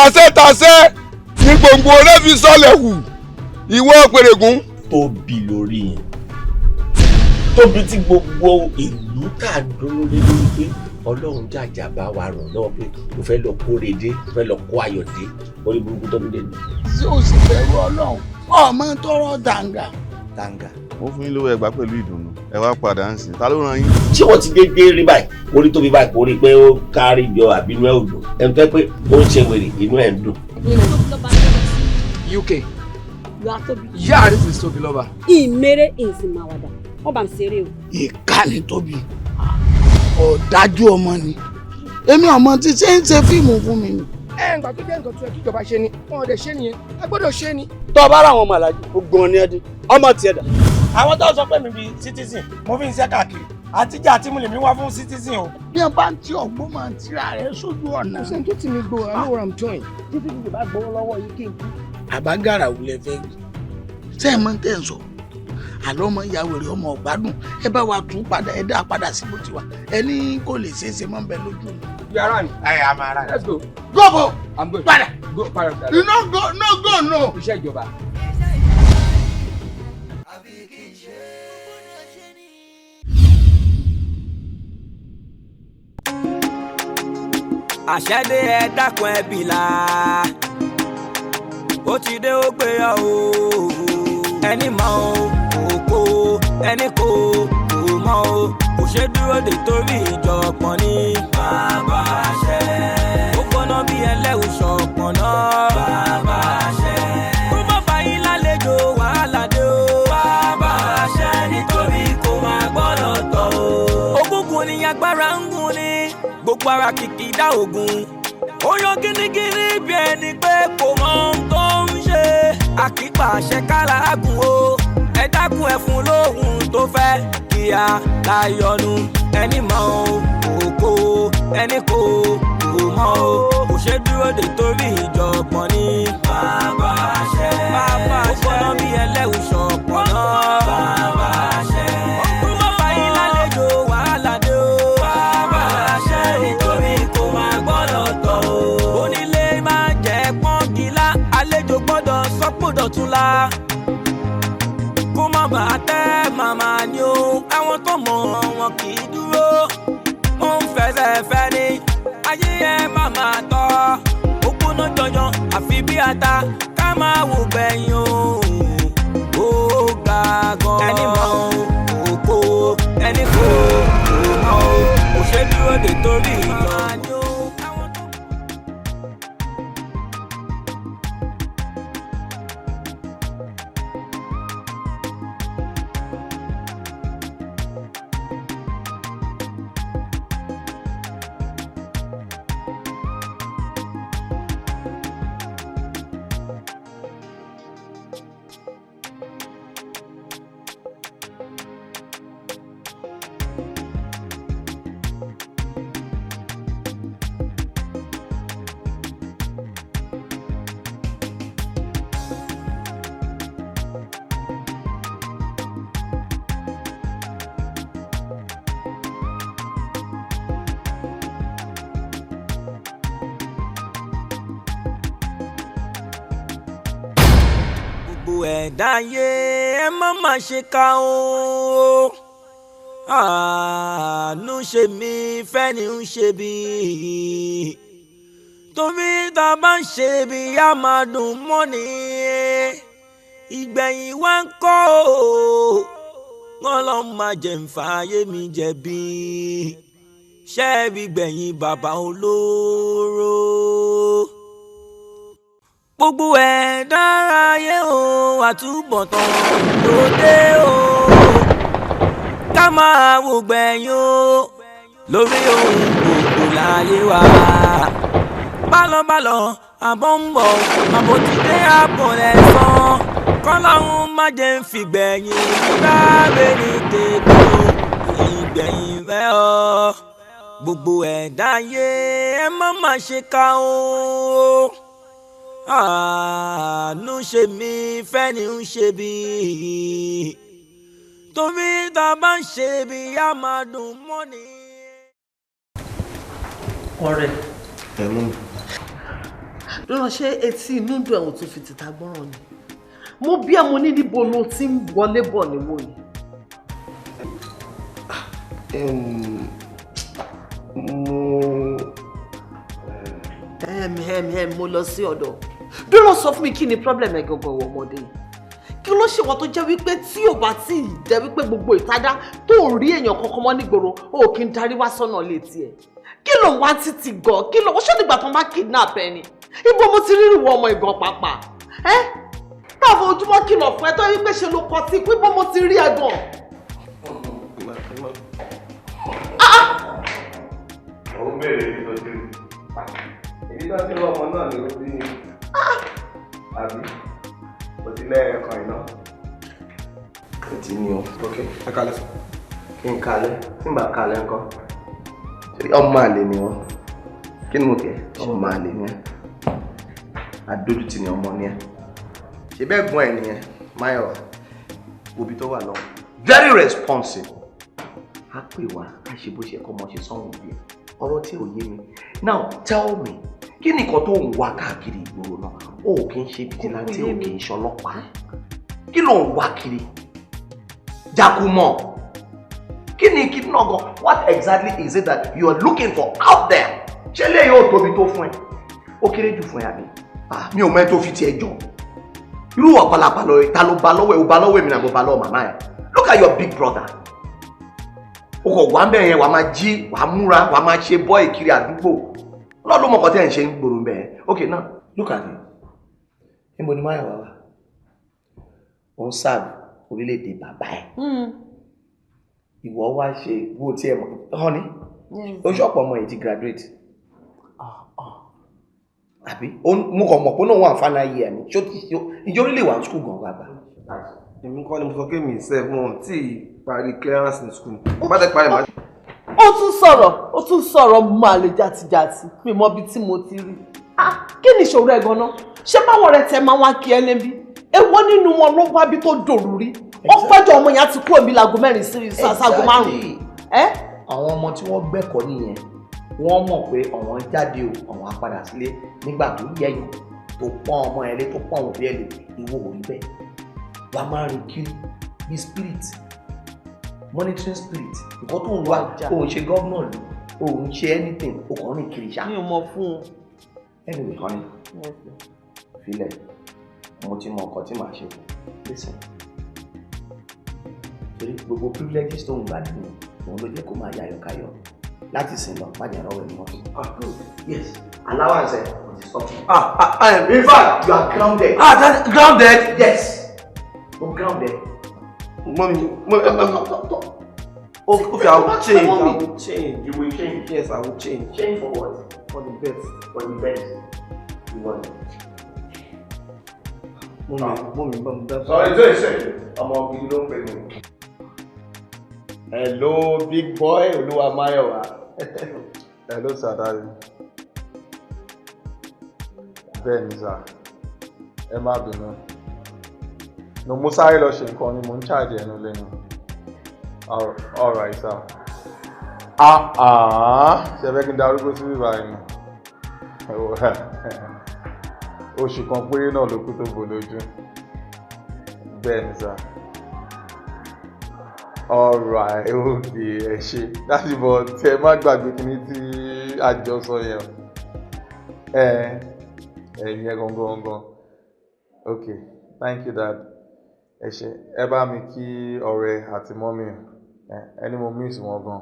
Tasẹ́tasẹ́ ní gbòǹgbò rẹ fi sọlẹ̀ hù ìwọ pèrègùn. Tóbi lórí yẹn, tóbi tí gbogbo ìlú tá a dúró lé lórí pé Ọlọ́run jàjà bá wa ràn lọ́wọ́ pé mo fẹ́ lọ kóre dé, mo fẹ́ lọ kó ayọ̀ dé, orí burúkú tó ń dé ni. Tí o sì bẹ̀rù Ọlọ́run, ọmọ tọrọ dàǹgà. Tàǹgà. Mo fún yín lówó, ẹgbàá pẹ̀lú ìdùnnú, ẹ wá padà ń sìn, ta ló ràn yín? Ṣé wọ́n ti dédé rí báyìí, orí tóbi báyìí, kò rí pé ó kárí jọ àbí inú ẹ̀ ò dùn? Ẹni tó yẹ pé ó ń ṣe wèrè, inú ẹ̀ ń dùn. UK. You are Tobi. Yeah, this is Tobi Loba. Ìmẹ̀rẹ̀ ìsìnmàwàdà, wọ́n bá ń ṣeré o. Ìkànnì tóbi, ọ̀dájú ọmọ ni èmi, ọmọ tí ṣe ń ṣe fíìmù fún mi ni. Ẹ ǹgbà tó jẹ́ nǹkan tó yẹ kí ìjọba ṣe ni wọn ò dẹ̀ ṣe nìyẹn, a gbọ́dọ̀ ṣe ni. Tó o bá ra àwọn ọmọ aláàjì, gbogbo wọn ní ẹdín ọmọ tiẹ̀ dà. Àwọn tó sọ pé mi bíi citizen, mo fi ń ṣe káàkiri àtijọ́ àti mo lè mi wá fún citizen o. Bí wọn bá ń tí ọgbọ́n máa ń tira rẹ sójú ọ̀nà. Kò sẹ́ni tó tì mí gbó, I know what I'm doing. Títí tí bá gbowó lọ́wọ́ yìí kí n kú. Àbágàrà wulẹ̀ fẹ́ wí ṣé ẹ mọ̀ tẹ́ ń sọ àlọ́ ọmọ ìyá wèrè, ọmọ ọ̀gbádùn, ẹ bá wa tún padà, ẹ dá padà sí bó ti wà, ẹ ní kò lè ṣeé ṣe mọ́ ń bẹ lójú mi. You are on. Ẹ àmà ara. Let's go. Go bo. I'm going. Padà. Go padà. You no go, no go, no. Iṣẹ́ ìjọba. Àṣẹ́dé, ẹ dákun, ẹ bìlà, ó ti dé, ó gbé ọ o. Ẹni mọ̀ o kò kó, ẹni kò kò mọ̀ o kò ṣe dúró de torí ìjọpọ̀ ní. Bàbá àṣẹ. Ó gbóná bí ẹlẹ́wù ṣọ̀pọ̀n náà. Bàbá àṣẹ. Kó má bá yín lálejò, wàhálà dé o. Bàbá àṣẹ, nítorí kò máa gbọ́dọ̀ tọ̀ o. Ògúngún ni agbára ń gún ni gbogbo ara kìkìdá ògùn. Ó yan gínígíní bí ẹni pé kò mọ ohun tó ń ṣe. Àkípa àṣẹ kára àgùn o. Ẹ dákun, ẹ fún lóhùn tó fẹ́ kíá láyọnu. Ẹni mọ̀ o kò kó, ẹni kò kò mọ̀ o kò ṣe dúró de torí ìjọ̀gbọ̀n ní. Bàbá àṣẹ. Bàbá àṣẹ. Ó gbọ́dọ̀ bí ẹlẹ́wù ṣọ̀pọ̀ náà. Bàbá àṣẹ. Kó má bá yín lálejò, wàhálà dé o. Bàbá àṣẹ, nítorí kò máa gbọ́dọ̀ tọ̀ o. Onílé máa jẹ́ pọ́ngilá, àlejò gbọ́dọ̀ sọ́pọ̀dọ̀ tún la. Kó má bàa tẹ́ màmá ni o. Àwọn tó mọ̀ wọn kì í dúró. Wọ́n ń fẹsẹ̀ fẹ́ ni. Ayé ẹ má máa tọ́. Ó gbóná jọjọ àfi bí ata, ká máa wò gbẹ̀yìn o. Ó ga gan. Ẹni mọ̀ o kò kó, ẹni kò kò mọ̀ o kò ṣe dúró de torí ìjọ. Gbogbo ẹ̀dá ayé, ẹ má má ṣe ká o. Àánú ṣe mí fẹ́ni ń ṣe bí, torí tá a bá ń ṣe bí a máa dùn mọ́ni, ìgbẹ̀yìn wa ń kọ́ o. Wọ́n lọ́ máa jẹ̀ ń fààyè mi jẹ̀bi ṣẹ́ẹ̀bì gbẹ̀yìn bàbá olóró. Gbogbo ẹ̀ dáráyé o, àtúbọ̀tán lóde o, ká máa wò gbẹ̀yìn o lórí ohun gbogbo láyé wa. Bálọ̀bálọ̀ àbọ̀ ń bọ̀, àbọ̀ ti dé, àbọ̀ lẹ́sàn kọ́láhùn má jẹ́ ń fìgbẹ̀yìn dábẹ́ ní tètè ìgbẹ̀yìn rẹ̀ ọ́. Gbogbo ẹ̀dá ayé, ẹ má má ṣe ká o. Àánú ṣe mí fẹ́ni ń ṣe bí, torí tá a bá ń ṣe bí a máa dùn mọ́ni. Ọ̀rẹ́. Ẹ mú mi. Lọ́nà ṣé etí inú dùn ẹ̀wọ̀n tó fi tìta gbọ́ràn ni? Mo bí ẹ mo ní níbo ló ti ń wọlé bọ̀ níwò yìí. Mo lọ sí ọ̀dọ̀. Dúró sọ fún mi kí ni problem ẹ̀ gangan wọ ọmọdé yìí? Kí ló ṣe wọ́n tó jẹ́ wípé tí ò bá tí ì jẹ́ wípé gbogbo ìtajà tó rí èèyàn kankan mọ́ nígboro ó kì í darí wá sọ́nà létí ẹ̀? Kí ló wá títí gan? Kí ló ṣé nígbà tó ń bá kidnap ẹ ni? Ibo mo ti rírì wọ ọmọ ìgàn pàápàá? Ẹ́ táwọn ojúmọ́ kìlọ̀ fún ẹ tó wípé ṣe ló kọ tí pé bó mo ti rí ẹ gan. Òun béèrè ibi tó ti rí. Ibi tó ti rí ọmọ náà ni ó bí ní. Àbí? O ti lẹ́ẹ̀kan iná. Ó ti ní o. Ok, ẹ kalẹ̀ sọ. Kí n kalẹ̀, tí n bá kalẹ̀ ńkọ́. Ọmọ àlè ni wọ́n. Kí ni mo kẹ́? Ọmọ àlè ni ẹ́. Adójútì ni ọmọ ni ẹ́. Ṣé bẹ́ẹ̀ gbọ́n ẹ̀ nìyẹn? Máyọ̀wá, òbí tó wà lọ́wọ́. Very responsible. A pè wá, a ṣe bó ṣe kọ́ ọmọ ṣe sọ́hùn bí ẹ. Ọ̀rọ̀ tí ò yé mi. Now tell me, kí ni nǹkan tó ń wá káàkiri ìgboro náà? O ò kí ń ṣe vigilante, o kì í ṣọlọ́pàá. Kí ló ń wá kiri? Jakumọ̀. Kí ni kí náà gan? What exactly is it that you are looking for out there? Ṣé lè yóò tóbi tó fún ẹ? Ó kéré jù fún ẹ àbí? Mi ò mọ ẹ tó fi tiẹ̀ jọ. Irú wà pàlàpàlà rẹ̀ ta ló ba lọ́wọ́ ẹ̀? O ba lọ́wọ́ èmi náà mo ba lọ́wọ́ màmá ẹ̀. Look at your big brother. O kò wá bẹ́ẹ̀ yẹn, wàá máa jí, wàá múra, wàá máa ṣe bọ́ọ̀ kiri àdúgbò. Lọ́dún mọ̀kàn tí ẹ̀ ń ṣe ń gbòòrò bẹ́ẹ̀. Okay now, look at him. Níbo ni Máyọ̀wá wà? Ó ń sáàbù orílẹ̀-èdè bàbá ẹ̀. Ìwọ wá ṣe wo tí ẹ mọ̀. Honey, oṣù ọ̀pọ̀ ọmọ yìí ti graduate. Àbí? Mo kàn mọ̀ pé náà wà final year ni. Ṣé ìjọ orílẹ̀ wà ní school gan gbàgbà? Èmi kọ́ ni mo sọ pé mi sef mo tí parí clearance in school. Bá tẹ parí màá. Ó tún sọ̀rọ̀ mọ́ àlè jàtijàti. Mi mọ ibi tí mo ti rí. Kí ni ìṣòro ẹ̀ gan-an? Ṣé báwọn ọ̀rẹ́ tẹ máa wá kí ẹ lébi? Èwo nínú wọn ló wá bí tó dòrú rí? Ó pẹ́jọ ọmọ yẹn á ti kúrò bí láago 4 sí sáago 5. Àwọn ọmọ tí wọ́n gbẹ́kọ̀ọ́ nìyẹn, wọ́n mọ̀ pé àwọn jáde o, àwọn á padà sílé nígbà tó yẹ̀yàn tó pọ́n ọmọ ẹ̀ lé tó pọ́n òbí ẹ̀ lé, ìwọ ò rí bẹ́ẹ̀. Wàá máa rìn kiri bí spirit, monitoring spirit, nǹkan tó ń wá, òun ṣe gómìnà lù, òun ṣe anything, o kàn rìn kiri ṣá. Mi ò mọ̀ fún un. Anyway, honey, filẹ̀, mo ti mọ nǹkan tí màá ṣe. Listen, torí gbogbo privileges tó ń gbà nínú òun ló jẹ́ kó máa yayọ̀ káyọ̀ láti sìn lọ, má jẹ́ rọ́wọ́ ẹni mọ́tò. Yes, allowance ẹ̀ kò ti stop. In fact, you are grounded. That's grounded? Yes, I'm grounded. Mommy, okay, I will change. I will change. You will change? Yes, I will change. Change for what? For the best. For the best. You want it. Mommy, that's... Sorry, sorry, sorry. Ọmọ gidi ló ń pè mí. Hello, big boy, Olúwa Máyọ̀wá. Hello, sir, daddy. Bẹ́ẹ̀ ni, sir. Ẹ má bínú. No, mo sáré lọ ṣe nǹkan ni mo ń charge ẹnu lẹ́nu. All right, sir. Ṣé fẹ́ kí n darúgbó sí bíbá yìí ni? Oṣù kan péré náà ló kú tó bò lójú. Bẹ́ẹ̀ ni, sir. All right, okay, ẹ ṣé. Láti bọ̀ tí ẹ má gbàgbé kíní tí àjọ sọ yẹn. Ẹ̀yin ẹ gangan gangan. Okay, thank you, dad. Ẹ ṣé. Ẹ bá mi kí ọ̀rẹ́ àti mọ́mì. Ẹni mo miss wọn gan.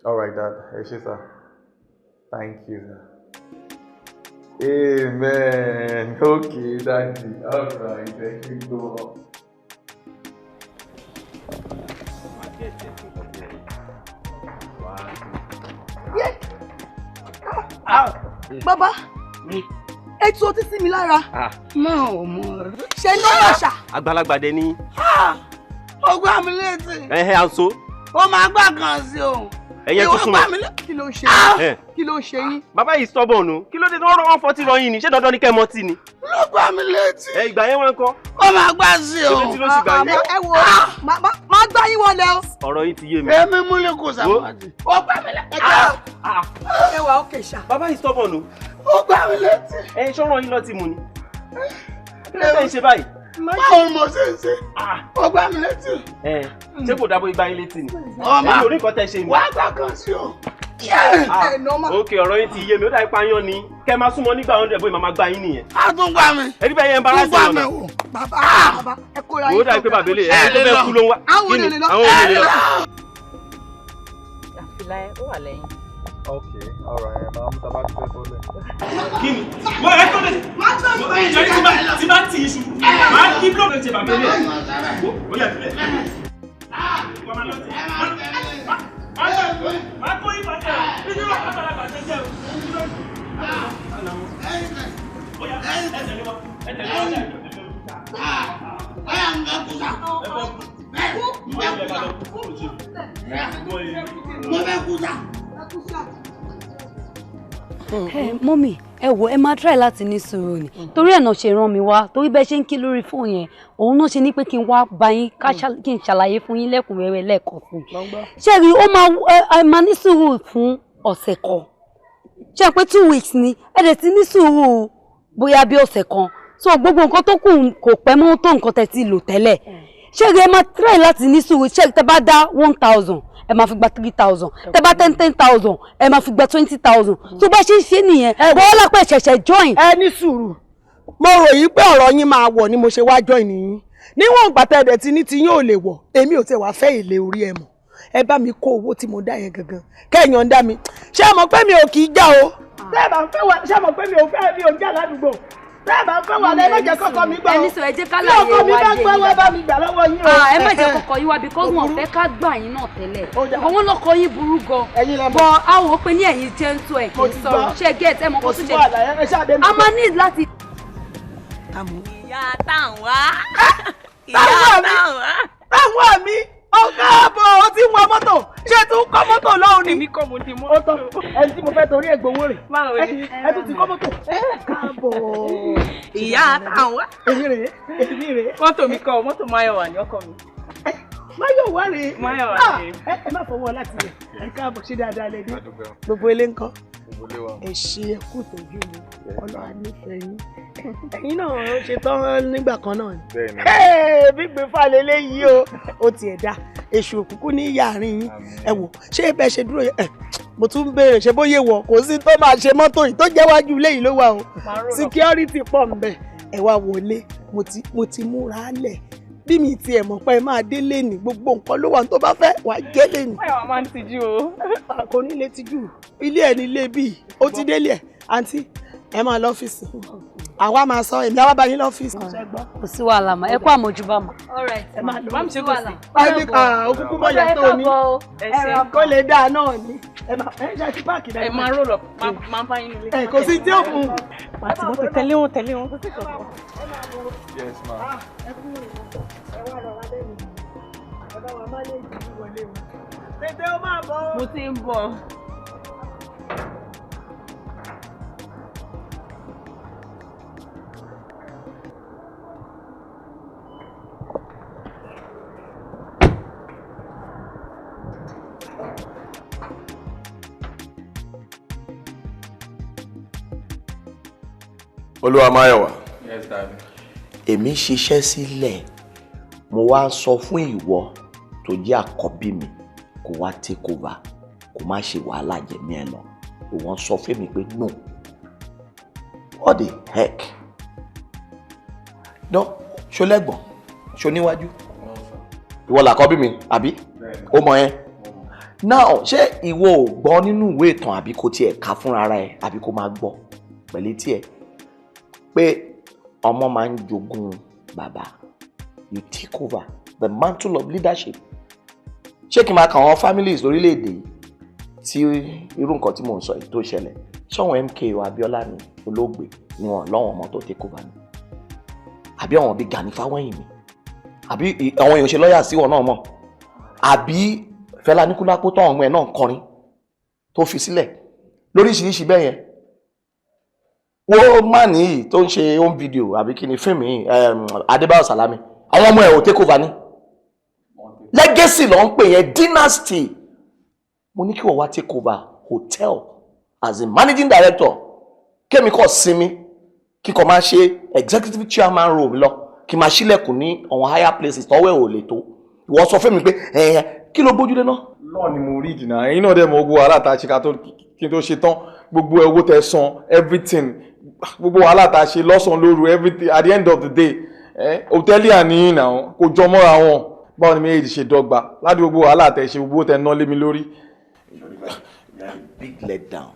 All right, dad. Ẹ ṣé, sir. Thank you, sir. Amen. Okay, daddy. All right, thank you. Go on. Bàbá, ẹ tú ọtí sí mi lára. Má ò mọ rẹ. Ṣé ní ọ̀rọ̀ ṣá? Àgbàlagbà dẹ ní. Ọgbà mi létí. Ẹhẹ́, à ń so. Ó máa gbà kan sí o. Ẹ̀yẹ tó súnmọ́. Kí ló ń ṣe yín? Kí ló ń ṣe yín? Bàbá yìí stubborn o. Kí ló dé tí wọ́n rọ 140 rọ yín ni? Ṣé dandan ni kẹ́ ẹ mọtí ni? Ló gbà mí létí. Ẹ ìgbà yẹn wọ́n ń kọ́. Ó máa gbà sí o. Ṣé tí ló sì gbà yín? Ẹ wo, máa gbá yín wọlé o. Ọ̀rọ̀ yín ti yé mi. Èmi múlẹ̀ kò sàmọ́tì. Ó gbà mí létí. Ẹ wà ókè ṣá. Bàbá yìí stubborn o. Ó gbà mí létí. Ẹ ṣọ́ràn yín lọ ti mu ni. Kí ló dé ń ṣe báyìí? Báwo ni mo ṣe ń ṣe? Ó gbà mí létí. Ṣé kò dábò igba yín létí ni? Ọmọ Ẹ̀yin ò rí nǹkan tẹ́ ṣe ni. Wàá gbà kan sí o. Ok, ọ̀rọ̀ yín ti yé mi, ó dàbí payán ni. Kẹ́ máa súnmọ́ nígbà 100 bóyá màmá gba yín nìyẹn. A tún gbà mí. Ẹni bẹ́ẹ̀ yẹn ń bára sí Tún gbà ọ̀nà. mí wò. Bàbá bàbá ẹ kóra Ó yín. dàbí pé bàbá ilé ẹ̀ tó fẹ́ kú ló ń wá. Àwọn Kí ni? olè lọ. Àwọn olè lọ. Àfìlà ẹ ó wà lẹ́yìn. Okay, alright, ẹ máa mú tabá ti fẹ́ bọ́lẹ̀. Kí ni? Wọ́n ẹ tó lè. Ṣé tí bá tì í ṣu? Màá kí blọọkì ṣe bàbá ilé. Ó yà sílẹ̀. Màá kó yín pàṣẹ. Bí ní wọ́n àgbàlagbà ṣe jẹ́ o. Ó yá, ẹ tẹ̀lé wọn. Ẹ tẹ̀lé wọn. Ọyà ń bẹ kúta. Bẹ́ẹ̀ ń bẹ kúta. Mo bẹ kúta. Mọ́mì, ẹ wò, ẹ máa try láti ní sùúrù ni, torí ẹ̀ náà ṣe rán mi wá, torí bẹ́ẹ̀ ṣe ń kí lórí fóònù yẹn, òun náà ṣe ní pé kí n wá bá yín kí n ṣàlàyé fún yín lẹ́kùnrẹ́rẹ́ lẹ́ẹ̀kan fún un. Ṣé rí, ó máa ẹ máa ní sùúrù fún ọ̀sẹ̀ kan, ṣe pé 2 weeks ni ẹ dẹ̀ ti ní sùúrù bóyá bí ọ̀sẹ̀ kan, so gbogbo nǹkan tó kù kò pẹ́ mọ́ tó nǹkan tẹ́ ti lò tẹ́lẹ̀. Ṣé rí, ẹ máa try láti ní sùúrù. Ṣé rí, tẹ́ bá dá 1,000 ẹ máa fi gba 3,000, tẹ́ bá 10,000 ẹ máa fi gba 20,000. Tó bá ṣe ń ṣe nìyẹn, bọ́lá lápẹ̀ ṣẹ̀ṣẹ̀ join. Ẹ ní sùúrù, mo rò yí pé ọ̀rọ̀ yín máa wọ̀ ni mo ṣe wá join yín. Níwọ̀n ìgbà tẹ́ ẹ̀dẹ̀ tí ní ti yín ò lè wọ̀, èmi ò tẹ̀ wá fẹ́ èlé orí ẹ̀ mọ̀. Ẹ bá mi kó owó tí mo dá yẹn gangan kẹ́yàn ń dá mi. Ṣé ẹ mọ̀ pé mi ò kì í já o? Tẹ́ ẹ bá ń fẹ́ wà, ṣé ẹ mọ̀ pé mi ò fẹ́, mi ò já ládùúgbò? Tẹ́ ẹ bá ń fẹ́ wà lẹ́, ẹ má jẹ́ kọ́kọ́ mi gbọ́ o. Ẹni sọ, ẹ jẹ́ ká Tí láyé ọkọ mi wá bá dé gbọ́, yín. wá bá mi gbà lọ́wọ́ yín o. Ẹ má jẹ́ kọ́kọ́ yín wá, because wọn ò fẹ́ ká gbà yín náà tẹ́lẹ̀. Àwọn lọ́kọ yín burú gan. Bọ̀ a wò ó pé ní ẹ̀yin gentle ẹ̀ kì í sọ̀rọ̀. Ṣé get ẹ mọ̀ kó tún ṣe? A máa need láti. Ìyá táwọn wá. Táwọn mi, táwọn mi, ọ̀gá àbọ̀ ó ti ń wa mọ́tò, ṣé tí ń kọ́ mọ́tò lọ́hùn ni? Èmi kọ́ mo ti mọ́tò. Ó tọ́, ẹni tí mo fẹ́ torí ẹ̀ gbowó rẹ̀. Báwo ni? Ẹ tún ti kọ́ mọ́tò. Káàbọ̀. Ìyá táwọn wá. Èmi rèé, èmi rèé. Mọ́tò mi kọ́, mọ́tò Máyọ̀wá ni ọkọ mi. Máyọ̀wá rèé. Máyọ̀wá rèé. Ẹ má fọwọ́ láti rẹ̀. Ẹ káàbọ̀, ṣé dáadáa lẹ dé? Gbogbo ilé ńkọ́? Ẹ ṣe, ẹ kú ìtọ́jú mi. Ọlọ́run á nífẹ̀ẹ́ yín. Ẹ̀yin náà ṣe tán nígbà kan náà ni. Bí gbé falẹ̀ léyìí o, ó tiẹ̀ dá. Èṣù òkùnkùn ní ìyá àárín yín. Ẹ wò, ṣé bẹ́ẹ̀ ṣe dúró yẹn? Mo tún ń béèrè ṣé bóyá wọ̀ kò sí tó máa ṣe mọ́tò yìí tó jẹ́ wájú ilé yìí ló wà o. Security pọ̀ ń bẹ̀. Ẹ wá wọlé, mo ti múra lẹ̀. Bí mi tiẹ̀ mọ̀ pé ẹ máa dé lénìí, gbogbo nǹkan ló wà tó bá fẹ́ wàá jẹ́ lénìí. Máyọ̀wá máa ń tijú o. Kò ní lè tijú. Ilé ẹ̀ ní ilé bíi, ó ti délé ẹ̀. Àǹtí, ẹ máa lọ́fíìsì. Àwa máa sọ, èmi àwa bá yín lọ́fíìsì. Kò sí wàhálà mà, ẹ kú àmójúbà mà. Ẹ máa lọ. Má mi ṣe kò sí. Òkúkú mọ̀yà tó ní. Kó lè dáa náà ni. Ẹ máa ẹ ṣe ti páàkì dáadáa. Ẹ máa rò lọ, máa bá yín nílé. Ẹ kò sí tí ó mú. Àti mọ́tò tẹ̀lé wọn, tẹ̀lé wọn, kò sí kankan. Yes, ma. Ẹ kú ẹ wá rọra lẹ́nu. Ẹ bá wa má lè jù wọlé o. Tètè ó máa bọ̀. Mo ti ń bọ̀. Olúwa Máyọ̀wá. Yes, daddy. Èmi ṣiṣẹ́ sílẹ̀, mo wá sọ fún ìwọ tó jẹ́ àkọ́bí mi kó wá take over, kó má ṣe wàhálà jẹ̀mí ẹ lọ. Ìwọ sọ fún mi pé no. What the heck? No, ṣo lẹ́gbọ̀n, ṣo níwájú? Ìwọ làkọ́bí mi, àbí? Ó mọ ẹ. Now, ṣé ìwọ ò gbọ́ nínú ìwé ìtàn àbí kò tiẹ̀ kà fúnra ẹ àbí kò máa gbọ́ pẹ̀lú etí ẹ pé ọmọ máa ń jogún bàbá? You take over the mantle of leadership. Ṣé kí n máa kà àwọn families lórílẹ̀‐èdè yìí tí irú nǹkan tí mò ń sọ yìí tó ṣẹlẹ̀? Ṣọ́wọ́n MKO Abiola ni olóògbé ni wọn lọ́wọ́n ọmọ tó take over ni, àbí àwọn bíi Gani Fáwẹ́hìnmí, àbí àwọn èèyàn ṣe lọ́ọ̀yà sí wọn náà mọ̀, àbí Fẹlá Aníkúlápó tán, ọmọ ẹ̀ náà ń kọrin tó fi sílẹ̀ lóríṣiríṣi bẹ́ẹ̀ yẹn. Wo má nìyí tó ń ṣe home video àbí kí ni fíìmù yìí, Adébáyọ̀ Sàlámì, àwọn ọmọ ẹ̀ ò take over ní. Legacy ló ń pè yẹn, dynasty. Mo ní kí wọ́n wá take over hotel as a managing director, kémi kọ́ sinmi, kíkọ́ máa ṣe executive chairman role lọ, kí n máa ṣílẹ̀kùn ní àwọn higher places tọ́wọ́ ẹ̀ ò lè tó. Ìwọ sọ fún mi pé ẹ̀yẹ kí ló bójúlé náà. Lọ́ọ̀ ni mo rí ìdìnnà ẹ̀yin náà dẹ̀ mọ gbogbo wàhálà tá a ṣe ká tó kí n tó ṣe tán, gbogbo owó tẹ san, everything, gbogbo wàhálà tá a ṣe lọ́sàn-án lóru, everything. At the end of the day, hòtẹ́ẹ̀lì àníyàn náà kò jọ mọ́ra wọn. Báwo ni méjèèjì ṣe dọ́gba láti gbogbo wàhálà tẹ ṣe, gbogbo tẹ ná lé mi lórí? Big let down.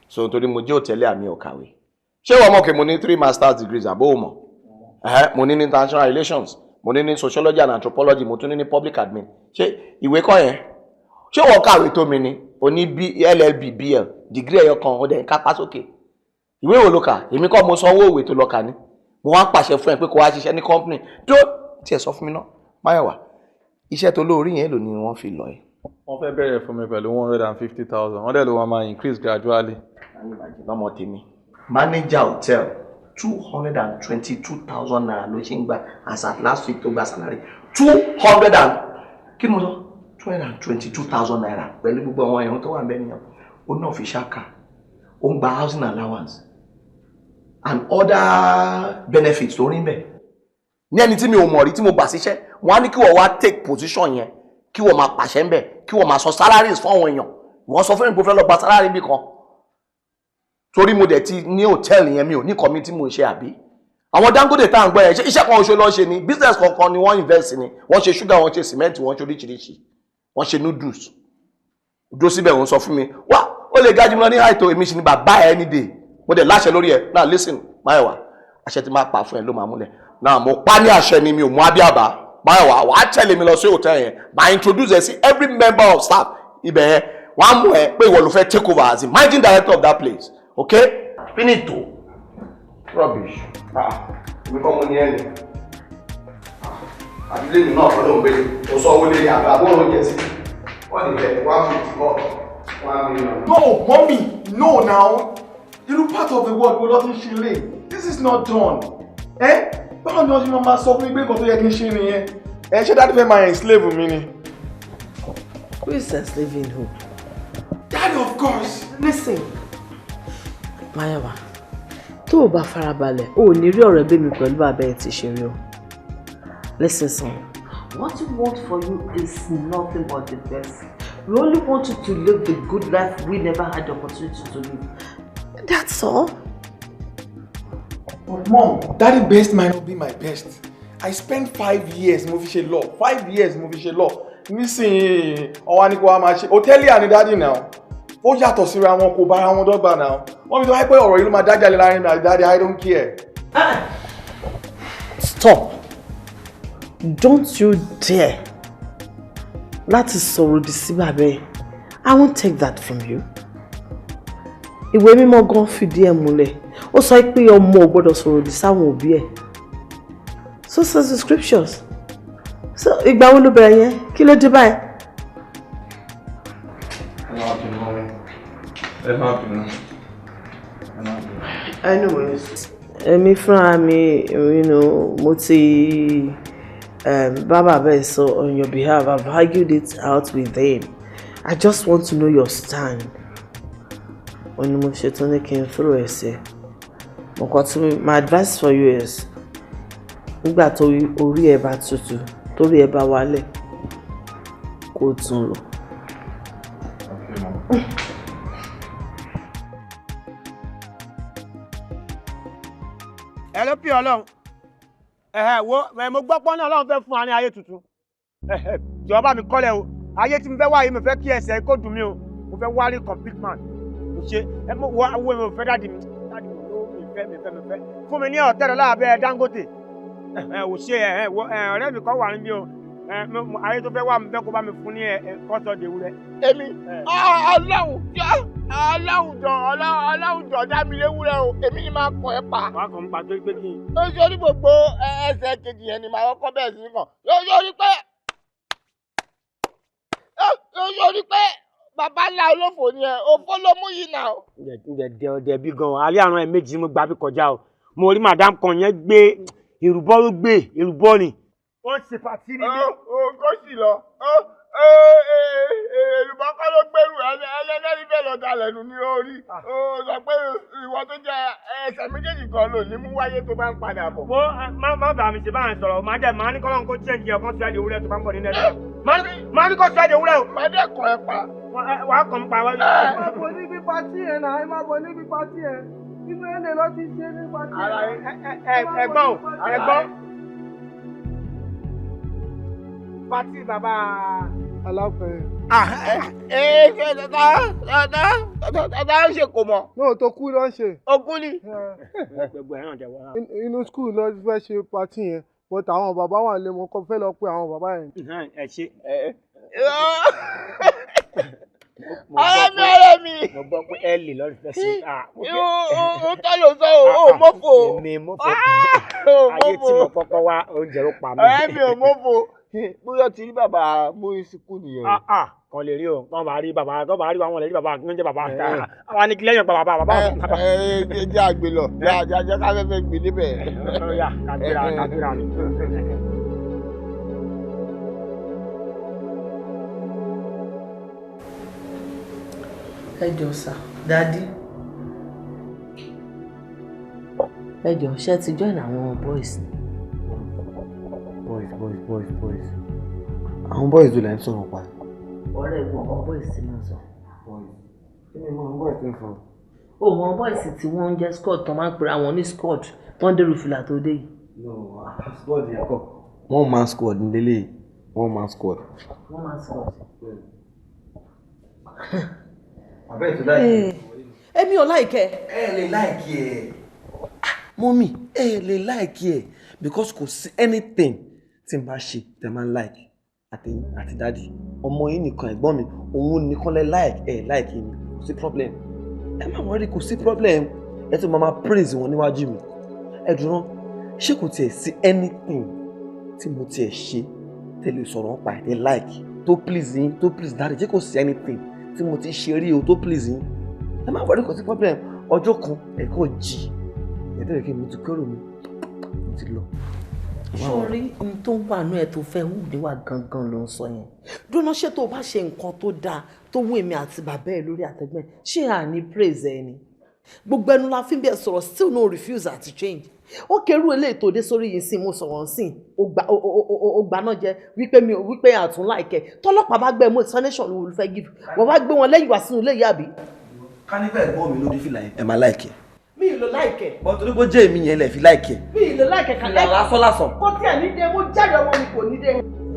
So nítorí mo jẹ́ hòtẹ́ẹ̀lì àmì ọ̀kàwé, ṣé wọ́n mọ̀ pé mo ní three masters degrees àbó o mọ̀? Mo ní ní international relations, mo ní ní sociology and anthropology, mo tún ní ní public admin. Ṣé ìwé kọ́ yẹn? Ṣé wọ́n kàwé tó mi ni? O ní B LLB BL degree ẹyọ kan, ó dẹ̀ ń kápá sókè. Ìwé wo ló kà? Èmi kọ́ mo sanwó ìwé tó lọ kà ní. Mo wá ń pàṣẹ fún ẹ pé kó wá ṣiṣẹ́ ní company tó tiẹ̀ sọ fún mi náà. Máyọ̀wá, iṣẹ́ tó lóorí yẹn, èlò ni wọ́n fi lọ ẹ? Wọ́n fẹ́ bẹ̀rẹ̀ fún mi pẹ̀lú 150,000, wọ́n dẹ̀ ló wọ́n máa increase gradually. Lọ́mọ tèmi, manager hotel, ₦222,000 ló ṣe ń gbà as at last week tó gba salary. Two hundred and kí ni mo sọ? ₦222,000 pẹ̀lú gbogbo àwọn ẹ̀hún tó wà níbẹ̀ nìyẹn. Ó náà fi ṣáka, ó ń gba housing allowance and other benefits tó rí ń bẹ̀. Ní ẹni tí mi ò mọ̀ rí tí mo gbà síṣẹ́, wọ́n á ní kí wọ́n wá take position yẹn, kí wọ́n máa pàṣẹ ń bẹ̀, kí wọ́n máa sọ salaries fún àwọn èèyàn. Wọ́n sọ fún mi pé ó fẹ́ lọ gba salary bí kan torí mo dẹ̀ ti ní hòtẹ́ẹ̀lì yẹn, mi ò ní kọ́mi tí mo ń ṣe. Àbí àwọn Dangote tá à ń gbọ́ yẹn, ṣe iṣẹ́ kan oṣù lọ́ọ́ ṣe ni? Business kankan ni wọ́n invest ni. Wọ́n ṣe sugar, wọ́n ṣe cement, wọ́n ṣe oríṣiríṣi, wọ́n ṣe noodles. Dúró síbẹ̀, wọ́n sọ fún mi wá, ó lè gájú mi lọ ní àìtó. Èmi sì ni bàbá ẹ ní dè, mo dẹ̀ láṣẹ lórí ẹ. Now listen, Máyọ̀wá, àṣẹ tí máa pa fún ẹ ló máa múlẹ̀. Now mo pa ní àṣẹ ni, mi ò mú abíàbá. Máyọ̀wá, wàá tẹ̀lé mi lọ sí hòtẹ́ẹ̀lì yẹn, máa introduce ẹ sí every member of staff ibẹ̀ yẹn. Wàá mú ẹ pé ìwọ ló fẹ́ take over as the managing director of that place, okay? Finito. Rubbish. Ah, èmi kọ́ mo ní ẹni àbílẹ̀ mi náà kọ́ ló ń gbé. O sọ owó lé ní àbí àbúrò oúnjẹ sí wọ́n ní ẹ̀ 150 kọ́ 1 million. No, mommy, no now. Irú part of the world wo ló ti ń ṣe lè? This is not done. Ẹ báwo ni wọ́n ṣe máa sọ fún mi pé nǹkan tó yẹ kí n ṣe nìyẹn? Ẹ ṣé daddy fẹ́ máa enslave mi ni? Who is enslaving who? Daddy, of course. Listen, Mayowa, tó o bá farabalẹ̀, o ò ní rí ọ̀rẹ́ bí mi pẹ̀lú bàbá ẹ̀ ti ṣe rí o. Listen, son, what we want for you is nothing but the best. We only want you to live the good life we never had the opportunity to live. That's all. But mom, daddy best might not be my best. I spent 5 years mo fi ṣe law, 5 years mo fi ṣe law. Nísìnyí, ọwọ́ ni kò wá máa ṣe. Hòtẹ́ẹ̀lì àní daddy now. Ó yàtọ̀ síra wọn, kò bára wọn dọ́gba now. Wọ́n fi tó wáyé pé ọ̀rọ̀ yìí ló máa dájà lé láàrin mi àti daddy, I don't care. Stop. Don't you dare láti sọ̀rọ̀ òdì sí bàbá ẹ̀. I won't take that from you. Ìwé mímọ́ gan fìdí ẹ̀ múlẹ̀. Ó sọ pé ọmọ ò gbọ́dọ̀ sọ̀rọ̀ òdì sáwọn òbí ẹ̀. So says the scriptures. So ìgbà wo ló bẹ̀rẹ̀ yẹn? Kí ló dé báyìí? Ẹ má bínú, mummy. Ẹ má bínú. Ẹ má bínú. Anyways, èmi fúnra mi, mo ti bá bàbá ẹ̀ sọ on your behalf. I've argued it out with him. I just want to know your stand. Ó ní mo ṣetán ní kí n throw ẹ̀ sí. Nǹkan tí my advice for you is, nígbà tó orí ẹ bá tutù, torí ẹ bá wálẹ̀, kó tún rò. Okay, mom. Ẹ ló pè ọlọ́run. Ẹ̀hẹ̀ wo ẹ̀, mo gbọ́ pọ́n náà, ọlọ́run fẹ́ fún wa ní ayé tuntun. Ẹ̀hẹ̀, jọ̀ọ́ bá mi kọ́lẹ̀ o. Ayé tí mo fẹ́ wá yìí, mo fẹ́ kí ẹsẹ̀ kó dùn mí o. Mo fẹ́ wá rí complete man. Mo ṣe ẹ, mo wá owó mi, ò fẹ́ daddy mi. Daddy mi ló mi fẹ́, mi fẹ́, mi fẹ́ fún mi ní ọ̀tẹ́rẹ̀ láàbẹ̀ Dangote. Ẹ̀hẹ̀, ò ṣe. Ẹ̀hẹ̀ wo ẹ̀, ọ̀rẹ́ mi kan wà níbí o. Ẹ̀, ayé tó fẹ́ wá, mi fẹ́ kó bá mi fún ní ẹ̀ kọ́sọ̀ dèwúrẹ́. Èmi, ọlọ́run jọ, ọlọ́run jọ, ọlọ́run jọ, dá mi léwúrẹ́ o, èmi ni máa kàn ẹ́ pa. Wàá kàn ń pa tó pé kí n. Ó ṣe orí gbogbo ẹsẹ̀ kejì yẹn ni màá kọ́kọ́ bẹ̀rẹ̀ sí ní kàn yóò rí pé Yóò pé bàbá ńlá olófò ni ẹ, òfò ló mú yìí náà. Ǹjẹ́ dẹ ọdẹ bí gan-an, alẹ́ àrùn ẹ̀ méjì mo gbà bí kọjá o. Mo rí madam kan yẹn gbé èrùbọ́ ló gbé èrùbọ́ ni. Wọ́n ṣe pàtí níbí. Ó kó sì lọ. Èlùbọ́ kọ́ ló gbèrú ẹlẹ́ni bẹ́ẹ̀ lọ dalẹ̀ nù ní orí. Ó sọ pé ìwọ tó jẹ ẹsẹ̀ méjèèjì kan lò ní mú wáyé tó bá ń padà bọ̀. Wo má bàa mi ṣe báyìí sọ̀rọ̀, má jẹ́ màá ní kọ́lọ́n kó change ọkàn sí ẹ̀dẹ̀ ewúrẹ́ tó bá ń bọ̀ nínú ẹ̀dẹ̀. Má ní kó sí ẹ̀dẹ̀ ewúrẹ́ o. Má dẹ̀ kọ́ ẹ pa. Wàá kàn ń pa wá. Ẹ má bọ̀ níbi patí ẹ̀ náà, ẹ má bọ̀ níbi patí ẹ̀. Inú ẹ̀ lè lọ ti ṣe ní patí ẹ̀. Ẹ̀gbọ́n o, ẹ̀gbọ́n. Pati bàbá alápẹ̀rẹ̀. Tata ń ṣe kò mọ̀. Náà tó kú ló ń ṣe. Ogún ni. Inú skul ló fẹ́ ṣe patí yẹn, but àwọn bàbá wà lé mo kọ́ fẹ́ lọ pé àwọn bàbá yẹn. Ẹ ṣe. Ọ̀rẹ́ mi. Mo gbọ́ pé ẹ lè lọ́ọ́ fẹ́ ṣe. Ó tọ́ ló sọ o, ó mọ́fò. Èmi mọ́fò. Ayé tí mo kọ́kọ́ wá oúnjẹ ló pa mí. Ọ̀rẹ́ mi ò mọ́fò. Bóyá ti rí bàbá Múrísíkù nìyẹn. Kan lè rí o, kàn bá rí bàbá, kàn bá rí àwọn lè rí bàbá, kí ló ń jẹ́ bàbá ta. Àwa ni kí lẹ́yìn pa bàbá bàbá. Ẹ jẹ́ àgbè lọ, jẹ́ ká fẹ́fẹ́ gbé débẹ̀. Ọ̀ya kàgbéra kàgbéra ni. Ẹ jọ̀ọ́ sà, dádì. Ẹ jọ̀ọ́, ṣé ti join àwọn boys ni? Boys, boys, boys, boys. Àwọn boys ló lẹ́ ń sọ̀rọ̀ pa. Ọ̀rẹ́ ìwọ̀n àwọn boys ti máa ń sọ. Boys. Kí ni mo àwọn boys ti ń sọ? Ó mọ boys tí wọ́n ń jẹ́ squad tó máa ń pera wọn ní squad tó ń dèrò fìlà tó dé yìí. No, squad yẹn kọ́. One man squad ní lélẹ̀. One man squad. One man squad. Àbẹ́ ètò láìkí. Èmi ò láìkẹ́. Ẹ lè láìkí ẹ̀. Mọ́mì, ẹ lè láìkí ẹ̀ because kò sí anything tí n bá ṣe tẹ máa ń like àtẹ̀yìn àti dádì. Ọmọ yín nìkan ẹ̀gbọ́n mi, òun nìkan lẹ like ẹ̀ like mi, kò sí problem. Ẹ má worry, kò sí problem. Ẹ tún máa praise wọn níwájú mi. Ẹ dúró, ṣé kò tiẹ̀ sí anything tí mo tiẹ̀ ṣe tẹ́lẹ̀ sọ̀rọ̀ ń pa ẹ̀ tẹ́ like tó please yín tó please dádì, ṣé kò sí anything tí mo ti ṣe rí o tó please yín? Ẹ má worry, kò sí problem. Ọjọ́ kan ẹ̀kọ́ jì ẹ̀ tẹ́lẹ̀ kí mo ti kérò mi, mo ti lọ. Sórí ohun tó ń wà nú ẹ tó fẹ́ hù níwà gangan ló ń sọ yẹn. Dúró, ṣé tó o bá ṣe nǹkan tó dáa tó wù èmi àti bàbá ẹ lórí àtẹgbẹ́, ṣé à ní praise ẹ ni? Gbogbo ẹnu la fi ń bẹ̀ sọ̀rọ̀, still no refuse àti change. Ó kérú eléyìí tó dé sórí yìí sí mo sọ̀rọ̀ sí ó gbà náà jẹ wípé mi ò wípé àtún láìkẹ́. Tọ́lọ́pàá bá gbẹ mú explanation ló fẹ́ give. Wọ́n bá gbé wọn lẹ́yìn wá sínú ilé yìí àbí. Ká nígbà ẹ̀gbọ́n mi lórí fìlà yẹn, ẹ máa láìkẹ́. Mi ì lò láìkẹ́. Bọ́n torí bó jẹ́ èmi yẹn lẹ̀ fi láìkẹ́. Mi ì lò láìkẹ́ kàlẹ́. Ìlà lásán lásán. Kó tí ẹ̀ ní dé, mo jáde ọmọ mi kò ní dé.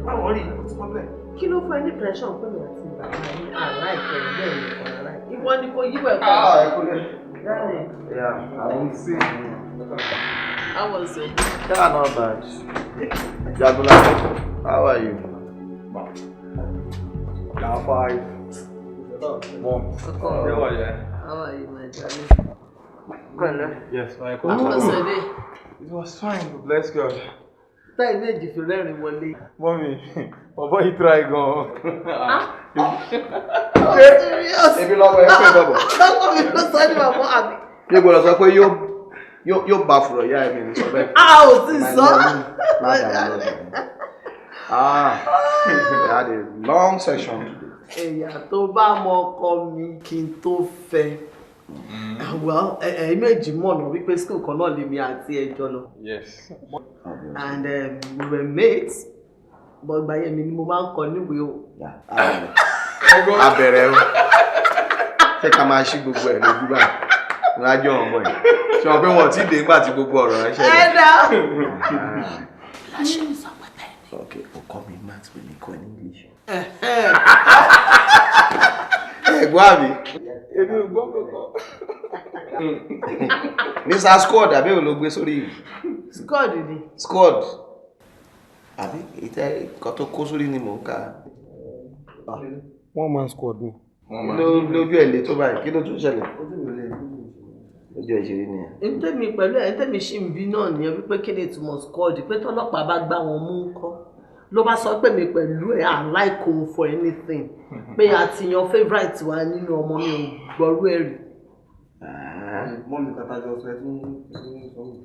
Báwo rí kò sí problem. Kí ló fún ẹ ní pressure pé mi àti bàbá mi àláìkẹ́ ìgbẹ́ mi kan láìkẹ́? Ìwọ ni kò yíwẹ̀ kọ́. Ah, ẹ kú lé. Darling. Yeah, I will see. How was it? Yeah, not bad. Jagunlabi, how are you? Now 5. Mom. How are you, my darling? Pẹ̀lẹ́. Yes, my How was your day? It was fine, bless God. Táì méjì fi rẹ́rìn wọlé. Mọ́mí, bàbá yìí try gan. Oh, serious? Ebi lọ́wọ́ ẹ pé bọ̀bọ̀. Lọ́kọ̀ mi ló sọ ní bàbá àbí. Mi gbọ́dọ̀ sọ pé yóò bá fùrọ̀ yá ẹ̀mí ní sọ bẹ́ẹ̀. A ò sì sọ. Ah, we had a long session today. Ẹ̀yà tó bá mọ ọkọ mi kí n tó fẹ́. Well, ẹ̀yin méjì mọ̀nà wípé school kan náà lèmi àti ẹjọ́ lọ. Yes. And we were mates, but ìgbà yẹn mi ni mo máa ń kọ níwèé o. Abẹ̀rẹ̀ o. Ṣé ká máa ṣí gbogbo ẹ̀ lójú báyìí? Rájọ́ ọmọ ẹ̀. Ṣé wọn pé wọn ò tí ì dé nígbà tí gbogbo ọ̀rọ̀ rẹ̀ ṣẹlẹ̀? Ẹ dá. Okay, o kọ́ mi maths pé mi kọ́ ní English. Ẹ̀gbọ́n àbí? Èmi ò gbọ́ kankan. Mr. Squad àbí òun ló gbé sórí yìí? Squad ni. Squad. Àbí ìtẹ́ nǹkan tó kó sórí ni mò ń kà. One man squad ni. Lójú ẹ̀ lé tó báyìí, kí ló tún ṣẹlẹ̀? Lójú ẹ̀ ṣe rí nìyẹn. Ntẹ́mi pẹ̀lú ẹ̀ ntẹ́mi ṣì ń bí náà nìyẹn wípé kí ni ìtumọ̀ squad pé tọ́lọ́pàá bá gbá wọn mú ń kọ́. Ló bá sọ pé mi pẹ̀lú ẹ̀ à like òun for anything, pé a ti yan favourite wa nínú ọmọ, mi ò gbọ́rú ẹ̀ rí. Mummy, kàtà jọ sọ ẹ tún sọ mí.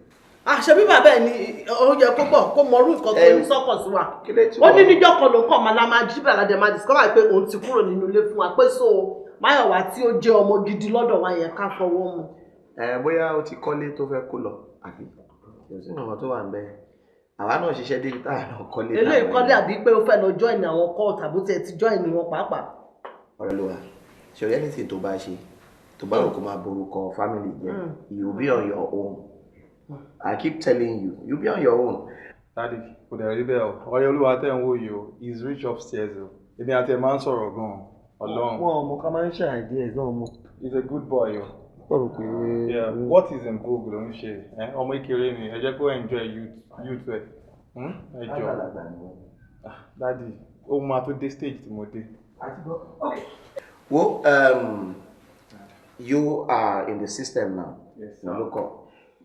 Àṣẹ bí bàbá ẹ ní ó yẹ kó gbọ́ kó mọrú nǹkan tó ní sọ́kàn sí wa. Ó ní níjọ́ kan ló kàn máa la máa jí bàlá dẹ̀ máa discover pé òun ti kúrò nínú ilé fún wa, pé so Máyọ̀wá tí ó jẹ́ ọmọ gidi lọ́dọ̀ wa yẹn ká fọwọ́ mu. Ẹ bóyá ó ti kọ́lé tó fẹ́ kó lọ, àbí kò sí nǹkan tó wà ń bẹ. Àwa náà ṣiṣẹ́ débi táwa náà kọ́lé. Eléyìí kọ́lé àbí pé ó fẹ́ lọ join àwọn cult àbó tiẹ̀ ti join wọn pàápàá. Ọ̀rẹ́ ló wà ṣòrí, anything tó bá ṣe tó bá rò kó máa borúkọ family jẹ́, you be on your own. I keep telling you, you be on your own. Daddy, kò dẹ̀ rí bẹ́ẹ̀ o. Ọ̀rẹ́ olúwa tẹ̀ ń wò yìí o, he is rich upstairs o. Èmi àti ẹ̀ máa ń sọ̀rọ̀ gan-an. Ọlọ́run. Wọn ọmọ ká máa ń ṣe ideas náà mọ. He's a good boy o. Sọ̀rọ̀ pé. Yeah, what is in vogue ló ń ṣe. Ọmọ ìkéré ni, ẹ jẹ́ kó enjoy youth ẹ̀. Ẹ jọ. Àgbàlagbà ni wọ́n. Daddy, ó máa tó dé stage tí mo dé. Wo, you are in the system now. Yes, sir. Look up.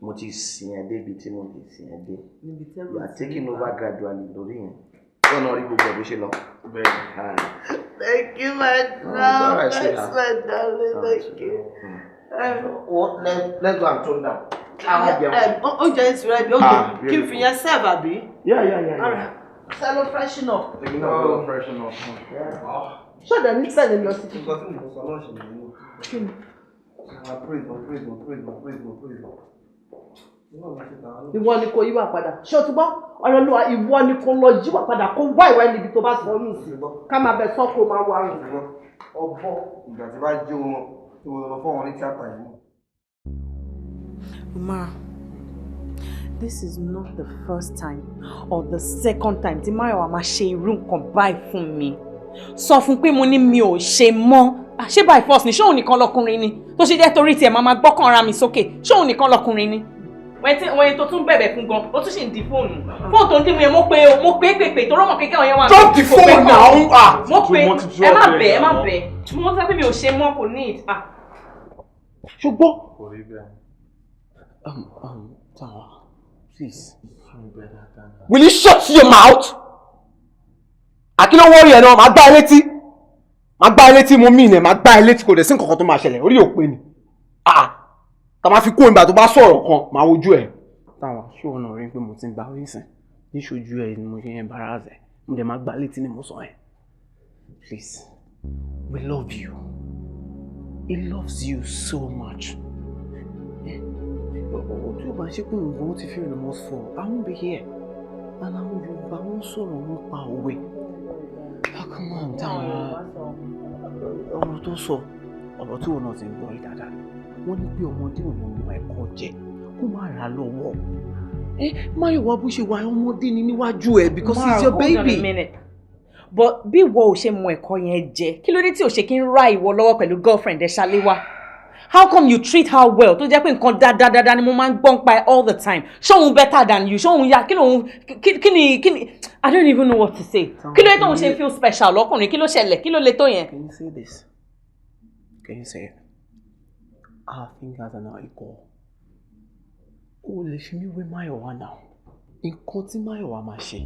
Mo ti sìn ẹ́ débi tí mo lè sìn ẹ́ dé. You are taking over gradually lórí yẹn. Wọ́n náà rí gbogbo ẹ̀ bó ṣe lọ. Thank you, my darling. Thanks, my darling. Thank you. Well, let's go and tone down. Oúnjẹ yẹn ti ready, okay. Kí n fi yẹn serve àbí? Yeah. Ṣé ló freshen up? Èmi náà ló freshen up. Ṣé ọ̀dẹ̀ ní tẹ̀lé lọ sí? Nǹkan tí mo sọ náà ṣe nìyẹn. Kí ni? Praise God, praise God, praise God, praise God, praise God. Ìwọ ni kò yíwà padà. Ṣé o ti gbọ́? Ọ̀rọ̀ ló wà, ìwọ ni kò lọ yíwà padà, kó wá ìwà níbi tó bá sọ ọ́ nù sí. Ká máa bẹ sọ́kò máa wà rùn. Ọ̀bọ. Ìgbà tí bá jó wọn, tí mo lọ fún wọn ní tíátà yìí. Umar, this is not the first time or the second time tí Máyọ̀wá máa ṣe irú nǹkan báyìí fún mi. Sọ fún pé mo ní mi ò ṣe mọ́. Ṣé by force ni? Ṣé òun nìkan lọkùnrin ni? Tó ṣe jẹ́ torí tiẹ̀ máa máa gbọ́kàn ara mi sókè. Ṣé òun nìkan lọkùnrin ni? Wẹ́n tó tún bẹ̀bẹ̀ fún gan, ó tún sì ń di fóònù. Fóònù tó ń dìmú yẹn, mo pe o, mo pe pèpè tó rọ́mọ̀ kékeré yẹn wà. Drop the phone now! Mo pe, ẹ má bẹ̀, ẹ má bẹ̀. Mo sọ pé mi ò ṣe mọ́, kò ní ìd. Ṣùgbọ́n. Kò rí bẹ́ẹ̀. Tawa, please. Will you shut your mouth? Àkí ló wọ́ọ̀rì ẹ̀ náà, màá gbá ẹ létí. Màá gbá ẹ létí, mo mí ìnẹ̀, màá gbá ẹ létí, kò dẹ̀ sí nǹkan kan tó máa ṣẹlẹ̀, orí ò pé ni. Tá máa fi kó ìgbà tó bá sọ̀rọ̀ kan, màá wojú ẹ̀. Tawa, ṣé òun náà rí pé mo ti ń gba orí sìn? Níṣojú ẹ ni mo ṣe embarrass ẹ. Mo dẹ̀ máa gbá létí ni mo sọ ẹ̀. Please, we love you. He loves you so much. Tí o bá ṣe pé nǹkan ti feel remorseful, I won't be here. And àwọn Yorùbá wọ́n sọ̀rọ̀, wọ́n pa òwe. Come on, Tawa. Ọ̀rọ̀ tó sọ, ọ̀rọ̀ tí òun náà ti ń gbọ́ rí dáadáa. Wọ́n ní pé ọmọdé ò ní mọ ẹ̀kọ́ jẹ, kó má ra lọ́wọ́. Máyọ̀wá bó ṣe wà, ọmọdé ni níwájú ẹ̀ because he's your baby. Hold on a minute. But bí ìwọ ò ṣe mọ ẹ̀kọ́ yẹn jẹ, kí ló dé tí ò ṣe kí ń ra ìwọ lọ́wọ́ pẹ̀lú girlfriend ẹ̀ Ṣaléwá? How come you treat her well tó jẹ́ pé nǹkan dáadáa ni mo máa ń gbọ́n pa ẹ́ all the time? Ṣóun better than you? Ṣóun ya kí lóun kí ni I don't even know what to say. Kí ló dé tóun ṣe feel special lọ́kùnrin? Kí ló ṣẹlẹ̀? Kí ló le tó yẹn? Can you say this? Can you say it? Our fingers are not equal. O lè fi mí wé Máyọ̀wá náà. Nǹkan tí Máyọ̀wá máa ṣe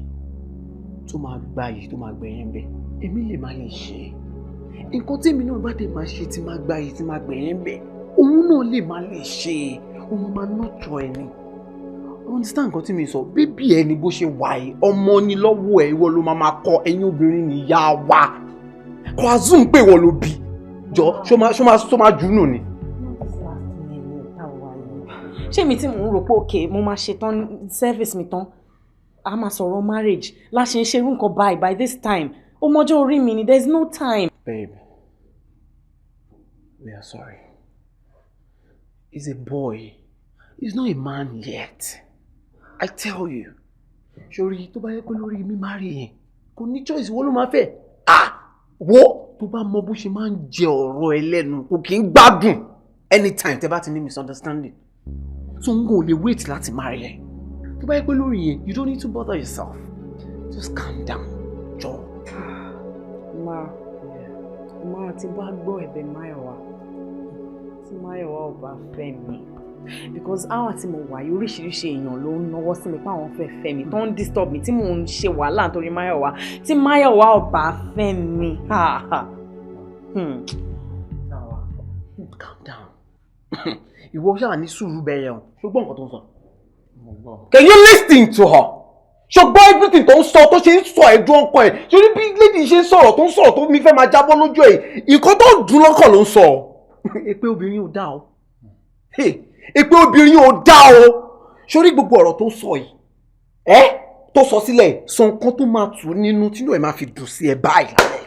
tó máa gba yìí, tó máa gbẹ̀yìn bẹ́ẹ̀, èmi lè má lè ṣe é. Nǹkan tí èmi náà bá dé máa ṣe tí máa gba yìí, tí máa gbẹ̀yìn bẹ́ẹ̀, òun náà lè má lè ṣe é. Òun máa nurture ẹ ni. Understand nǹkan tí mi sọ? Baby ẹ ni bó ṣe wà yìí, ọmọ ni lọ́wọ́ ẹ, ìwọ ló máa máa kọ́. Ẹ̀yin obìnrin ni ìyá wa. Kò assume pé ìwọ ló bí. Jọ, ṣó máa jù nù ni? Ṣé mi tí mò ń rò pé okay, mo máa ṣe tán service mi tán, a máa sọ̀rọ̀ marriage láṣẹ ń ṣerú nǹkan báyìí by this time? Ó mọjọ́ orí mi ni, there is no time. Babe, we are sorry. He's a boy. He's not a man yet. I tell you. Sori, tó bá yẹ pé lórí mi marry yẹn, kò ní choice, wo ló máa fẹ́. Ah! Wo tó bá mọ bó ṣe máa ń jẹ ọ̀rọ̀ ẹ lẹ́nu, kò kí ń gbádùn anytime tẹ́ bá ti ní misunderstanding. So n kò lè wait láti marry ẹ. Tó bá yẹ pé lórí yẹn, you don't need to bother yourself. Just calm down. Jọ. Ma, ma ti bá gbọ́ ẹ̀bẹ̀ Máyọ̀wá, tí Máyọ̀wá ò bá fẹ́ mi, Because hour tí mo wà yìí, oríṣiríṣi èèyàn ló ń náwó sí mi pé àwọn fẹ́ fẹ́ mi, tó ń disturb mi, tí mò ń ṣe wàhálà nítorí Máyọ̀wá. Tí Máyọ̀wá ò bá fẹ́ mi. Ha ha. Calm down. Ìwọ ṣáà ní sùúrù bẹ́ẹ̀ yẹn o. Ṣùgbọ́n nǹkan tó ń sọ. Can you listen to her? Ṣùgbọ́n everything tó ń sọ, tó ṣe ń sọ ẹ̀dùn ọkàn ẹ̀, ṣe ní bí lady ṣe ń sọ̀rọ̀, tó ń sọ̀rọ̀, tó mi fẹ́ máa jábọ́ lójú ẹ̀, ìkan tó ń dùn lọ́kàn ló ń sọ. Èpè obìnrin ò dá o. Èpè obìnrin ò dá o. Sórí gbogbo ọ̀rọ̀ tó ń sọ yìí, ẹ́ tó sọ sílẹ̀, sọ nǹkan tó máa tù nínú tínú ẹ̀ máa fi dùn sí ẹ báyìí lálẹ́.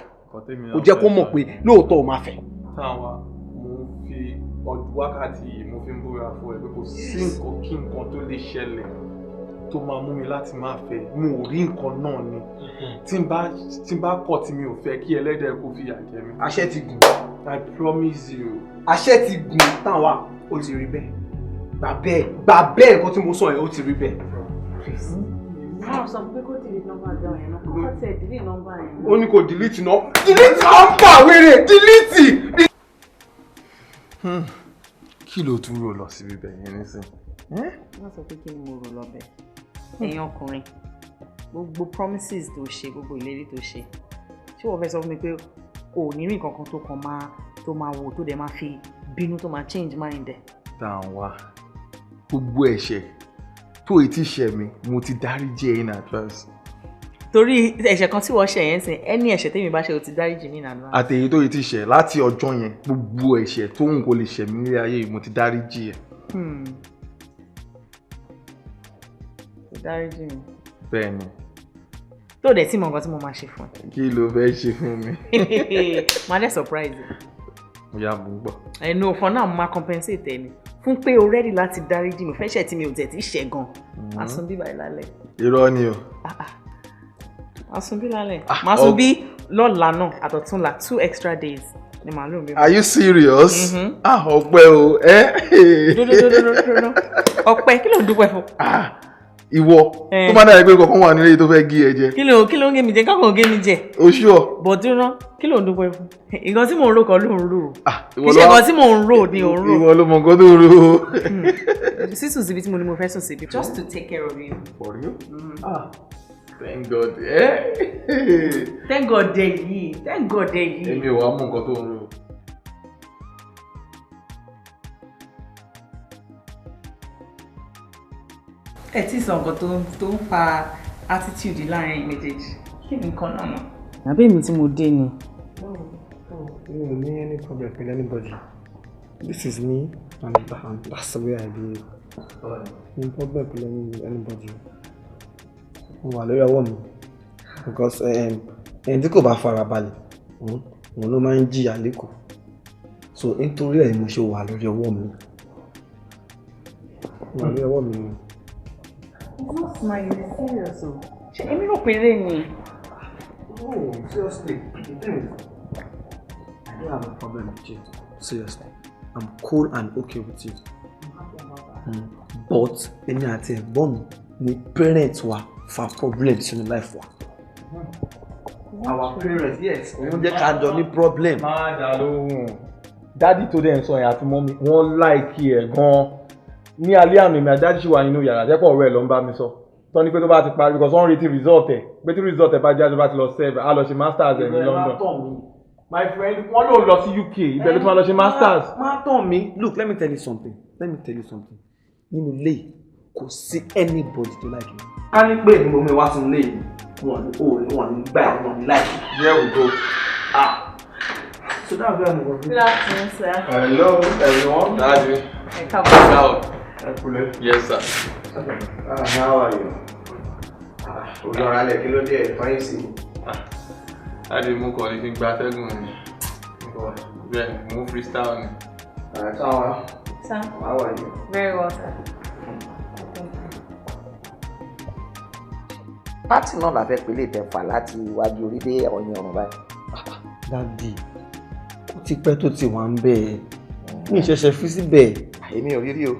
Kò jẹ́ kó mọ̀ pé lóòótọ́ o máa fẹ́. Táwa, mo ń fi ọdún wákàtí yìí, mo fi ń búra fún ẹ pé kò sí nǹkan kí nǹkan tó lè ṣẹlẹ̀ tó máa mú mi láti máa fẹ́. Mo ò rí nǹkan náà ni tí n bá kọ̀ tí mi ò fẹ́, kí ẹlẹ́dẹ̀ kó fìyà jẹ mí. Àṣẹ ti gùn. I promise you. Àṣẹ ti gùn. Táwa, ó ti rí bẹ́ẹ̀. Gbà bẹ́ẹ̀, gbà bẹ́ẹ̀, nǹkan tí mo sọ yẹn, ó ti rí bẹ́ẹ̀. Wọ́n sọ pé kó delete number girl yẹn náà, kókó tẹ̀ delete number yẹn. Ó ní kò delete náà. Delete number wèrè, delete. Kí ló tún rò lọ síbi bẹ́ẹ̀ yẹn nísìnyí? Wọ́n sọ pé kí ni mo rò lọ bẹ́ẹ̀. Ẹ̀yin ọkùnrin, gbogbo promises tó ṣe, gbogbo ìlérí tó ṣe, ṣé wọ́n fẹ́ sọ fún mi pé o ò ní rí nǹkan kan tó kàn máa tó máa wò, tó dẹ̀ máa fi bínú, tó máa change mind ẹ̀? Tàwa, gbogbo ẹ̀ṣẹ̀ tó etí ṣẹ̀ mi, mo ti dáríjì ẹ in advance. Torí ẹ̀ṣẹ̀ kan tí wọ́n ṣẹ̀ yẹn sìn, ẹni ẹ̀ṣẹ̀ tèmi bá ṣe, o ti dáríjì mí in advance. Àtẹ̀yí tó etí ṣẹ̀ láti ọjọ́ yẹn, gbogbo ẹ̀ṣẹ̀ tó ń kò lè ṣẹ̀ mí nílé ayé, mo ti dáríjì ẹ. Dáríjì mi. Bẹ́ẹ̀ni. Tó dẹ̀ tí mo nǹkan tí mo máa ṣe fún ẹ. Kí ló fẹ́ ṣe fún mi? Màá dẹ̀ surprise ẹ. Ìyá, mo ń gbọ́. Ẹnu òfò náà, mo máa compensate ẹ ni fún pé o ready láti dáríjì mi fẹ́ṣẹ̀ tí mi ò tẹ̀ tí ṣẹ̀ gan. Màá sùn bí báyìí lálẹ́. Irọ́ ni o. Màá sùn bí lálẹ́. Màá sùn bí lọ́la náà àtọ̀túnla, 2 extra days ni màá lò bí. Are you serious? Mm-hmm. Ah, ọpẹ́ o. Dúdúdúdúdúdú, ọpẹ́ kí ló ń dúpẹ́ fún? Ìwọ tó bá dára pé kankan wà nílé tó fẹ́ gé ẹ jẹ. Kí ló ń gé mi jẹ? Kákan gé mi jẹ. O ṣúọ. Bọ̀dúnrán, kí ló ń dúpẹ́ fún? Nǹkan tí mò ń rò kọ́ ló ń rò. Kì í ṣe nǹkan tí mò ń rò ni ò ń rò. Ìwọ ló mọ nǹkan tó ń rò. Sísùn síbi tí mo ní mo fẹ́ sùn síbi, just to take care of you. For real? Mm. Ah, thank God. Eh? Thank God dẹ yìí, thank God dẹ yìí. Èmi ò wá mọ nǹkan tó ń rò. Ẹ tí sọ nǹkan tó ń fa attitude láàrin méjèèjì, kí ni nǹkan náà mọ̀? Àbí èmi tí mo dé ni. Mi ò ní any problem with anybody. This is me and that's the way I behave. Mi ò problem with anybody. Mo wà lórí ọwọ́ mi because ẹni tí kò bá fara balẹ̀, òun ló máa ń jìyà lẹ́kọ̀ọ́. So nítorí ẹ̀ ni mo ṣe wà lórí ọwọ́ mi. Mo wà lórí ọwọ́ mi ni. It's not smiling, it's serious o. Ṣé èmi rò pé eré ni? Oh, seriously, the thing is, I don't have a problem with you. Seriously, I'm cool and okay with you. But èmi àti ẹ̀gbọ́n mi ni parents wa fa problem sínú life wa. Our parents, yes, òun jẹ́ ká jọ ní problem. Má dà lóhùn. Daddy tó dẹ̀ ń sọ yẹn àti mummy, wọ́n like ẹ̀ gan-an. Ní alẹ́ àná, èmi àti daddy ṣì wà nínú yàrá tẹ́pọ̀, ọ̀rẹ́ ẹ̀ ló ń bá mi sọ. Tọ́ ni pé tó bá ti parí, because wọ́n ń retí result ẹ̀, pé tí result ẹ̀ bá jáde, bá ti lọ serve, á lọ ṣe masters ẹ̀ ní London. My friend, wọ́n lòun lọ sí UK, ibẹ̀ ló ti máa lọ ṣe masters. Má tàn mí. Look, let me tell you something. Let me tell you something. Nínú ilé yìí, kò sí anybody tó like me. Ká ní pé èmi mo mi wá sínú ilé yìí, wọn ní o wọn ní gbà ẹ̀, wọn ní like. Here we go. Ah. So that's where I'm going. Good afternoon, sir. Hello, everyone. Daddy. Ẹ káàbọ̀. Ẹ kúlẹ̀. Yes, sir. How are you? Ojú ọ̀rọ̀ alẹ̀, kí ló dé ẹ̀ fáyín sí? Daddy, mú kàn ní kí n gba atẹ́gùn ni. Bẹ́ẹ̀ni, mú freestyle ni. Táwa. Sir. How are you? Very well, sir. Party náà la fẹ́ pè lè tẹ̀ fà láti iwájú orí dé ọ̀yìn ọ̀run báyìí. Daddy, ó ti pẹ́ tó ti wà ń bẹ̀ ẹ́. Mi ì ṣẹ̀ṣẹ̀ fi síbẹ̀. Èmi ò rí rí o.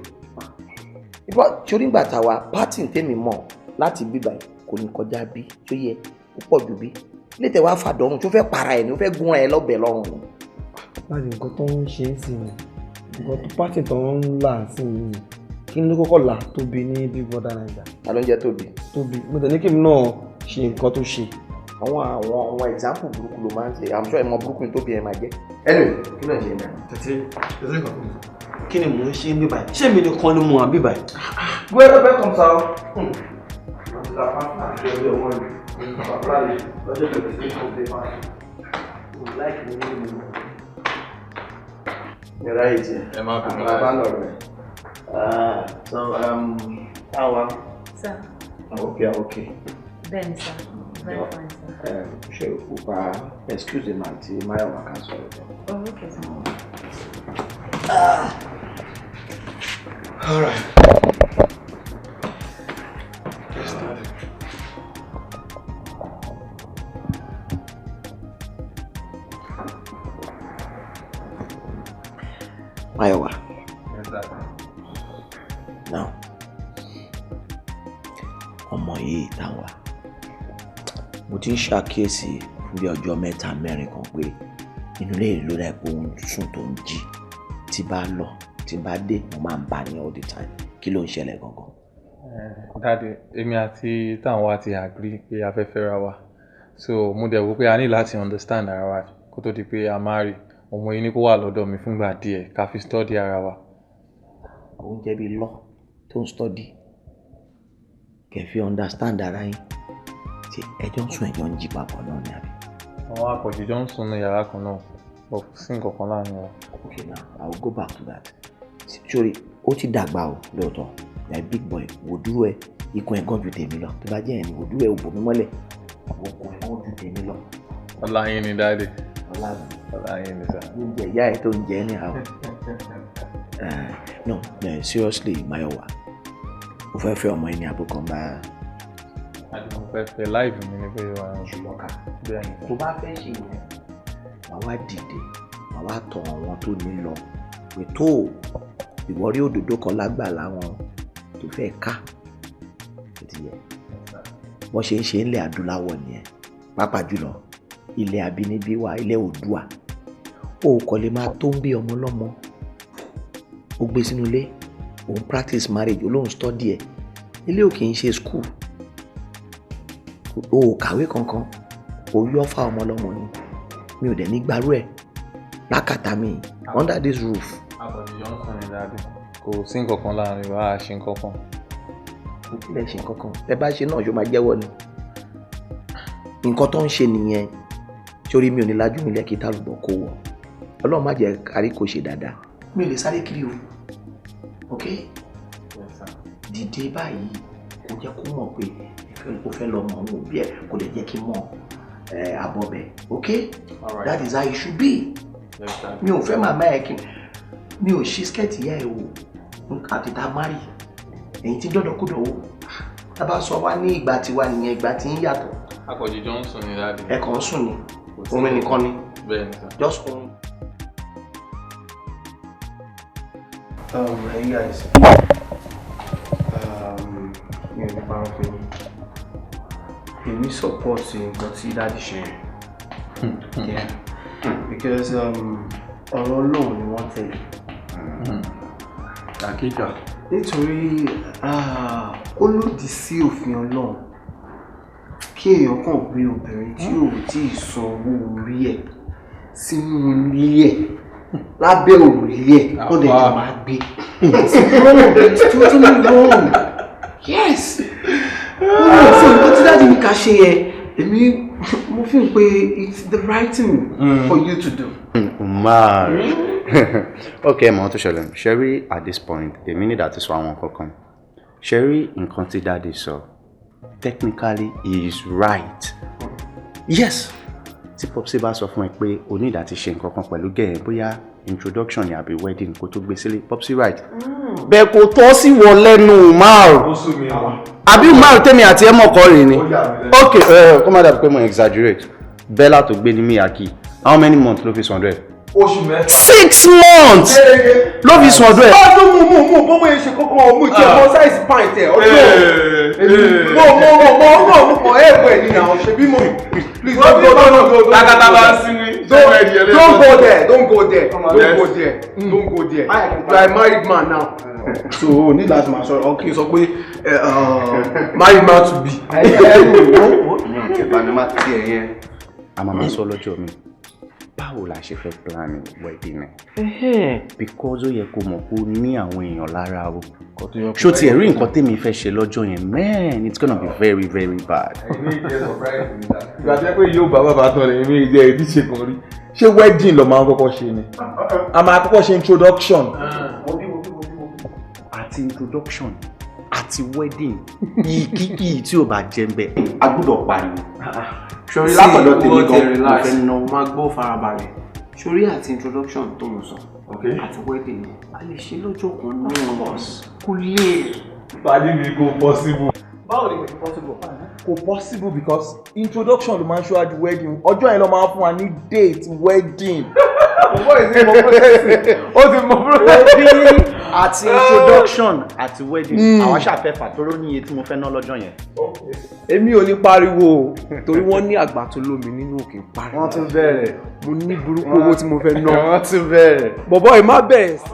Ìbọn torí ìgbà tàwa, party tèmi mọ̀ láti bíbà yìí kò ní kọjá bí tó yẹ ó pọ̀ jù bí ilé tẹ̀ wá fàdọ́rùn tó fẹ́ para ẹ̀ ní ó fẹ́ gún ẹ lọ́bẹ̀ lọ́rùn ni. Daddy, nǹkan tó ń ṣe é sí ni, Nǹkan tó party tó ń là sí yìí, kí ni ló kọ́kọ́ là Tóbi ní Big Brother Naija? Ta ló ń jẹ́ Tóbi? Tóbi, mo tẹ̀lé kí èmi náà ṣe nǹkan tó ṣe. Àwọn example burúkú ló máa ń ṣe. I'm sure ẹ̀mọ burúkú ni Tóbi ẹ̀ máa jẹ́. Anyway, kí ló ń ṣe náà? Tẹ̀tí tẹ̀tí kan fún mi. Kí ni mò ń ṣe ní báyìí? Ṣé mi nìkan ni mo wà bí báyìí? Well, welcome, sir. You're right. Ẹ má bínú. Bàbá lọ rẹ̀. So, how are Sir. I hope you're okay. Bẹ́ẹ̀ni sir, very fine sir. Ṣé o pa excuse me àti Máyọ̀wá ká sọ̀rọ̀? Oh, okay sir. All right. Get started. Máyọ̀wá. Yes, sir. Now, ọmọ yìí táwa, mo ti ń ṣàkíyèsí fún bí ọjọ́ mẹ́ta mẹ́rin kan pé inú ilé ìlú rẹ̀ pé òun sùn tó ń jí. Tí bá lọ, tí bá dé, mo máa ń bá ní all the time. Kí ló ń ṣẹlẹ̀ gangan? Daddy, èmi àti Táwọn ti agree pé a fẹ́ fẹ́ra wa. So mo dẹ̀ wò pé a ní láti understand ara wa kó tó di pé a marry. Ọmọ yìí ní kó wà lọ́dọ̀ mi fúngbà díẹ̀ ká fi study ara wa. Òun jẹ́ bí law tó ń study. Kẹ̀ fi understand ara yín. Ṣé ẹjọ́ ń sùn ẹjọ́ ń jí papọ̀ náà ni àbí? Àwọn àpọ̀jù jọ ń sùn ní yàrá kan náà, but kò sí nǹkan kan láàrin wa. Okay now, I will go back to that. Sorry, ó ti dàgbà o lóòótọ́. You are a big boy. Wò dúró ẹ, ikùn ẹ̀ gan ju tèmi lọ. Tó bá jẹ́ ẹ̀ ní wò dúró ẹ, ò bò mí mọ́lẹ̀. Okùn ẹ̀ gan ju tèmi lọ. Ọlá yín ni daddy. Ọlá mi. Ọlá yín ni sir. Oúnjẹ ìyá ẹ tó ń jẹ ní àwọn. No, no, seriously, Máyọ̀wá. O fẹ́ fẹ́ ọmọ yìí ní àbúkọ bá. Àti mo fẹ́ fẹ́ láìpẹ́ mi ní pé wà á. Ṣùlọ́kà. Bẹ́ẹ̀ni. Tó bá fẹ́ ṣe yẹn, wàá wá dìde, wàá wá tọ̀ àwọn tó ní lọ. Pé tó ìwọ rí òdòdó kan lágbàlá wọn tó fẹ́ ká. Ó ti yẹ. Wọ́n ṣe ń ṣe ńlẹ̀ adúláwọ̀ nìyẹn. Pàápàá jùlọ, ilẹ̀ abínibí wa, ilẹ̀ Oòduà. O kò lè máa tó ń bí ọmọ lọ́mọ. Ó gbé sínú ilé, òun practice marriage, olóhùn study ẹ̀. Ilé ò kì í ṣe school. O ò kàwé kankan, o yọ́ fá ọmọ lọ́mọ ni. Mi ò dẹ̀ ní gbarú ẹ̀ lákàtà mi under this roof. Àpọ̀jù jọ ń sùn ní daddy. Kò sí nǹkan kan láàrin wa, a ṣe nǹkan kan. Kò tilẹ̀ ṣe nǹkan kan. Ẹ bá ṣe náà ṣó máa jẹ́wọ́ ni. Nǹkan tó ń ṣe nìyẹn. Sórí mi ò ní lajú mi lẹ́kì tálùbọ̀ kó wọ̀. Ọlọ́run má jẹ́ kárí kò ṣe dáadáa. Mi ò lè sáré kiri o. Ok? Dìde báyìí kò jẹ́ kó mọ̀ pé o fẹ́ lọ mọ̀ òun òbí ẹ̀ kò lè jẹ́ kí n mọ̀ àbọ̀ bẹ̀. Ok? That is how it should be. Mi ò fẹ́ màmá ẹ̀ kí mi ò ṣí skẹ́ẹ̀tì ìyá ẹ̀ wò àti tá a márì. Èyí tí dọ́dọ̀kúdọ̀ wò. Tá a bá sọ wá ní ìgbà tiwa nìyẹn, ìgbà tí ń yàtọ̀. Àpọ̀jù jọ ń sùn ní daddy. Ẹ kàn ń sùn ni. Orin nìkan ni. Bẹ́ẹ̀ni sir. Just orin. Hey guys, mi ò ní parọ́ fún yín. Èmi support nǹkan tí daddy ṣe yẹn. Yeah, because ọ̀rọ̀ Ọlọ́run ni wọ́n tẹ̀lé. Àkíkà. Nítorí ó lòdì sí òfin Ọlọ́run kí èèyàn kàn gbé obìnrin tí ò tí ì san owó orí ẹ̀ sínú ilé ẹ̀ lábẹ́ òrùlé ẹ̀ kó lè jọ máa gbé. It's wrong. It's totally wrong. Yes. So nǹkan tí daddy ní ká ṣe yẹn, èmi mo fi pé it's the right thing for you to do. Umar. Okay, mo tó ṣẹlẹ̀. Sherry, at this point, èmi ní láti sọ àwọn nǹkan kan. Sherry, nǹkan tí daddy sọ, technically he is right. Yes. Tí Popsi bá sọ fún ẹ pé o ní láti ṣe nǹkan kan pẹ̀lú gẹ̀ẹ́ bóyá introduction ni àbí wedding kó tó gbé sílé, Popsi right. Bẹ́ẹ̀ kò tọ́ sí wọ lẹ́nu Umar. Àbí Umar tèmi àti ẹ̀ mọ̀kọ́ rè ni. Okay, kó má dàbí pé mo exaggerate. Bella tó gbé ní Miyaki, how many months ló fi sùn ọ̀dọ̀ ẹ̀? Oṣù mẹ́fà. 6 months ló fi sùn ọ̀dọ̀ ẹ̀. Ọdún mú mú mú bọ́mọ yẹn ṣe kọ́kọ́ mú ìjẹ́ mọ́ size pint ẹ̀ ọdún. Mo mo mo mo mo mo mo ẹ pẹ ní àwọn ṣe bí mo. Please don't go, don't go, don't Takata bá ń sinmi. Don't go there, don't go there, don't go there, don't go there. You are a married man now. So o ní láti máa sọ̀rọ̀ kí n sọ pé married man to be. Ìyẹn ò tẹ̀ bá mi má tiẹ̀ yẹn. A máa ma sọ lọ́jọ́ mi. Báwo la ṣe fẹ́ plan wedding ẹ̀? Because ó yẹ kó mọ̀ kó ní àwọn èèyàn lára o. Ṣó tiẹ̀ rí nǹkan tèmi fẹ́ ṣe lọ́jọ́ yẹn? Man, it's gonna be very very bad. Ìgbà tí wọ́n pé yóò bá bàbá tán lẹ́yìn méjì jẹ́ èyí ṣe kàn rí. Ṣé wedding ló máa ń kọ́kọ́ ṣe ni? A máa kọ́kọ́ ṣe introduction. Àti introduction àti wedding, ìkíkì tí ò bá jẹ́ ń bẹ̀, a gbọ́dọ̀ pariwo. Ṣorí látọ̀dọ̀ tèmi gan, mo fẹ́ náwó. Máa gbọ́, farabalẹ̀. Ṣorí àti introduction tó ń sọ àti wedding yẹn, a lè ṣe lọ́jọ́ kan náà, kò lè. Pàdé mi, kò possible. Báwo ni kò ṣe possible? Kò possible because introduction ló máa ń ṣíwájú wedding. Ọjọ́ yẹn ló máa ń fún wa ní date wedding. Bọ̀bọ̀ yìí ti mọ process. Ó ti mọ process. Àti introduction àti wedding, àwa ṣàfẹ́fà tó ní iye tí mo fẹ́ ná lọ́jọ́ yẹn. Èmi ò ní pariwo o, torí wọ́n ní àgbà tó lómi nínú òkè ń pariwo. Wọ́n tún bẹ̀rẹ̀. Mo ní burúkú owó tí mo fẹ́ ná. Wọ́n tún bẹ̀rẹ̀. Bọ̀bọ̀ yìí má bẹ̀rẹ̀ sí.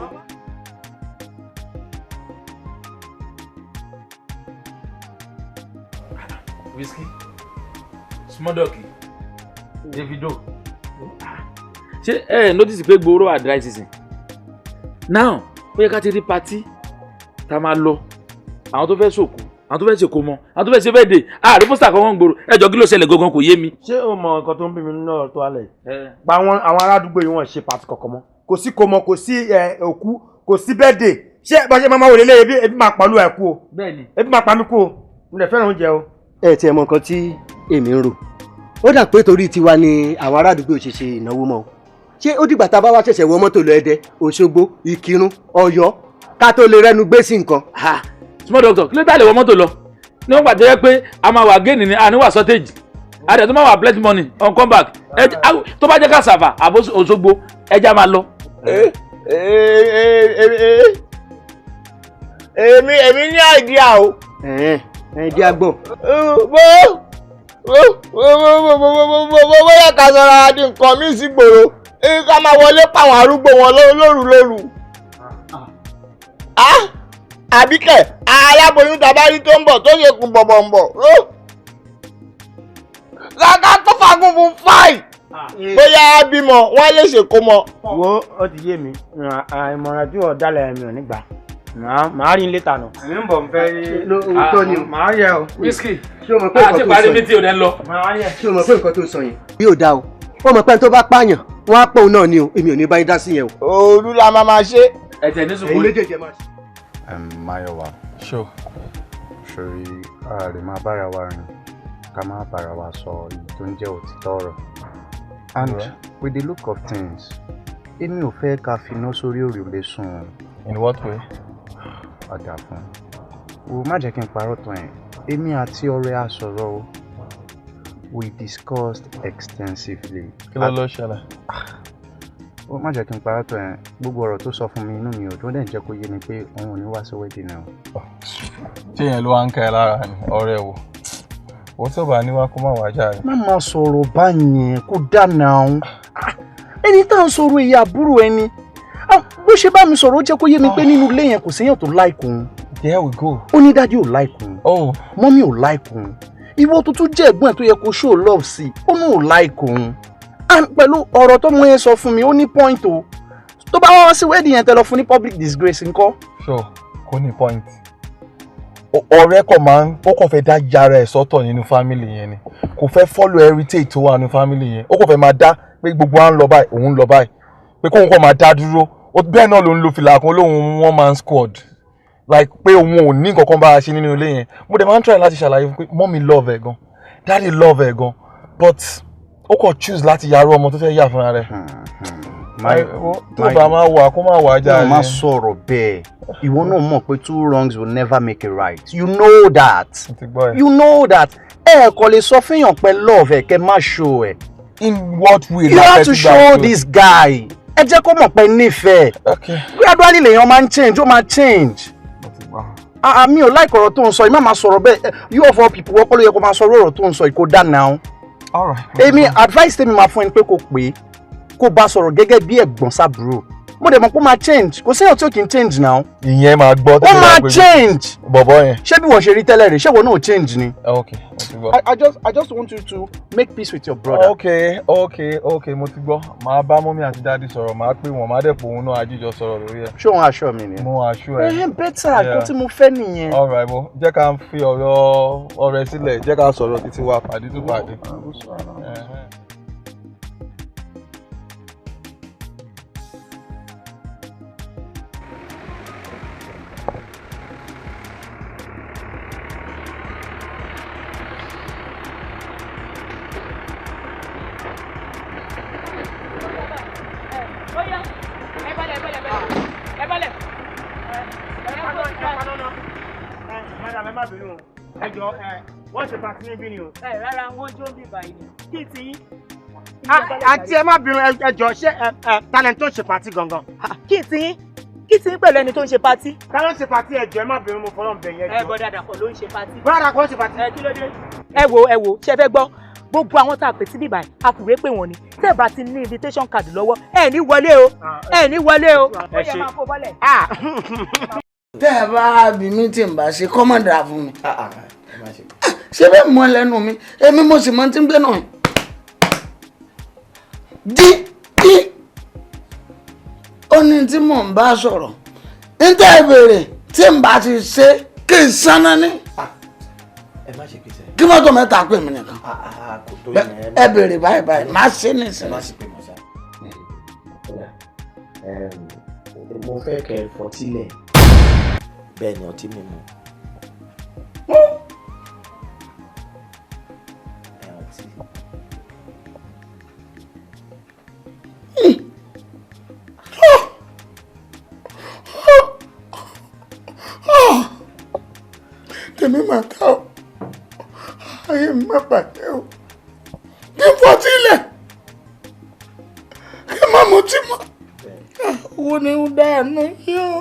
Whiskey, Small Doggy, Davido. Ṣé ẹ notice pé gbòòrò wà dry season now? Ó yẹ ká ti rí party tá a máa lọ, àwọn tó fẹ́ sòkú, àwọn tó fẹ́ ṣèkómọ, àwọn tó fẹ́ ṣe birthday. Ààrẹ poster kan wọ́n ń gbòòrò. Ẹ jọ, kí ló ṣẹlẹ̀ gangan? Kò yé mi. Ṣé o mọ nǹkan tó ń bí mi nínú ọ̀rọ̀ tó wà lẹ̀ yìí? Pa àwọn aládùúgbò yìí, wọ́n ṣe party kankan mọ́. Kò sí kómọ, kò sí òkú, kò sí birthday. Ṣé bá ṣe máa máa wò lélẹ̀? Ebi máa pàlú ẹ̀ kú o. Bẹ́ẹ̀ni. Ebi máa pa mí kú o. Mo lè fẹ́ràn oúnjẹ o. Ẹ tiẹ̀ mọ nǹkan tí èmi ń rò, ó dà pé torí tiwa ni àwọn ará àdúgbò ṣe ṣe ìnáwó mọ́ o. Ṣé ó dìgbà tá a bá wá ṣẹ̀ṣẹ̀ wọ mọ́tò lọ Ẹdẹ, Òṣogbo, Ìkìrun, Ọ̀yọ́ ká tó lè rẹ́nu gbé sí nǹkan? Small doctor, kí ló dá lè wọ mọ́tò lọ ní wọ́n gbàdé pé a máa wà gain ní àníwá shortage, a dẹ̀ tó máa wà plenty money on come back. Tó bá jẹ́ ká sàfà àbó Òṣogbo, ẹja máa lọ. Èmi ní idea o. Idea gbọ́. Bó bó bóyá ká sọra di nǹkan míì sí gbòòrò, ká máa wọlé pàwọn arúgbó wọn lóru lóru. Àbíkẹ́ aláboyún tabari tó ń bọ̀ tó ṣe kún bọ̀bọ̀nbọ̀, kàkà tó fagún fún fáì, bóyá bímọ wọn lè ṣèkó mọ. Wo, ó ti yé mi. Ìmọ̀ràn tí ò dálẹ̀ mi ò ní gbà, màá rí létà nù. Èmi ń bọ̀, ń fẹ́ rí. Òótọ́ ni o. Màá yẹ o. Whisky. Ṣé o mọ̀ pé nǹkan àti tó parí sọ mi yẹn tí ò dẹ́ ń lọ. Ṣé o mọ̀ pé nǹkan tó sọ yẹn yóò dáa o? Wọ́n mọ̀ pé ẹni tó bá pààyàn wọ́n á pọ̀ òun náà ni o. Èmi ò ní bá yín dá sí yẹn o. Òru la máa máa ṣe. Ẹ̀jẹ̀ ní sùkúrù. Ẹ̀yin méjèèjì ẹ máa ṣe. Máyọ̀wá. Sure. Ṣòrí, a lè máa bára wa rìn ká má bára wa sọ èyí tó ń jẹ́ òtítọ́ ọ̀rọ̀. And with the look of things, èmi ò fẹ́ ká finá sórí òrùlé sùn. In what way? Ọ̀dà fún un. O má jẹ́ kí n parọ́ tán ẹ̀. Èmi àti ọ̀rẹ́ á sọ̀rọ̀ o. We discussed extensively. Kí ló ṣẹlẹ̀? Ó má jẹ́ kí n parọ́ tán ẹ̀. Gbogbo ọ̀rọ̀ tó sọ fún mi, inú mi ò dùn. Ó dẹ̀ jẹ́ kó yé mi pé òun ò ní wá sí wedding náà. Ṣé yẹn ló wá ń ka ẹ lára ni? Ọ̀rẹ́ wo? Wọ́n tó bá ní wá, kó má wá jáde. Má máa sọ̀rọ̀ báyẹn, kó dáná òun. Ẹni tá à ń sọ̀rọ̀ èyí, àbúrò ẹni. Bó ṣe bá mi sọ̀rọ̀, ó jẹ́ kó yé mi pé nínú ilé yẹn, kò séèyàn tó like òun. There we go. Ó ní daddy ò like òun. Mummy ò like òun. Ìwọ tó tún jẹ́ ẹ̀gbọ́n ẹ̀ tó yẹ kó show love sí, ó ní ò like òun. And pẹ̀lú ọ̀rọ̀ tó mú yẹn sọ fún mi, ó ní point o. Tó bá wá sí wedding yẹn, tẹ lọ fún ní public disgrace ńkọ́? Sure, kò ní point. Ọ̀rẹ́ kọ̀ máa ń, ó kàn fẹ́ dá yàrá ẹ̀ sọ́tọ̀ nínú family yẹn ni. Kò fẹ́ follow heritage tó wà nínú family yẹn. Ó kàn fẹ́ máa dá pé gbogbo wa ń lọ báyìí, òun ń lọ báyìí, pé kóun kàn máa dá dúró. Bẹ́ẹ̀ náà ló ń lo fìlà kan lóun one man squad, like pé òun ò ní nǹkan kan bá a ṣe nínú ilé yẹn. Mo dẹ̀ máa ń try láti ṣàlàyé fún pé mommy love ẹ̀ gan, daddy love ẹ̀ gan, but ó kàn choose láti yàrá ọmọ tó fẹ́ yà fúnra rẹ̀. Tó bá máa wà, kó máa wà jáde. Má sọ̀rọ̀ bẹ́ẹ̀. Ìwọ náà mọ̀ pé two wrongs will never make a right. You know that. You know that. Ẹ kò lè sọ fíyàn pé love ẹ, kẹ́ má show ẹ. In what way? You have to show this guy. Ẹ jẹ́ kó mọ̀ pé nífẹ̀ẹ́. Gradually lèèyàn máa ń change, ó máa change. Ah, mi ò like ọ̀rọ̀ tó ń sọ yìí, má máa sọ̀rọ̀ bẹ́ẹ̀. You of all people, wọ́n kọ́ ló yẹ kó máa sọ ọ̀rọ̀ tó ń sọ yìí, kó dá now. All right. Èmi advice tèmi máa fún ẹni pé kó pè é, kó bá sọ̀rọ̀ gẹ́gẹ́ bí ẹ̀gbọ́n sábúrò. Mo dẹ̀ mọ̀ pé ó máa change, kò séèyàn tí ò kí ń change now. Ìyẹn máa gbọ́. Ó máa change. Bọ̀bọ̀ yẹn. Ṣé bí wọ́n ṣe rí tẹ́lẹ̀ rè, ṣé wọ́n náà ò change ni? Ok, mo ti gbọ́. I just want you to make peace with your brother. Ok, mo ti gbọ́. Màá bá mummy àti daddy sọ̀rọ̀, màá pè wọ́n, màá dẹ̀ pò òun náà ajíjọ sọ̀rọ̀ lórí ẹ̀. Ṣé òun aṣọ mi ni? Mo aṣọ ẹ. Ẹhẹ́n, better, nǹkan tí mo fẹ́ nìyẹn. All right, mo jẹ́ ká fi ọ̀rọ̀ ọ̀rẹ́ sílẹ̀, jẹ́ ká sọ̀rọ̀ títí wa pàdé tó pàdé. Óyá, ẹ balẹ̀, ẹ balẹ̀, ẹ balẹ̀. Madam, ẹ má bínú o, ẹ jọ ẹ wọ́n ṣe party níbí ni o. Ẹ rárá, wọ́n jó ń bí báyìí ni. Kí ti yín? Àǹtí, ẹ má bínú, ẹ jọ, ṣé ẹ talent tó ń ṣe party gangan? Kí ti yín? Kí ti yín pẹ̀lú ẹni tó ń ṣe party? Ta ló ń ṣe party? Ẹ jọ, ẹ má bínú, mo fọlọ́ bẹ̀ yẹn. Ẹ bọ́dà Dàpọ̀ ló ń ṣe party. Bọ́dà Dàpọ̀ ló ń ṣe party. Ẹ kí ló dé? Ẹ wo, ẹ wo, ṣé ẹ fẹ́ gbọ́? Gbogbo àwọn tá a pè sí bíbá yìí, a kùwé pè wọ́n ni. Tẹ́ ẹ bá ti ní invitation card lọ́wọ́, ẹ ní wọlé o, ẹ ní wọlé o. Ó yẹ máa kó bọ́lẹ̀. Tẹ́ ẹ bá bí mi tí ń bá ṣe kọ́mọ̀dà fún mi, ṣé bẹ́ẹ̀ mọ lẹ́nu mi, èmi mo sì mọ tí ń gbé náà dí dí. Ó ní tí mò ń bá sọ̀rọ̀ ń tẹ́ ẹ béèrè tí ń bá ti ṣe kí n sáná ní Ẹ má ṣe pèsè. Kí mọ́tò mẹ́ta pè mí nìkan. Kò tó yẹn. Ẹ béèrè báyìí báyìí, má ṣe nísìnyí. Ẹ má ṣe pè mọ́ sá. Mo fẹ́ kẹ́ ẹ fọtílẹ̀, bẹ́ẹ̀ ni ọtí mímu. Ẹ ọtí. Tèmi máa ta ọ, ayé mi má bàjẹ́ o. Kí n fọtí lẹ̀, kí n má mutí mọ́. Owó ni ń dànù yìí o,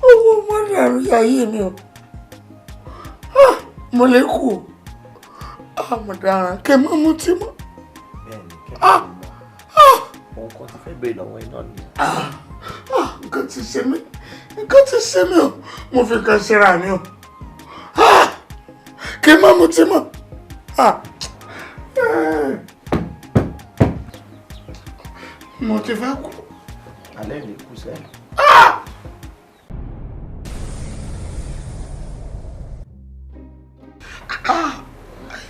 owó má dànù ayé mi o. Mo lè kú àmọ̀dáràn, kí n má mutí mọ́. Bẹ́ẹ̀ni, kẹ́ ẹ má mọ̀. Òun kan ti fẹ́ béèrè lọ́wọ́ iná nìyẹn. Nǹkan ti ṣe mí, nǹkan ti ṣe mí o, mo fi kan ṣera mi o, kí n má mutí mọ́. Mo ti fẹ́ kú. Alẹ́ mi kú sẹ́yìn.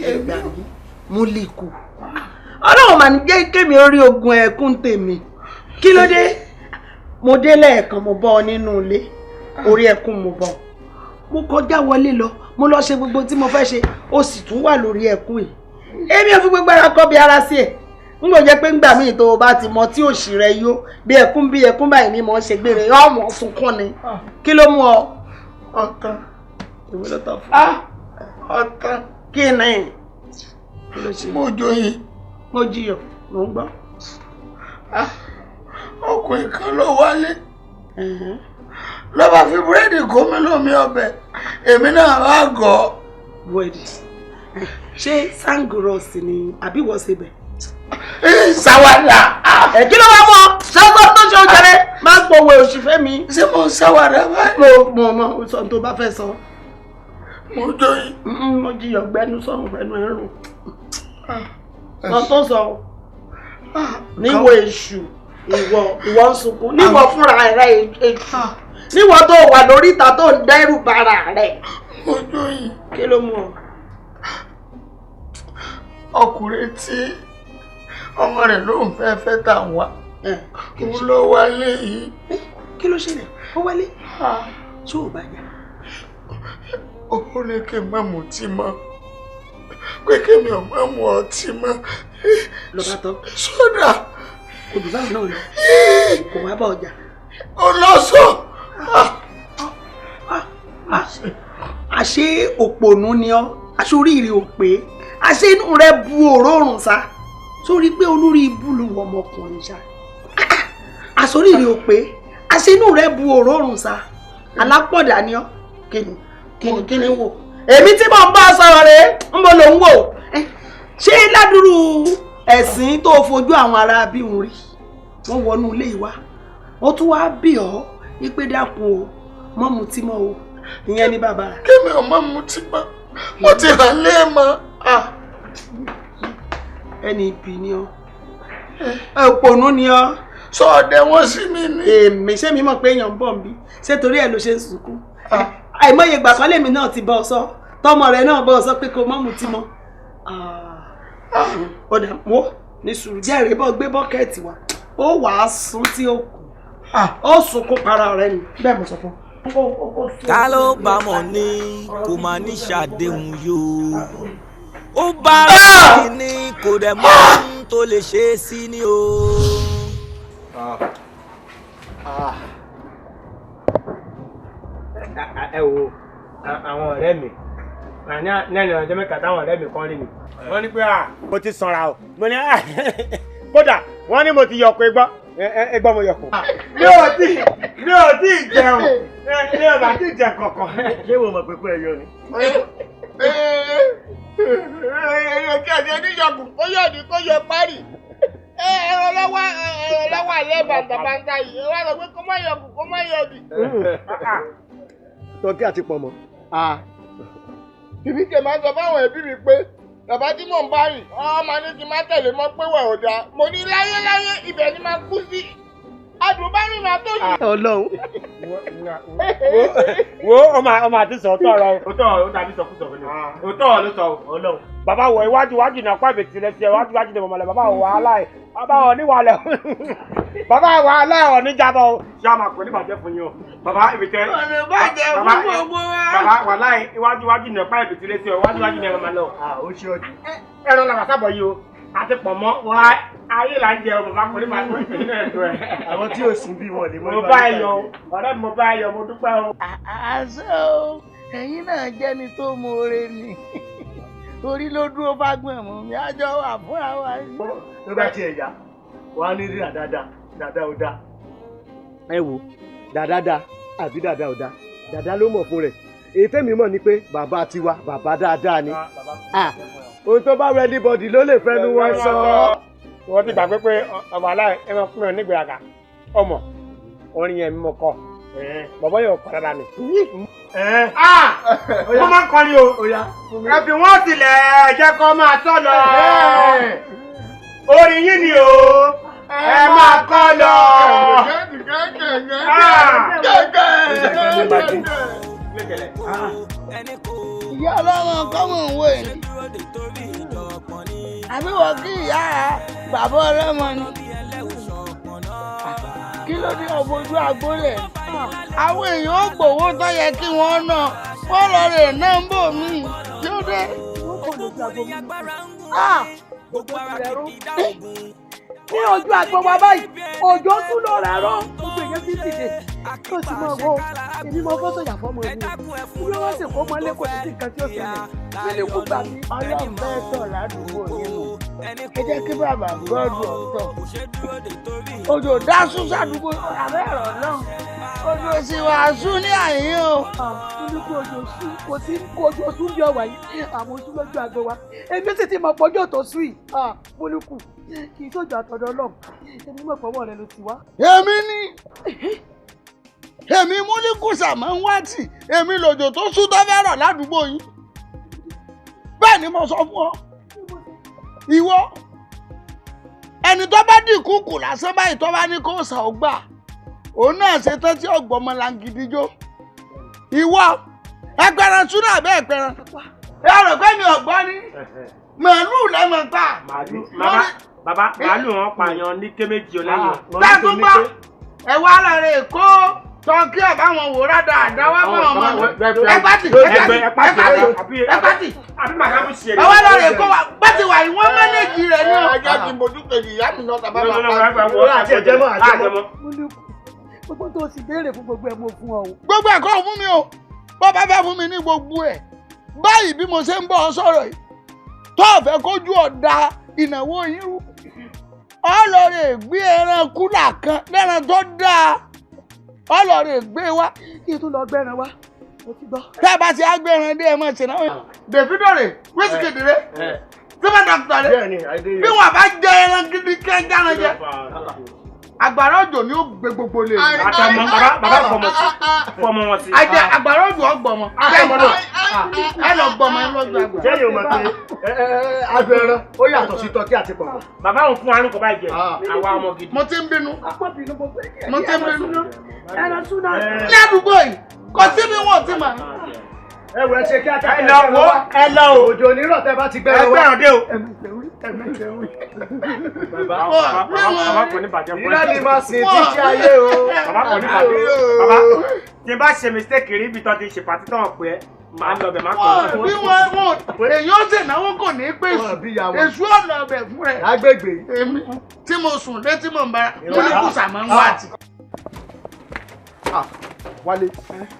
Ẹgbà mi, mo lè kú. Ọlọ́run mà ní jẹ́ kémi orí ogun ẹ̀kún tèmi. Kí ló dé? Mo dé lẹ́ẹ̀kan, mo bọ́ ọ nínú ilé, orí ẹkún mo bọ́. Mo kọjá wọlé lọ, mo lọ ṣe gbogbo tí mo fẹ́ ṣe, o sì tún wà lórí ẹkún yìí. Èmi ò fi gbogbo ara kọ́ bí ara sí ẹ̀. N kò jẹ́ pé ńgbà míì tó o bá ti mọ tí òṣì rẹ yó, bí ẹkún bí ẹkún báyìí ni mo ń ṣe gbére, ọmọ sunkún ni. Kí ló mú ọ? Ọ̀tán. Ìwé ló tọ́ fún. Ọ̀tán. Kí ni? Kí ló ṣe? Mo joyin. Mo jiyọ̀, mo ń gbọ́. Ọkùnrin kan ló wálé, ló bá fi búrẹ́dì kó mi lómi ọbẹ̀, èmi náà wá gọ̀ ọ́. Búrẹ́dì, ṣé sangros ni àbí wọ́n ṣe bẹ̀? Ṣàwàdà. Ẹ kí ló wá mọ ṣáṣọ tó ṣe oúnjẹ rẹ máa ń pòwe òṣìfẹ́ mi. Ṣé mo ń ṣàwàdà báyìí? Mo mọ sọ tó bá fẹ́ sọ. Mo joyin. Mo jiyọ̀, gbẹnu sọ̀rọ̀, gbẹnu ẹ̀rùn. Sọ tó sọ níwọ̀ èṣù, ìwọ ìwọ ń sunkún níwọ̀ fúnra rẹ èṣù, níwọ̀ tó wà lórí ìta tó ń dẹ́rù bara rẹ. Mo joyin. Kí ló mú ọ? Ọkùnrin tí ọmọ rẹ̀ ló ń fẹ́ fẹ́ tà ń wá, òun ló wálé yìí. Kí ló ṣẹlẹ̀? Ó wálé tó o bá jà? Ó ní kí n má mutí mọ́, pé kí mi ò má mu ọtí mọ́. Ló bá tán. Sódà. Kò dùn báwọn náà lọ, kò wá bá ọjà. Ó lọ sọ. Àṣé òpònú ni ọ, àṣé oríire ò pé, àṣé inú rẹ bu òróòrùn sá, sórí pé olórí ibú ló wọ ọmọkùnrin ṣá. Àṣoríire ò pé, àṣé inú rẹ bu òróòrùn sá. Alápọ̀dà ni ọ́. Kíni kíni kíni wò? Èmi tí mò ń bá sọ̀rọ̀ rẹ̀ ń bọ̀ ló ń wò. Ṣé ládùúrú ẹ̀sìn tó fojú àwọn ará bí òun rí? Wọ́n wọnú ilé ìwá. Ó tún wá bí ọ́ ipe dákun o, mọ́ mutí mọ́ o. Ìyẹn ni bàbá. Kémi ò mọ́ mutí mọ́, mo ti hàn lé mọ́. Ẹni ibi ni ọ́. Òpònú ni ọ́. Sọ ọdẹ wọn sí mi ni. Èmi ṣé mi mọ̀ pé èèyàn ń bọ̀ ń bí? Ṣé torí ẹ̀ ló ṣe ń sunkún? Àìmọye ìgbà kan lèmi náà ti bọ́ ọ sọ. Tọmọ rẹ náà bọ́ ọ sọ pé kò mọ́ mutí mọ́. Ọ̀dà wo ní sùúrù jẹ́rìí bọ́ gbé bọ́kẹ́ẹ̀tì wá. Ó wàá sun tí ó kù. Ó sunkún para rẹ ni. Bẹ́ẹ̀ mo sọ fún ọ. Ta ló bá mọ̀ ní kò máa ní ṣàdéhùn yóò. Ó bá rẹ̀ ní kò dẹ̀ mọ́ ohun tó lè ṣe é sí ni o. Ẹ wo àwọn ọ̀rẹ́ mi ní ẹ̀yìn ọjọ́ mẹ́ta táwọn ọ̀rẹ́ mi kan rí mi. Wọ́n ní pé mo ti sanra o. Mo ní kódà wọ́n ní mo ti yọkọ̀ ẹgbọ́ ẹgbọ́ mo yọkọ̀. Mi ò tí ì jẹun, mi ò bá tí ì jẹ kankan. Ṣé wo mọ̀ pé kó ẹ yọ ni? Èèyàn kí ẹ̀jẹ̀ níyọkùn kó yọ̀ ní kó yọ parí. Ẹ̀rọ lọ́wọ́ alẹ́ bàǹtàbàǹtà yìí, wọ́n sọ pé kó má yọkùn kó má yọ̀dì. Tọ́kí àti pọ̀nmọ́. Bíbí kè máa ń sọ fáwọn ẹbí mi pé bàbá tí mò ń bá rìn, wọ́n máa ní kí n má tẹ̀lé mọ́ pé wẹ̀ ò dáa. Mo ní láyéláyé ibẹ̀ ni máa kú sí. Adùnbánrin máa tó yìí. Ọlọ́run. Wo ọmọ àti sọ tọrọ o. Òótọ́ ó dàbí sọkúsọ fún mi. Òótọ́ ló sọ Ọlọ́run. Bàbá wọ iwájú iwájú náà kó àbètì rẹ sí ẹ iwájú iwájú ní mọ̀mọ́lẹ̀ bàbá wọ wàhálà ẹ̀ bàbá wọ níwàlẹ̀ bàbá wàhálà ẹ̀ ọ̀ níjàbọ̀ o. Ṣé a máa pè ní bàjẹ́ fún yín o? Bàbá ibi tẹ. Ọ̀nà bàjẹ́ fún gbogbo wa. Bàbá wàhálà ẹ̀ iwájú iwájú náà kó àbètì rẹ sí ẹ iwájú iwájú ní mọ̀mọ́lẹ̀ o. Ó ṣe ọdún. Ẹran làwọn sábọ̀ yìí o. Àti pọ̀ mọ́ wa ayé là ń jẹ o bàbá kò ní máa tó ìpínlẹ̀ ẹ̀dùn ẹ̀. Àwọn tí ò sí bí wọn lè mọ. Mo bá ẹ yọ̀ o, ọ̀rẹ́ mi mo bá ẹ yọ̀, mo dúpẹ́ o. Àṣẹ o, ẹ̀yin náà jẹ́ni tó mọ̀ọ́re ni. Orí ló dúró fágbọ̀n mú mi, àjọ wà fúnra wa. Ló bá tiẹ̀ yá, wàá ní rí dáadáa, dáadáa ò dáa. Ẹ wo, dáadáa dáa àbí dáadáa ò dáa, dáadáa ló mọ̀ fún rẹ̀. Èyí tẹ́mi mọ̀ ni pé bàbá tiwa, bàbá dáadáa ni. Ohun tó bá wẹ anybody ló lè fẹnu wọn sọ. Wọ́n ti gbàgbé pé ọmọ aláì ẹ máa kúrò nígbèrágà ọmọ orin yẹn mímọ kọ bàbá yóò kọ dáadáa ni. Mo máa ń kọrin o, ẹ fi wọ́n sílẹ̀ jẹ́ kó máa sọ lọ. Orin yín ni o, ẹ máa kọ́ lọ. Ìyá ọlọ́run kọ́mọ̀ ń wò yìí. Àbí wọ́n kí ìyá bàbá ọlọ́mọ ni. Kí ló dé ọ̀bọ̀jú àgbólẹ̀? Àwọn èèyàn ó gbowó tó yẹ kí wọ́n ná. Wọ́n lọ rè náà ń bò mí. Kí ló dé? Ní ojú àgbo wa báyìí, òjò tún ló rẹ̀ rọ́. Gbogbo èèyàn ti dìde. Tó ti mọ̀ wo, èmi mo fọ́ sọ̀yà fọ́mọ mi. Bí wọ́n sì kó mọ́lé kò ní sí nǹkan tí ó ṣẹlẹ̀. Mílí kú gbà mí. Ọlọ́run fẹ́ tọ̀ ládùúgbò yín nù. Ẹ jẹ́ kí bàbá gbọ́dọ̀ ọ̀tọ̀. Òjò dá sún sádùúgbò àbẹ́ ẹ̀rọ náà. Òjò sì wà sún ní àyín o. Olùkú òjò sún kò sí òjò sún bí ọwà yìí. Àmọ́ sún lójú àgbo wa. Èmi sì ti mọ̀ pọ́jọ́ tó sún yìí. Mólúkù kì í sójú àtọ̀dọ̀ Ọlọ́run. Èmi mọ̀ pọ̀wọ́ rẹ ló ti wá. Èmi ni èmi Múlíkù sàmọ́ ń wá tì èmi lòjò tó sún tó fẹ́ rọ̀ ládùúgbò yín. Bẹ́ẹ̀ ni mo sọ fún ọ. Ìwọ ẹni tó bá dìkú kù lásán báyìí tó bá ní kó sà ó gbà òun náà ṣe tán tí ọgbọ́n ọmọ làǹgìdíjó. Ìwọ ẹgbẹ̀rún súnà àbẹ́ ẹgbẹ̀rún. Ẹ rò pé mi ò gbọ́ ni màálù lẹ́mọ̀ pa. Bàbá màálù wọn pààyàn ní kéméjì ọlẹ́yìn. Bẹ́ẹ̀ tó gbọ́ ẹ wá lọ́rẹ̀ Èkó tọ́kí ẹ̀ báwọn wò rádà àdáwọ́ fún ọmọ ẹ pàtì ẹ pàtì ẹ pàtì ẹ wá lọ́rẹ̀ Èkó wa bá ti wà yìí wọ́n mẹ́nẹ̀jì rẹ̀ ní. Ẹ jẹ́ kí n bójú kejì ìyá mi náà tàbá máa pa. Àti ẹ̀jẹ̀ mọ́ àti ẹ̀jẹ̀ mọ́. Gbogbo tó o sì béèrè fún gbogbo ẹ̀ mo fún ọ o. Gbogbo ẹ̀kọ́ fún mi o, bó bá fẹ́ fún mi ní gbogbo ẹ̀ báyìí bí mo ṣe ń bọ̀ ọ sọ̀rọ̀ yìí tó o fẹ́ kójú ọ̀dà ìnáwó yín rú ọ lọ rè gbé ẹran kúlà kan lẹ́ran tó dáa Ọlọ́run gbé wá. Kí n tún lọ gbẹ́ran wá. Mo ti gbọ́. Tẹ́ ẹ bá ti á gbẹ́ran dé ẹ mọ̀ ṣe náà. Davido rè Wizkid rè Super Doctor rè bí wọn bá jẹ ẹran gidi kẹ́ ń dáná jẹ. Àgbàrá òjò ni ó gbé gbogbo lè. Àtàmọ bàbá fọmọ sí fọmọ wọn sí. Àjẹ àgbàrá òjò ọgbọmọ. Ẹ lọ gbọmọ ẹ lọ gbọ àgbà. Jẹ́yìn o mọ̀ pé adùn ẹran ó yàtọ̀ sí tọ́kí àti pọ̀nmọ́. Bàbá òun fún arúgbó báyìí jẹ àwa ọmọ gidi. Mo ti ń bínú. Mo ti ń bínú. Ẹran súná. Ní àdúgbò yìí, kò sí bí wọn ò ti mọ̀. Ẹ wọ ẹ ṣe kí á ẹ lọ wo ẹ lọ o. Òjò onírọ̀ tẹ bá ti gbẹ́ran wá. Ẹgbẹ́rún dé o. Bàbá kò ní bàjẹ́ fún ẹ. Irọ́ ni mo sìn títí ayé o. Bàbá kò ní bàjẹ́. Bàbá tí n bá ṣe mistake rí ibi tó ti ṣe pàtí tó hàn pé màá lọ bẹ̀ má kọ́. Bí wọ́n èyí ó sì náwó kò ní pé èṣù ọ̀nà ọbẹ̀ fún rẹ̀. Lágbègbè. Èmi tí mo sùn lé tí mo ń bára mo ní kùsà máa ń wá àti. Wálé,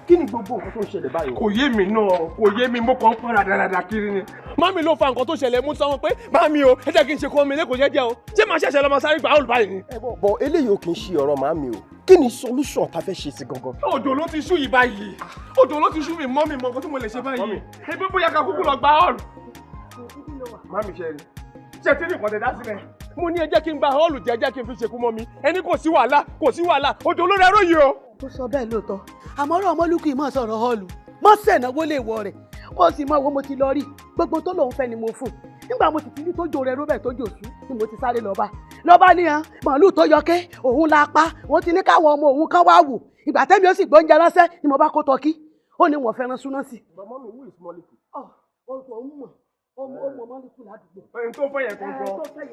kí ni gbogbo nǹkan tó ń ṣẹlẹ̀ báyìí? Kò yé mi náà, kò yé mi, mo kàn ń pọ́n rádaràdà kiri ni. Mami ló fa nǹkan tó ṣẹlẹ̀, mú sọ wọn pé mami o, ẹ jẹ́ kí n ṣe kó mi lẹ́kọ̀ọ́ jẹ́jẹ́ o, ṣé màá ṣẹ̀ṣẹ̀ lọ máa sáré gbà á olùbáyìí ni. Ẹ bọ̀ eléyìí ò kì í ṣe ọ̀rọ̀ màmí o, kí ni solution ta fẹ́ ṣe sí gangan? Òjò ló ti ṣú yìí báyìí, òjò ló ti ṣú mi mọ́ mi mọ́ nǹkan tí mo lè ṣe báyìí. Ebi bóyá ká kúkú lọ gba hall. Mami ṣe rí, ṣe tí nìkan tẹ dá sílẹ̀. Mo ní ẹ jẹ́ kí n gba hall jẹ́ jẹ́ kí n fi ṣekú mọ́ mi, ẹni kò sí wàhálà, kò sí wàhálà, òjò ló rẹ̀ róyè o. Ó sọ bẹ́ẹ̀ lóòótọ́, àmọ́ ọ̀rọ̀ ọmọlúkì mọ̀ sọ̀rọ̀ họ́ọ̀lù mọ̀ sẹ̀náwó lè wọ rẹ̀ kó o sì mọ owó mo ti lọ rí gbogbo tó lòun fẹ́ ni mo fún nígbà mo sì ti rí tójó rẹ róbẹ̀ tójó sú ni mo ti sáré lọ́ba lọ́ba níyan màálù tó yọké òun la pa wọ́n ti ní káwọn ọmọ òun kan wá wò ìgbà tẹ́mi ó sì gbóúnjẹ ránṣẹ́ ni mo bá kó tọ́kí ó ní wọ́n fẹ́ràn súná sí. Mama mi, who is Mọ́líkù? Òun mọ̀ ọmọ Mọ́líkù ládùúgbò. Ẹni tó fẹ́ yẹn gangan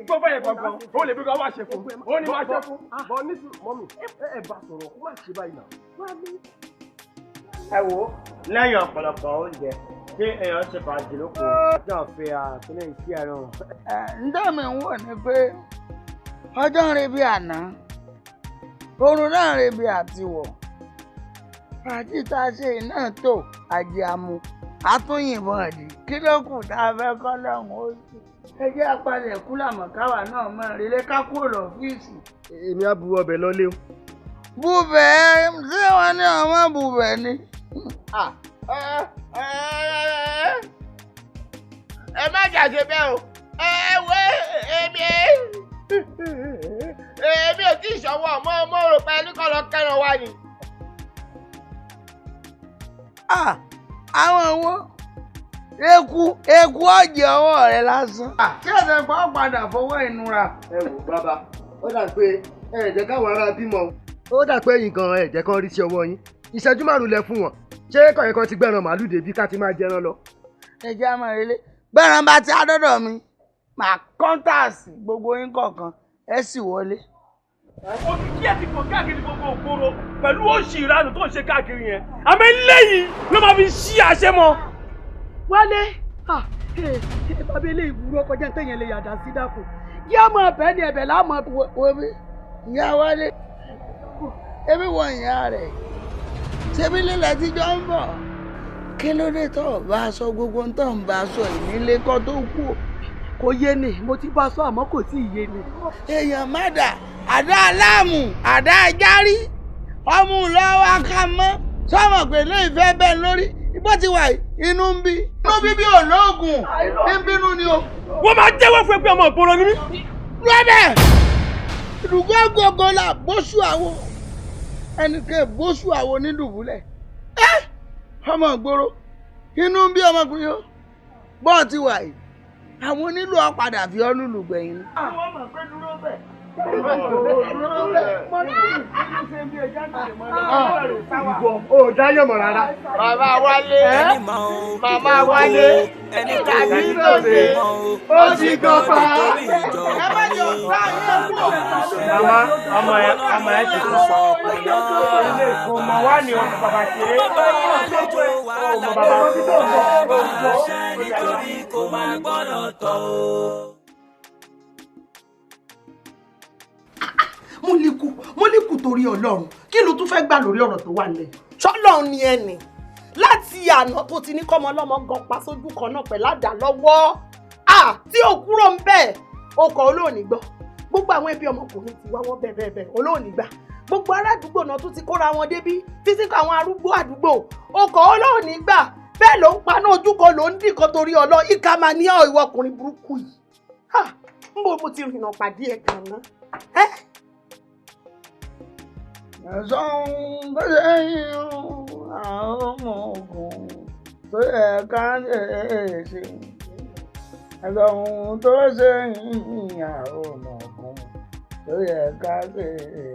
tó fẹ́ yẹn gangan ó lè bí ká wá ṣe fún ó ní wá ṣe fún. Bọ̀ nísìnyí mọ́mì ẹ bá sọ̀rọ̀ kó má ṣe báyìí náà. Ẹ wo lẹ́yìn ọ̀pọ̀lọpọ̀ oúnjẹ tí èèyàn ṣe fàájì lóko náà fi àtúnlẹ̀ sí ẹran. Ǹjẹ́ mi ń wò ni pé ọjọ́ ń rebi àná oorun náà ń rebi àtiwọ̀ fàájì tá a ṣe náà tó àjẹ àmú àtúnyìnbọn ẹ̀dì kí ló kù tá a fẹ́ kọ́ lọ́hùn ó sì. Ẹ jẹ́ apalẹ̀ kú làmọ̀ káwa náà mọ̀ relé ká kúrò lọ́fíìsì. Èmi á bu ọbẹ̀ lọ́lé o. Bùbẹ̀ ṣé wọ́n ní ọmọ bùbẹ̀ ni. Ẹ má jàṣe bẹ́ẹ̀ o, ẹ wo èmi ò tí ì ṣọwọ́ mo rò pé ẹni kọ́ lọ kẹ́ran wá ni. Àwọn owó eku eku ọ̀jẹ̀ ọwọ́ rẹ lásán. Tí ọ̀sẹ̀ kan padà fọwọ́ ìnura. Ẹ wò bàbá, ó dà pé ẹ jẹ́ káwọn ará bímọ. Ó dà pé ẹ̀yin gan ẹ jẹ́ kán rí sí ọwọ́ yín. Ìṣẹ́jú márùn-ún lẹ fún wọn. Ṣé kọ̀yìn kan ti gbẹ̀ràn màálù débí ká ti máa jẹran lọ? Ẹ jẹ́ àmọ́ relé. Gbẹ̀ràn bá ti adọ́dọ̀ mi, màá kọ́ńtàsì gbogbo yín kọ̀ọ̀kan, ẹ sì wọlé. Òkìkí ẹ̀ ti kàn káàkiri gbogbo ògbóró pẹ̀lú òṣì ìranù tó ń ṣe káàkiri yẹn. Àmọ́ eléyìí ló máa fi ṣí àṣẹ mọ́. Wálé, bàbá eléyìí burú ọkọjá tẹ̀yìn lè yàdá sí dákun. Yá máa bẹ́ẹ̀ ni ẹ̀bẹ̀ láàmú. Wo bí ìyá Wálé, ebi wọ ìyá rẹ̀, ṣebí lílẹ̀ tíjọ́ ń bọ̀. Kí ló dé tó o bá aṣọ gbogbo tó ń bá aṣọ ìnílé kọ́ tó kú? Kò yé ni, mo ti bá aṣọ àmọ́ kò tí ì yé ni. Èèyàn má dà, àdá aláàmù, àdá ajárí, ọmú lọ́wọ́ aká mọ́, sọ́mọ̀ pé ló ìfẹ́ bẹ́ẹ̀ lórí, ibó ti wà inú ń bí. Inú bíbí olóògùn, ń bínú ni o. Wọ́n máa jẹ́wọ́ fún ẹ pé ọmọ ìgboro ni mí. Lọ́bẹ̀, ìdùgbò gbogbo la bóṣù àwo, ẹnìkan bóṣù àwo ní dùbúlẹ̀. Ẹ́ ọmọ ìgboro, inú ń bí ọmọkùnrin o, bọ́ọ̀ ti wà yìí, àwọn onílù ọ̀padà fi ọ́ lùlù gbẹ̀yìn ni. Àwọn ọmọ pé dúró bẹ́ẹ̀. Ìwọ ò dáyọ̀ mọ̀ rárá. Bàbá Wálé, màmá Wálé, ẹni tàbí lóde, ó ti gan pa. Ẹ má jọ sáyé kú. Màmá ọmọ ẹ ti kú. Kò mọ̀ wá ní ọmọ bàbá ṣeré. Ọmọ bàbá ṣe nítorí kò máa gbọ́nà tọ̀ o. Mọ́líkù torí Ọlọ́run kí ló tún fẹ́ gbà lórí ọ̀rọ̀ tó wà nílẹ̀. Ṣọ́lọ́run ni ẹnì láti àná tó ti ní kọ́mọ ọlọ́mọ gan pa sójú kan náà pẹ̀lú àdá lọ́wọ́ tí ò kúrò ń bẹ̀ ọkọ̀ olóòní gbọ́ gbogbo àwọn ẹbí ọmọkùnrin ti wá wọ́n bẹ́ẹ̀ bẹ́ẹ̀ bẹ́ẹ̀ olóòní gbà Gbogbo ará àdúgbò náà tún ti kóra wọn débí, títí kan àwọn arúgbó àdúgbò. Ọkọ̀ Ọlọ́run nígbà bẹ́ẹ̀ ló ń paná ojú kan ló ń dìkan torí ọlọ́ ìka máa ní ọ̀ ìwọ ọkùnrin burúkú yìí. Ń bo mo ti rìnnà pàdé ẹ̀ kan ná. Ẹ̀sán tó ṣe yín àwọn ọmọ ogun tó yẹ ká ṣe é ṣe. Ẹ̀sán tó ṣe yín àwọn ọmọ ogun tó yẹ ká ṣe é.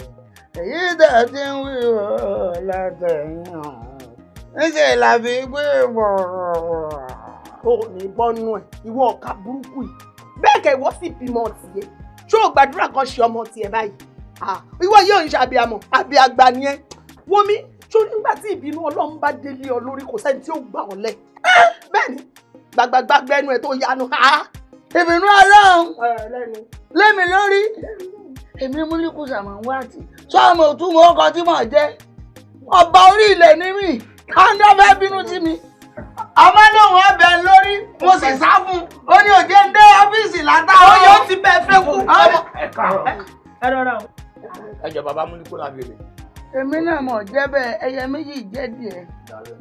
Èyí tẹ̀ tí ń wí ọ́ látẹ̀yìn ọ̀hún. Níṣẹ́ la fi gbé bọ̀rọ̀. O ò ní bọ́nú ẹ̀, ìwọ ọ̀ka burúkú yìí. Bẹ́ẹ̀ kẹ́ ìwọ sì bímọ tiẹ̀. Ṣé o gbàdúrà kan ṣe ọmọ tiẹ̀ báyìí? Ìwọ yóò ń ṣe àbíamọ, àbíàgbà ni ẹ. Wo mi, ṣó nígbà tí ìbínú Ọlọ́run bá délé ọ lórí kò sẹ́ni tí ó gbà ọ́ lẹ̀. Bẹ́ẹ̀ ni, gbàgbàgbàgbà ẹnu ẹ̀ tó yanu. Ìbínú Ọlọ́run lémi lórí. Èmi Múlíkù Sàmánwátì. Sọ́ọ̀mù òtún ọkọ̀ tí mò ń jẹ́. Ọba orí ilẹ̀ ni mí. Káńdọ́ fẹ́ bínú sí mi. Ọmọ lòun ọbẹ̀ lórí, mo sì sá fún un. Ó ní òjé ń dé ọ́fíìsì látàárọ̀. Ó yóò ti bẹ́ẹ̀ fẹ́ kú. Ẹ rọra o. Ẹ jọ bàbá Múlíkù lábẹ́rẹ́. Èmi náà mọ̀ jẹ́ bẹ́ẹ̀, ẹyẹ méjì jẹ́ díẹ̀.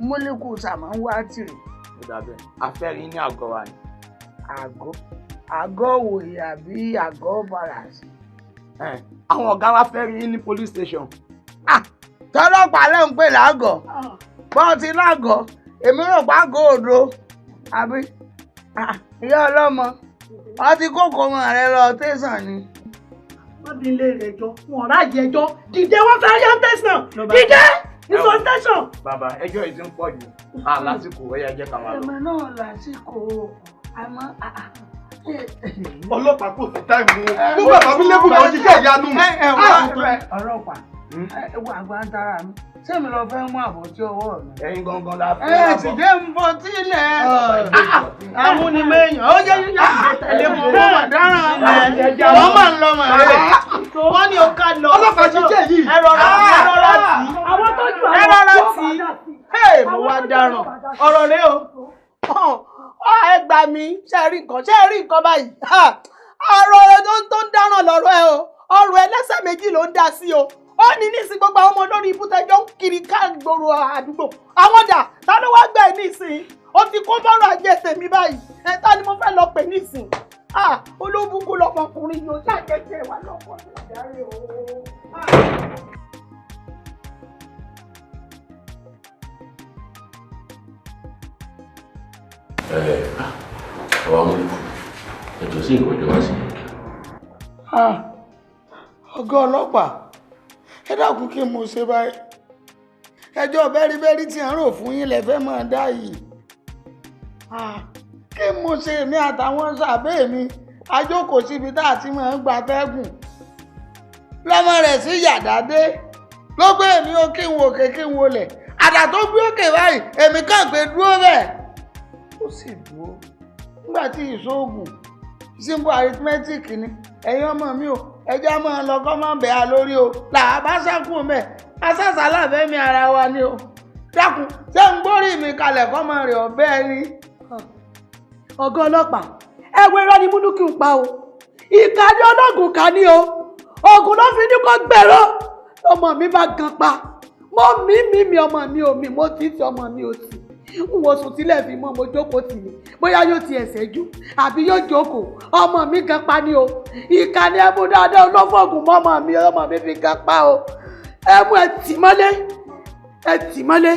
Múlíkù Sàmánwátì rè. Ó dàbẹ̀, a fẹ́ rí ní àgọ́ wa ni. Àgọ́? Àgọ́ òye àbí àgọ́ barasì? Àwọn ọ̀gá wa fẹ́ rí ní police station. Tọ́lọ́pàá ló ń pè lágọ̀ọ́. Bọ́n ti lágọ̀ọ́, èmi rò pa àgọ́ òdo, àbí? Ìyá ọlọ́mọ, wọ́n ti kókò ọmọ rẹ lọ tẹ̀sán ni. Wọ́n bí ilé rẹ̀ jọ, wọn ráàyè ẹjọ́, dìde wọ́n fẹ́ yá tẹ̀sán, dìde ìsọ tẹ̀sán. Bàbá, ẹjọ́ yìí ti ń pọ̀ jù, lásìkò ẹ̀yà jẹ́ ká máa lọ. Èmi náà lásìkò, àmọ́ ọlọ́pàá kò sí táìmù o, gbogbo àbábí lẹ́kùn kan ṣiṣẹ́ ìyanu. Ọlọ́pàá, ẹ wo àgbà ń tara mi. Ṣé mi lọ fẹ́ mú àbọ̀tí ọwọ́ mi? Ẹ̀yin gangan la fẹ́ àbọ̀. Ẹ sì jẹ́ ń bọ tílẹ̀. Amúnimẹ́yàn, ó yẹ yíyá tẹ̀lé wọn. Wọ́n mà dáràn ẹ̀. Wọ́n mà ń lọ mà rẹ̀. Wọ́n ní o ká lọ. Ọlọ́pàá ṣiṣẹ́ yìí. Ẹ rọra ẹ rọra tì í. Àwọn tó jù àwọn ẹ rọra tì í. Mo wá dáràn. Ọ̀rọ̀ rẹ o. Ẹ gbà mí, ṣe rí nǹkan, ṣe rí nǹkan báyìí. Ọ̀rọ̀ ẹ tó ń dáràn lọ́rọ̀ ẹ o. Ọ̀rọ̀ ẹlẹ́sẹ̀ méjì ló ń dá sí o. Ó ní nísìn gbogbo àwọn ọmọ olórí ibú tẹjọ ń kiri káàgboro àdúgbò. Àwọn dà, ta ló wá gbẹ nísìn? Ó ti kó bọ́rọ̀ ajé tèmi báyìí. Ẹ ta ni mo fẹ́ lọ pè nísìn? Olóbùkún lọmọkùnrin yìí ó ṣàjẹjẹ wà lọ́kọ̀ ìdarí o. Àwọn amúlùkù ẹjọ sí nǹkan ìjọba sí. Ọ̀gá ọlọ́pàá, ẹ dákun kí mo ṣe báyìí. Ẹjọ́ bẹ́ríbẹ́rí tí à ń rò fún yín lẹ fẹ́ máa dá yìí. Kí mo ṣe èmi àtàwọn sàbẹ̀ mi ajókòó síbi tá a ti máa ń gbatẹ́gùn. Lọ́mọ rẹ̀ sí yàdá dé ló gbé èmi ó kí n wò òkè kí n wọlẹ̀. Àdà tó gbé òkè báyìí èmi kàn gbé dúró bẹ́ẹ̀. Ó sì dúró nígbà tí ìṣoògùn simple arithmetic ni ẹ̀yin ọmọ mi ò ẹjẹ́ máa lọ kọ́ máa bẹ̀ á lórí o làá bá sákùn mẹ́ asásà láfẹ́ mi ara wa ni o dákun ṣé ń gbórí mi kalẹ̀ kọ́ máa rẹ̀ ọ̀bẹ ni. Ọ̀gá ọlọ́pàá, ẹ̀wẹ̀ irọ́ ni Múlíkù ń pa o, ìkà ni ológun kà ní o, oògùn ló fi ní kó gbèrò ọmọ mi bá gan pa mo mí mi mi ọmọ mi ò mí mo ti ti ọmọ mi ò tì n wo sùn sílẹ̀ fi mọ́ mo jókòó tì ní bóyá yóò ti ẹ̀sẹ̀ jú àbí yóò jókòó ọmọ mi gan pa ni o ìkà ni ẹ mú dáadáa olófògùn mọ́ ọmọ mi ọmọ mi fi gan pa o ẹ mú ẹ tì mọ́lé ẹ tì mọ́lé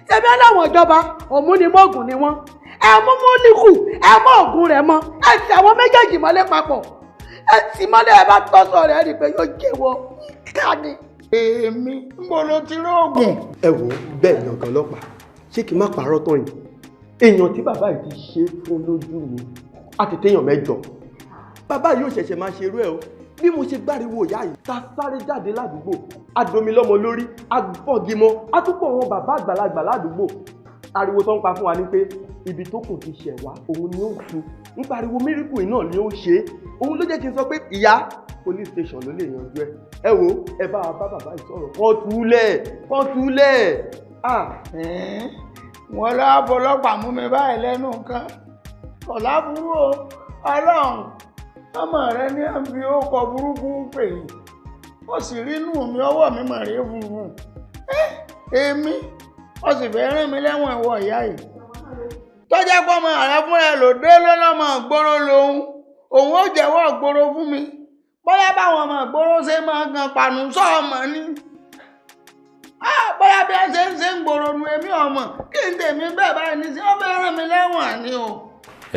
ṣebí aláwọ̀ ìjọba òmùnimọ́ọ̀gùn ni wọ́n ẹ mú Múlíkù ẹ mú ògùn rẹ̀ mọ́ ẹ tì àwọn méjèèjì mọ́lé papọ̀ ẹ tì mọ́lé ẹ bá tọ́sọ̀ rẹ̀ rí i pé yóò jẹ́wọ́ ìkà ni. Èmi ń bọ̀ ló ti róògùn. Ẹ wò ó bẹ́ẹ̀ ni ọ̀gá ọlọ́pàá, ṣé kí n má parọ́ tán yìí? Èèyàn tí bàbá yìí ti ṣe fún lójú mi á ti téèyàn mẹ́jọ. Bàbá yìí ò ṣẹ̀ṣẹ̀ máa ṣe irú ẹ̀ o. Bí mo ṣe gbáriwo ìyá yìí ta sáré jáde ládùúgbò, a domi lọ́mọ lórí, a fọ́gi mọ́, a tún pọ̀ wọn bàbá àgbàlagbà ládùúgbò. Ariwo tó ń pa fún wa ni pé ibi tó kùn ti ṣẹ̀ wá òun ni ó tu. Ń pariwo mírìkù yìí náà ni ó ṣe é. Òun ló jẹ́ kí n sọ pé ìyá police station ló lè yanjú ẹ. Ẹ wo ẹ bá wa bá bàbá yìí sọ̀rọ̀ kán túlẹ̀ kán túlẹ̀. Wọ́n lọ́wọ́ fọlọ́pàá mú mi báyìí lẹ́nu kan. Ọ̀la burú o, Ọlọ́run, ọmọ rẹ ní àbí ó kọ burúkú pè é. Ó sì rí inú mi, ọwọ́ mi mà rèé funfun. Èmi ó sì fẹ́ rán mi lẹ́wọ̀n ìwọ ìyá yìí. Tó jẹ́ pé ọmọ rẹ fúnra ẹ̀ ló dé lọ́lọ́mọ ìgboro lòun, òun ó jẹ́wọ́ ìgboro fún mi. Bóyá báwọn ọmọ ìgboro ṣe máa gan pàánù sọ́ọ̀mọ́ ni. Bóyá bí wọ́n ṣe ń ṣe ń gbòòrò nu èmi ọmọ kí n tèmi bẹ́ẹ̀ báyìí ní sí wọ́n fẹ́ rán mi lẹ́wọ̀n ni o.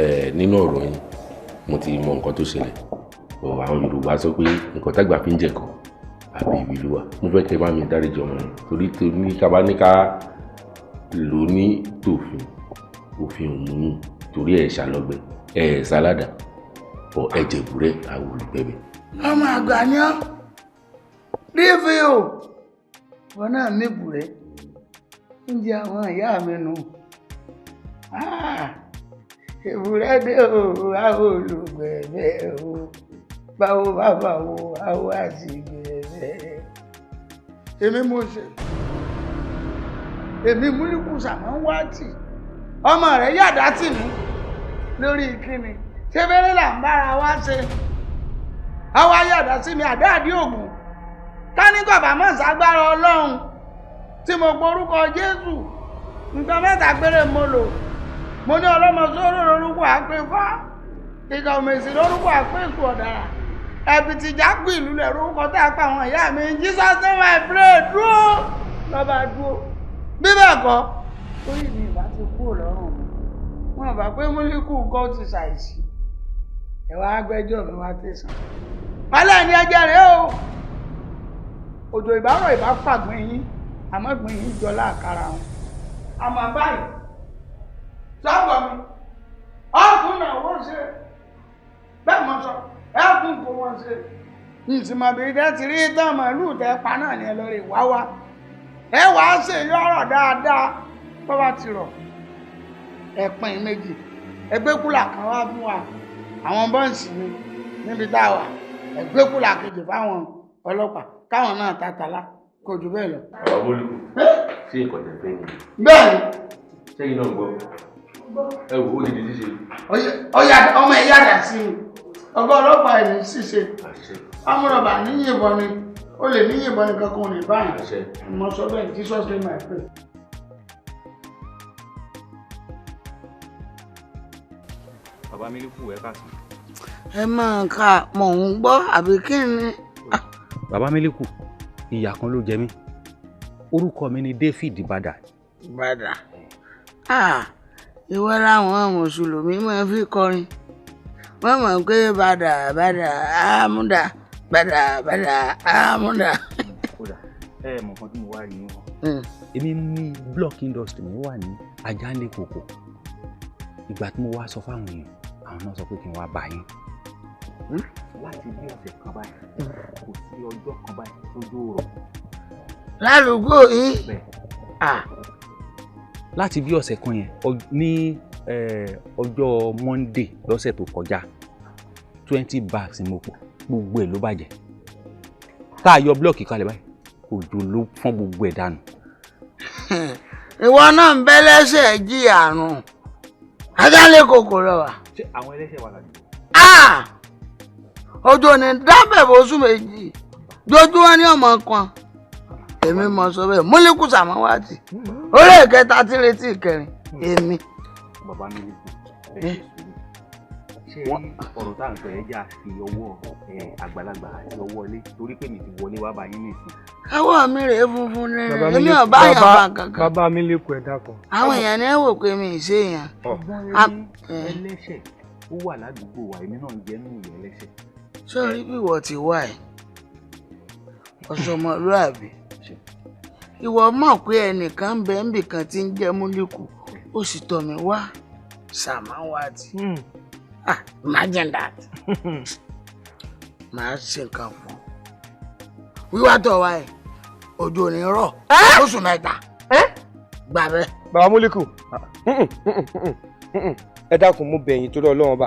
Ẹ nínú ọ̀rọ̀ yín mo ti mọ nǹkan tó ṣẹlẹ̀. Àwọn Yorùbá sọ pé nǹkan tágbà fi ń jẹ̀kọ àbí ìwé ló wà. Mo fẹ́ kẹ́ bá mi dáríjì ọmọ yẹn torí ní ká bá ní ká lò ní tòfin òfin òmùyún torí ẹ̀ ṣàlọ́gbẹ́ ẹ̀ ṣàládà ọ̀ ẹ̀jẹ̀ búrẹ́ àwọn olùgbẹ̀bẹ̀. Ọmọ àgbà ni ọ́ dvo wọn náà mébùrẹ́ oúnjẹ àwọn ìyá mi nù. Èbúrẹ́ dé o, àwọn olùgbẹ̀bẹ̀ o, báwo bàbá wo àwọn àtìgbẹ̀bẹ̀. Èmi mo ṣe èmi Múlíkù Sàmánwátì ọmọ rẹ̀ yàdá tì mí lórí kíni ṣé fẹ́rẹ́ là ń bára wa ṣe àwa yàdá sí mi àdáàdí ògùn káníkọ̀bà mọ̀ ságbára Ọlọ́run tí mo gborúkọ Jésù nǹkan mẹ́ta péré mo lò. Mo ní ọlọ́mọ sóró lórúkọ àpéfá, ìkà òmèsì lórúkọ àpèsù ọ̀dàrà, ẹ̀bìtìjà kú ìlú lẹ̀ lórúkọ tá a pa àwọn ìyá mi. Jesus name I pray, dúró lọ́ba dúró. Bí bẹ́ẹ̀ kọ́ orí mi ìbá ti kúrò lọ́rùn mi, wọn bá pé Múlíkù nǹkan ti ṣàìsí ẹ̀ wá gbẹ́jọ́ mi wá tẹ̀sán. Alẹ́ ni ẹjẹ́ rèé o, òjò ìbárọ̀ ìbá fàgbọ́n yín àmọ́ gbọ́n yín jọ láàkàrà wọn. Àmọ́ báyìí sọ́gbọ̀n mi ọ̀tún náà wọ́n ṣe bẹ́ẹ̀ mọ̀ sọ ẹ̀kún kò wọ́n ṣe. Nsìmọ̀bìrì tẹ́ ti rí tán màálù tẹ́ pa náà ni ẹ lọ rè wá wá. Ẹ wàá ṣe yọ̀rọ̀ dáadáa bó bá ti rọ̀ ẹ pín méjì. Ẹ gbé kúlà kan wá fún wa àwọn bọ́ǹsì mi níbi tá a wà, ẹ gbé kúlà kejì fáwọn ọlọ́pàá káwọn náà tàtàlá kò jù bẹ́ẹ̀ lọ. Bàbá Múlíkù ṣé ìkọ̀tẹ̀ fẹ́ ni. Bẹ́ẹ̀ni. Sẹ́yìn náà gbọ́ ẹ wò ó di ṣíṣe. Ọ̀yà ọmọ ẹ̀ yàdà sí mi, ọgá ọlọ́pàá ẹ̀ ní ṣíṣe, amúrọ̀bà níyìnbọn ni, ó lè níyìnbọn ni kankan ò ní báyìí. Mo sọ bẹ́ẹ̀ Jesus name I pray. Bàbá Mílíkù ẹ káàsán. Ẹ máa ka mò ń gbọ́ àbí kí ni. Bàbá Mílíkù ìyà kan ló jẹ mí, orúkọ mi ni David Bada. Bada ìwọ làwọn mùsùlùmí máa fi kọrin, wọ́n mọ̀ pé bàdà bàdà àmúdà bàdà bàdà àmúdà. Kódà ẹ mọ̀ nǹkan tí mo wá rí yín wọn. Èmi ní block industry mi wà ní Ajánlé Kòkó. Ìgbà tí mo wá sọ fáwọn èèyàn, àwọn náà sọ pé kí n wá bá yín. Láti bí ọ̀sẹ̀ kan báyìí kò sí ọjọ́ kan báyìí tójú rọ̀. Ládùúgbò yìí. Láti bí ọ̀sẹ̀ kan yẹn ní ọjọ́ Monday lọ́sẹ̀ tó kọjá 20 bags ni mo pọ̀, gbogbo ẹ̀ ló bàjẹ́. Tá a yọ blọọkì kalẹ̀ báyìí òjò ló fọ́n gbogbo ẹ̀ dànù. Ìwọ náà ń bẹ́ lẹ́sẹ̀ jí àrùn Ajánlé Kòkó lọ wà. Ṣé àwọn ẹlẹ́sẹ̀ wà ládùúgbò? Òjò ní dábẹ̀ bóṣù méjì jojúmọ́ ní ọmọ kan èmi mọ̀ sọ bẹ́ẹ̀ Múlíkù Sàmánwátì orí ìkẹta tí retí ìkẹrin èmi. Bàbá Mílíkù ẹ ṣe sùúrù, ṣé ọ̀rọ̀ tá à ń sọ yẹn jẹ́ àfi ọwọ́ àgbàlagbà àti ọwọ́ ilé torí pé mi ti wọlé wá bá yín nìsín. Ọwọ́ mi rèé funfun ní èmi ò bá yàn bá kankan. Bàbá Mílíkù ẹ dákun. Àwọn èèyàn ní wò pé mi ì ṣe èèyàn. Ẹlẹ́ṣẹ̀ ó wà ládùúgbò wa, èmi náà ń jẹ́ nínú ìyẹn ẹlẹ́ṣẹ̀. Sọ́ọ́rí bí ìwọ ti wá ẹ̀ ọ̀sọ̀mọlúàbí ìwọ mọ̀ pé ẹnìkan ń bẹ níbìkan tí ń jẹ́ Múlíkù ó sì tọ̀ mí wá Sàmánwátì. Imagine that. Màá ṣe nǹkan fún wíwá tọ̀ wá ẹ̀ òjò ní rọ̀ oṣù mẹ́ta gbà bẹ́ẹ̀. Bàbá Múlíkù ẹ dákun mo bẹ̀ yín torí Ọlọ́run ọba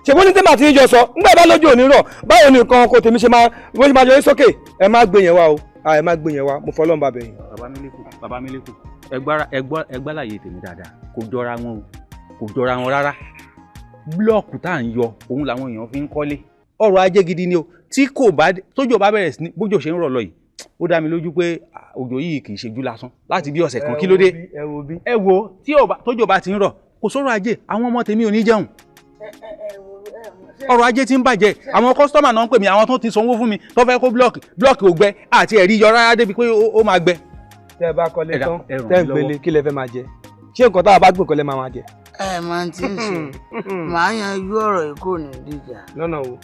ṣe bó ní tẹ́lẹ̀ àti yíyọ sọ nígbà bá lójú òní rọ̀ báwo ni nǹkan ọkọ tèmi ṣe máa bó ṣe máa yọ yín sókè ẹ má gbé yẹn wá o ẹ má gbé yẹn wá mo fọlọ́run bá bẹ̀ yín. Bàbá Mílíkù Bàbá Mílíkù ẹgbàláyé tèmi dáadáa kò jọra wọn o kò jọra wọn rárá. Blọọkù tá à ń yọ òun làwọn èèyàn fi ń kọ́lé. Ọrọ̀ ajé gidi ni o. Tí kò bá tójò bá bẹ̀rẹ̀ sí ní bójò ṣe ń rọ̀ lọ yìí, ó dá mi lójú pé òjò yìí kì í ṣe jú lásán láti bí ọ̀sẹ̀ kan. Kí ló dé? Ẹ wo, tí tójò bá ti ń rọ̀, kò sọ̀rọ̀ ajé, àwọn ọmọ tèmi ò ní jẹun. Ọrọ̀ ajé ti ń bàjẹ́. Àwọn kọ́sítọ́mà náà ń pè mí, àwọn tó ti sanwó fún mi tó fẹ́ kó blọ́ọ̀kì, blọ́ọ̀kì ò gbẹ, àti ẹ̀rí yọ rárá débi pé ó máa gbẹ. Tẹ́ ẹ bá kọ́lé tán, tẹ́ ń gbélé, kí lẹ fẹ́ máa jẹ? Ṣé nǹkan tá a bá gbìn kọ́lé máa jẹ? Ẹ máa ti ń ṣe, màá yanjú ọ̀rọ̀ yìí, kò ní dìjà. Lọ́nà wo?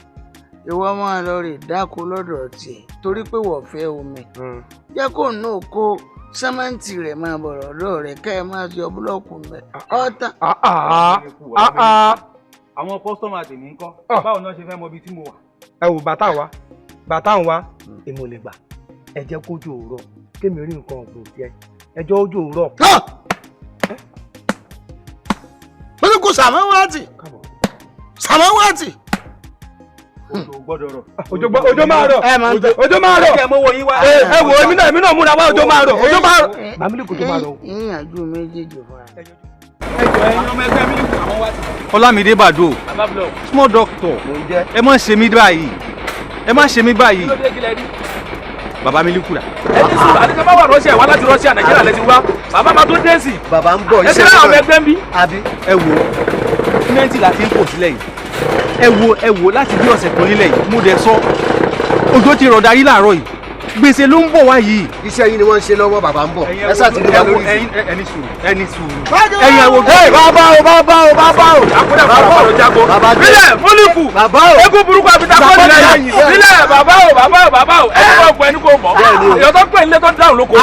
Ìwọ máa lọ rè dáko lọ́dọ̀ tiẹ̀ torí pé wọ́n fẹ́ omi. Jẹ́ kó náà kó sẹ́mẹ́ǹtì rẹ̀ máa bọ̀ lọ́dọ̀ rẹ̀, kẹ́ ẹ máa yọ búlọ́ọ̀kù mẹ́ ọ̀tá. Àwọn kọ́sítọ́mà tèmi ń kọ́, báwo ni wọ́n ṣe fẹ́ mọ ibi tí mo wà? Ẹ wò, bàtà wa, bàtà ń wa, èmi ò lè gbà. Ẹ jẹ́ kójú òwúrọ̀ kémi rí nǹkan ọ̀gbìn tiẹ̀, ẹ jẹ́ ojú òwúrọ̀. Mo ní kó sàmẹ́wàtì sàmẹ́wàtì. Òjò gbọ́dọ̀ rọ̀. Òjò máa rọ̀, òjò máa rọ̀. Ẹ wò, èmi náà múra wá, òjò máa rọ̀, òjò máa rọ̀. Màmí kò tó máa rọ̀. Ìyànjú méjèèjì fúnra. Ọlámídé Bàdó, small doctor, ẹ má ṣe mí báyìí, ẹ má ṣe mí báyìí. Bàbá mi líkùrà. Ẹ ti sùn, àti sábà wà Russia, wá láti Russia, Nàìjíríà lẹ ti wá. Bàbá máa tó dé sí. Bàbá ń bọ̀. Ẹ ti rán àwọn ẹgbẹ́ ń bí. Àbí. Ẹ wo, símẹ́ǹtì láti ń pò sílẹ̀ yìí. Ẹ wo, ẹ wo, láti bí ọ̀sẹ̀ kan nílẹ̀ yìí, mo dẹ̀ sọ, òjò ti rọ̀ darí láàárọ̀ yìí, gbèsè ló ń bọ̀ wá yìí. Iṣẹ́ yìí ni wọ́n ń ṣe lọ́wọ́, bàbá ń bọ̀, ẹ sáà ti rí wa lórí ìsìn. Ẹni sùúrù, ẹni sùúrù. Ẹyin ẹ wo, ẹ bàbá o, bàbá o, bàbá o. Àkúrẹ́ bàbá o, jago. Bílẹ̀ Mólíkù. Bàbá o. Eégún burúkú àbíta kọ́ nílẹ̀ yìí. Bílẹ̀ bàbá o, bàbá o, bàbá o. Ẹni kò gbọ́, ẹni kò mọ̀. Èèyàn tó pè nílé tó dáhùn lóko.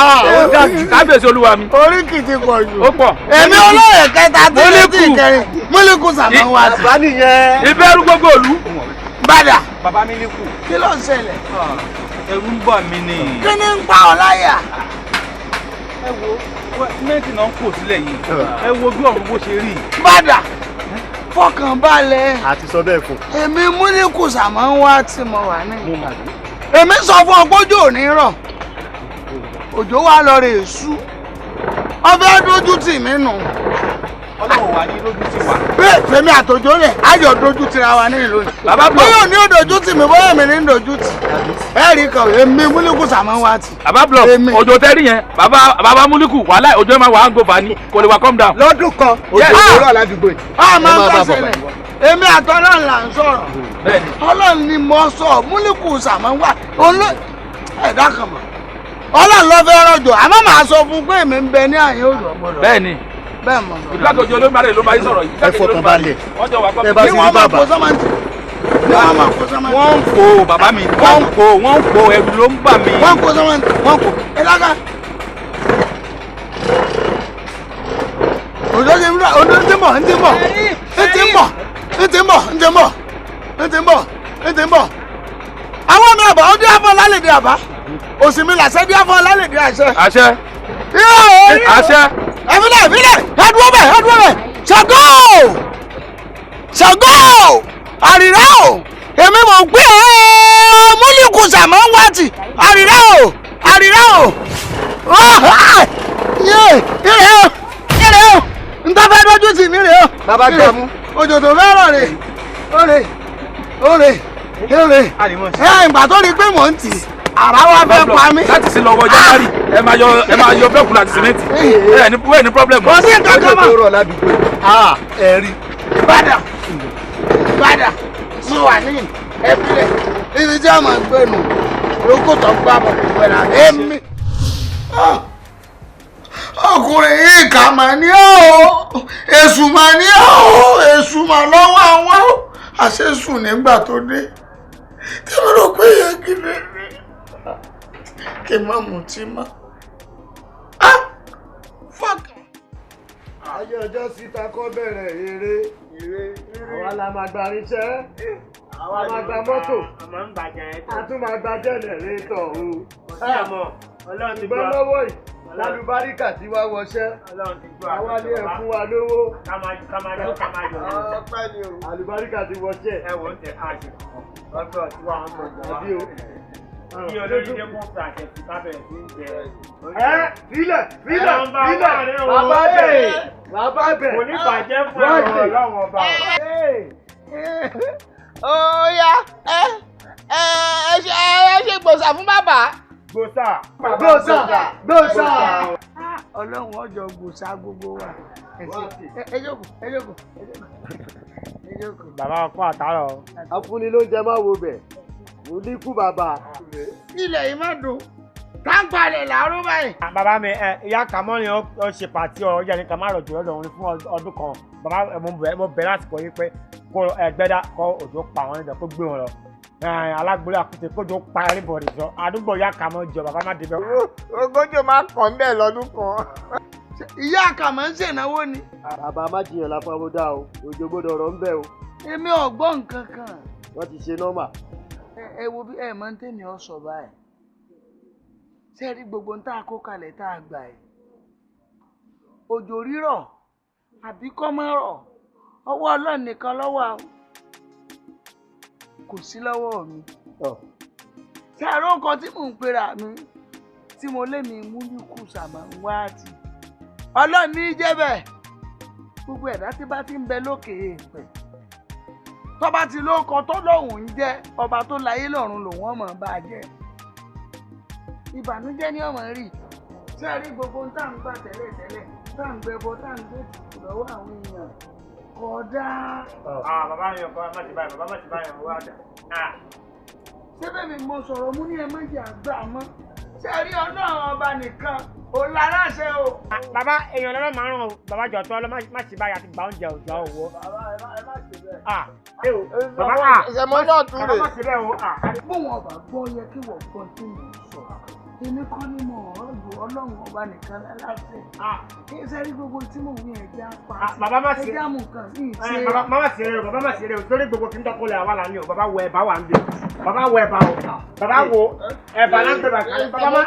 Kábíyèsí olúwa mi. Oríkì ti pọ̀ jù. Ó pọ̀. Èmi olóyè kẹta tó lé tí ìkẹrin. Mólíkù sàmọ́ wa ti. Bàbá nìyẹn. Ìbẹ̀rù gbogbo òlu. Bàdà. Bàbá mi líkù. Kí ló ń ṣẹlẹ̀? Ẹ̀rù ń bà mí ni. Kí ni ń pa ọ láyà? Ẹ wo, símẹ́ǹtì náà ń kò sílẹ̀ yìí. Ẹ wo bí ọ̀run bó ṣe rí. Bàdà, fọkàn balẹ̀. A ti sọ bẹ́ẹ̀ fún. Èmi Múlíkù sàmọ́ ń wá tí mo wà ní. Èmi sọ fún ọ pójú ò ní rọ̀. Òjò wa lọ rè sú. Ọbẹ̀ dójú tì mí nù. Ọlọ́run wà ní lójú tì wá. Bẹ́ẹ̀ fèmi àtòjó rẹ̀ ayọ̀ dojú tira wa ní ìlú yìí. Bàbá blọ. Bóyá ní òdòjú tì mí, bóyá èmi ní dojú tì. Ẹ rí kan, èmi Múlíkù sàmọ́ wá tì. Bàbá blọ, òjò tẹ́rì yẹn, bàbá Múlíkù, wàhálà òjò máa wà á ń gbó fani, kò lè wà calm down. Lọ́dún kan, òjò òwúrọ̀ ládùúgbò yìí. A máa ń tọ́ sílẹ̀, èmi àtọ́lọ́run là ń sọ̀rọ̀. Ọlọ́run ni mo sọ, Múlíkù sàmọ́ wá, ẹ̀dá kan mọ̀. Ọlọ́run ló fẹ́ rọ̀jò, àmọ́ màá sọ fún pé èmi ń bẹ ní àyè òjò ọ̀gbọ́dọ̀. Bẹ́ẹ̀ni. Bẹ́ẹ̀ mọ̀. Ìgbàkejì olómìnira ló máa ń sọ̀rọ̀ yìí. Ẹ fọkàn balẹ̀. Ẹ bá ti rí bàbá. Wọ́n máa kó sọ́mọ́ntì. Wọ́n ń kó bàbá mi, wọ́n ń kó, wọ́n ń kó, ẹ̀rù ló ń bà mí. Wọ́n ń kó sọ́mọ́ntì, wọ́n ń kó. Ẹ lága. Òjò ti ń bọ̀, òjò ti ń bọ̀, ń ti ń bọ̀, ń ti ń bọ̀, ń ti ń bọ̀, ń ti ń bọ̀, ń ti ń bọ̀, ń ti ń bọ̀. Àwọn mi àbá, ó dé àfọ lálẹ́dẹ àbá. Òsì mi làṣẹ dé àfọ lálẹ́dẹ àṣẹ. Àṣẹ. Àṣẹ. Ẹ̀fílẹ̀, ẹ̀fílẹ̀, ẹ̀dúró bẹ̀, ẹ̀dúró bẹ̀. Ṣàngó! Ṣàngó! Àrìrá o! Èmi mò ń pè é Múlíkù sàmọ́ wá tì. Àrìrá o! Àrìrá o! Yé! Ire o! Ire o! Ntọ́ fẹ́ dójú tì mí rè o. Bàbá gbà mú. Òjò tó fẹ́ rọ̀ rè. Ó rè. Ó rè. Ó rè. Ẹ ìgbà tó rí pé mò ń tì, àrá wa fẹ́ pa mí. Láti sí lọ́wọ́ January, ẹ máa yọ búlọ̀kù láti sìmẹ́ǹtì. Ẹ ní wẹ́ẹ̀ ní problem. Kò sí nǹkan kan mọ́. Òjò tó rọ̀ ládùúgbò yìí. Ẹ rí. Bàdà, bàdà, mo wà ní ẹbílẹ̀ ibi tí a máa ń gbé nù lóko tó gbà bọ̀ pẹ̀lú èmi. Ọkùnrin yìí kà máa ní ọ́, èṣù máa ní ọ́, èṣù máa lọ́wọ́ àwọn àṣẹ̀ṣù nígbà tó dé. Tí mo rò pé yẹ kí lè rí kí n má mutí mọ́. Ayé ọjọ́ síta kọ́ bẹ̀rẹ̀ eré. Àwa la máa gba irinṣẹ́, àwa máa gba mọ́tò, a tún máa gba jẹ́nẹ̀rétọ̀ o. Ṣùgbọ́n lọ́wọ́ yìí, lálùbáríkà tí wá wọṣẹ́, àwa ní ẹ̀ fún wa lówó. Àlùbáríkà ti wọṣẹ́. Ẹ wò ó tẹ káàṣì ọjọ́ tí wàá ń bọ̀ Àbí o. Kí olórí dé kún fún àṣẹ tí ká bẹ̀rẹ̀ sí í jẹ. Ẹ filẹ̀ filẹ̀ filẹ̀, bàbá bẹ̀, bàbá bẹ̀. Kò ní bàjẹ́ fún ẹ̀rọ ọlọ́run ọba. Ó yá, ẹ ẹ ẹ ṣe gbòòsà fún bàbá. Gbòòsà. Gbòòsà. Gbòòsà. Ọlọ́run ọjọ́ gbòòsà gbogbo wa. Ẹ jókòó, ẹ jókòó, ẹ jókòó. Bàbá ọkọ àtàrọ. Afúnni ló ń jẹ máa wo bẹ̀. Mo ní kú bàbá. Ilẹ̀ yìí má dùn. Táǹpalẹ̀ làárọ̀ báyìí. Bàbá mi, ìyá Kàmọ́ ni ó ṣe pàtí ọjà ní Kàmá rọ̀jò lọ́dọ̀ òun fún ọdún kan. Bàbá mo bẹ̀ láti kọ́ yín pé kó ẹgbẹ́dá kó òjò pa àwọn níbẹ̀ kó gbé wọn lọ. Alágbólé àkútè kójò pa everybody sọ. Àdúgbò ìyá Kàmọ́ jọ bàbá má débẹ̀. Ogójì máa kàn ń bẹ̀ lọ́dún kan. Ìyá Kàmọ́ ń ṣènáwó ni. Bàbá má jiyàn láfáwọ́dá o, òjò gbọ́dọ̀ rọ̀ ń bẹ̀ o. Èmi ò gbọ́ nǹkan kan. Wọ́n ti ṣe nọ́mà. Ẹ wo bí ẹ mọ̀ ń tèmi ọ sọ báyìí. Ṣé rí gbogbo tá a kó kalẹ̀ tá a gbà ẹ̀? Òjò rírọ̀ àbí kọ́mọ́rọ̀ ọwọ́ Ọlọ́run nìkan ló wà o. Kò sí lọ́wọ́ mi. Ṣé àrò nǹkan tí mò ń pera mi tí mo lé mi Múlíkù Sàmáwáàtì? Ọlọ́run ní í jẹ́ bẹ́ẹ̀. Gbogbo ẹ̀dá tí bá ti ń bẹ lókè èèpẹ̀. Tó bá ti lóko tó lóun ń jẹ́ ọba tó láyé lọ́run lòun ọmọ bá a jẹ́. Ìbànújẹ́ ni ọmọ rí. Ṣé ẹ rí gbogbo ohun tá à ń gbà tẹ́lẹ̀ tẹ́lẹ̀ tá à ń gbẹbọ tá à ń gbé tùtù lọ́wọ́ àwọn èèyàn kódà. Bàbá mi ọkọ má ti báyìí, bàbá má ti báyìí, wá dà. Ṣé bẹ́ẹ̀ mi mo sọ̀rọ̀ mú ní ẹ má jẹ́ àgbà mọ́? Ṣé ẹ rí Ọlọ́run ọba nìkan òun láláṣẹ o. Bàbá èèyàn lọ́rọ̀ márùn-ún o, bàbá jọ tọ́ lọ má ṣe báyìí àti gbà oúnjẹ òjò owó. Bàbá ẹ má ṣe bẹ́ẹ̀. Bàbá bàbá má ṣe bẹ́ẹ̀ o. Bóun ọba gbọ́ yẹ kí wọ́n gbọ́ tí mò ń sọ. Èmi kọ́ ni mo ọ̀rọ̀ lu Ọlọ́run ọba nìkan láláṣẹ. Kí ṣe rí gbogbo tí mò ń wí ẹja pa ẹja mú nǹkan sí ìṣe. Bàbá má ṣe eré o, bàbá má ṣe eré o, torí gbogbo kí n tọ́kọ lẹ̀ àwa là ń ní o, bàbá wo ẹ̀bá wà ń bí o, bàbá wo ẹ̀bá o, bàbá wo ẹ̀bá là ń gbé bàbá bàbá má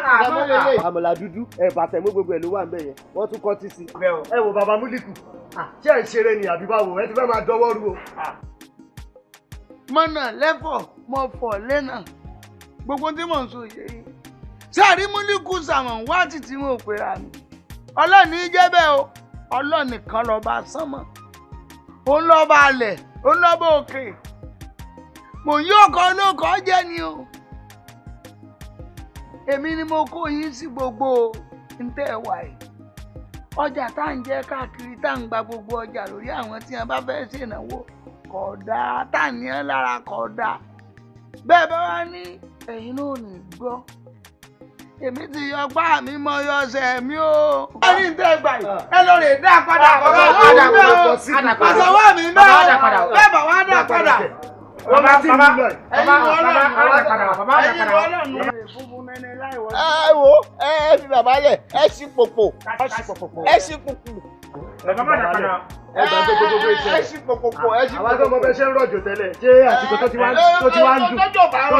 Àmàlà dúdú ẹ̀bà tẹ̀mú gbogbo ẹ̀ ló wà ń bẹ̀ yẹn, wọ́n tún kọ́ tí sí. Ẹ wo bàbá Múlíkù, ṣé ẹ̀ ń ṣeré ni àbí báwo, ẹ ti fẹ́ máa dọwọ́ rú o. Mọ̀nà lẹ́fọ̀ mọ̀ fọ̀ lẹ́nà gbogbo tí mò ń sọ yìí. Sẹ́ẹ̀rí Múlíkù Sàmáwáàtì tí mo pera mi. Ọlọ́run ní í jẹ́ bẹ́ẹ̀ o, Ọlọ́run nìkan lọ́ba sánmọ̀. Òun lọ́ba alẹ̀, òun lọ́ba òkè. Mò ń yí ọkọ̀ olóko jẹ́ ni o. Èmi ni mo kó yín sí gbogbo ntẹ́ wà yìí. Ọjà tá à ń jẹ káàkiri tá à ń gba gbogbo ọjà lórí àwọn tí wọn bá fẹ́ ṣènáwó kódà tá à ní ẹ́ lára kódà. Bẹ́ẹ̀ bá wá ní ẹ̀yin náà ò ní gbọ́. Èmi ti yọ gbá mi mọ yọ ọsẹ mi o. Ẹ ní tẹ́ gbà yìí, ẹ lọ rè dá padà bàbá mi o. Àsọwọ́ mi bẹ́ẹ̀ bẹ́ẹ̀ bá wá dá padà. Bàbá bàbá Ẹ wo ẹ fi bàbá lẹ̀, ẹ ṣí pòpò, ẹ ṣí pòpò. Bàbá má dà padà. Ẹ gbàgbé gbogbo iṣẹ́. Ẹ ṣí pòpò, ẹ ṣí pòpò. Àwọn akọ́mọ bẹ ṣe ń rọ̀jò tẹ́lẹ̀, ṣé àsìkò tó ti wá ń dùn? Tó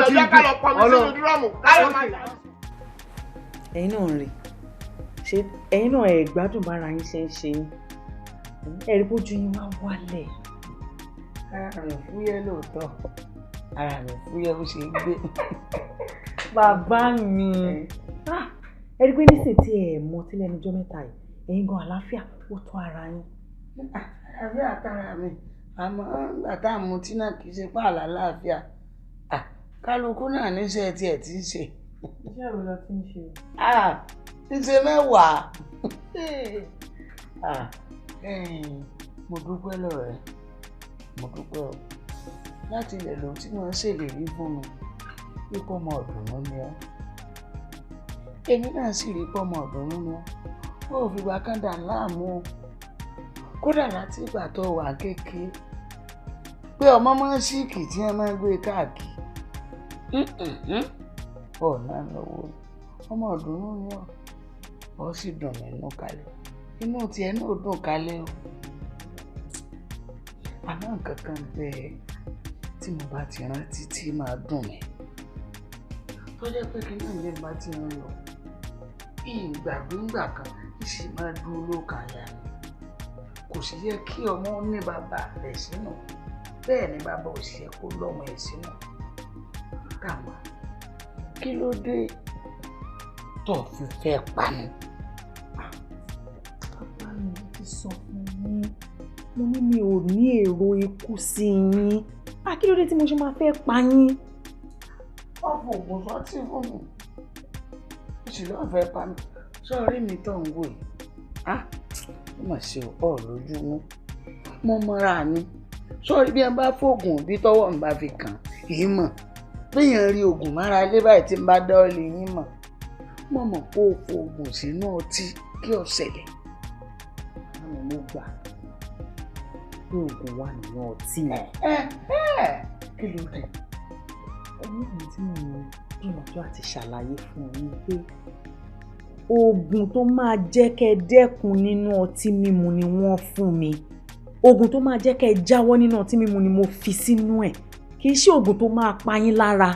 ti ń dùn. Ọlọ́run. Ẹ̀yin náà ń rí, ṣé ẹ̀yin náà ẹ gbádùn bára yín ṣe ń ṣe yín, ẹ rí bójú yín wá wálẹ̀. Ara mi fúyẹ́ lóòótọ́, ara mi fúyẹ́ bó ṣe gbé. Bàbá mi, ẹ rí pé nísìnyí tí ẹ mọ tí lẹ́nu ọjọ́ mẹ́ta yìí, ẹ̀yin gan àlàáfíà ó tó ara yín. Àlàáfíà tara mi, àmọ́ nígbà tá à ń mutí náà kì í ṣe pààlà àlàáfíà. Kálukú náà níṣẹ́ tiẹ̀ tí ń ṣe. Iṣẹ́ wo lọ ti ń ṣe o? Ń ṣe mẹ́wàá. Mo dúpẹ́ lọ́rẹ́, mo dúpẹ́ o. Láti ilẹ̀ ló tí wọ́n ṣèlérí fún mi pípọ́ ọmọ ọ̀dùnnú ni ọ́. Èmi náà sì rí pọ́ ọmọ ọ̀dùnnú ni ọ́. Ó ò fìgbà kan dà láàmú o. Kódà láti ìgbà tó wà kékeré pé ọmọ máa ń síìkì tí wọ́n máa ń gbé káàkiri. Ọ̀nà lọ́wọ́ ọmọ ọ̀dùnnú ni ọ́, ọ sì dùn mí nú kalẹ̀, inú tiẹ̀ náà dùn kalẹ̀ o. Àmọ́ nǹkan kan bẹ́ẹ̀ tí mo bá ti rántí tí máa dùn mí tó jẹ́ pé kí náà yẹn bá ti ń lọ ìgbàgbéǹgbà kan sì máa dúró lókàn àyà mi. Kò sì yẹ kí ọmọ ní bàbá rẹ̀ sínú, bẹ́ẹ̀ ni bàbá ò sì yẹ kó lọ́mọ ẹ̀ sínú. Káwọn kí ló dé tó fi fẹ́ pa mí? Bàbá mi ti sọ fún yín, mo ní mi ò ní èrò ikú sí yín. Kí ló dé tí mo ṣe máa fẹ́ pa yín? Wọ́n fò oògùn sọ́tì fún mi. Ó sì lọ́ọ́ fẹ́ pa mí. Sọ́ọ̀rí mi tó ń wò yìí. Ó mà ṣe ọ̀ lójú mú. Mo mọra mi. Sọ́ọ̀rí bí ẹ bá fògùn bí tọ́wọ́ ń bá fi kàn yín mọ̀. Béèyàn rí oògùn mára ilé báyìí tí ń bá dọ́ọ̀lì yín mọ̀. Mo mọ̀ kó o fògùn sínú ọtí kí o ṣẹlẹ̀. Àmọ́ mo gbà pé oògùn wà nínú ọtí yẹn. Kí ló dé? Ẹni mi tí mo gbìyànjú àti ṣàlàyé fún yín pé oògùn tó máa jẹ́ kẹ́ dẹ́kun nínú ọtí mímu ni wọ́n fún mi. Oògùn tó máa jẹ́ kẹ́ jáwọ́ nínú ọtí mímu ni mo fi sínú ẹ̀. Kì í ṣe oògùn tó máa pa yín lára.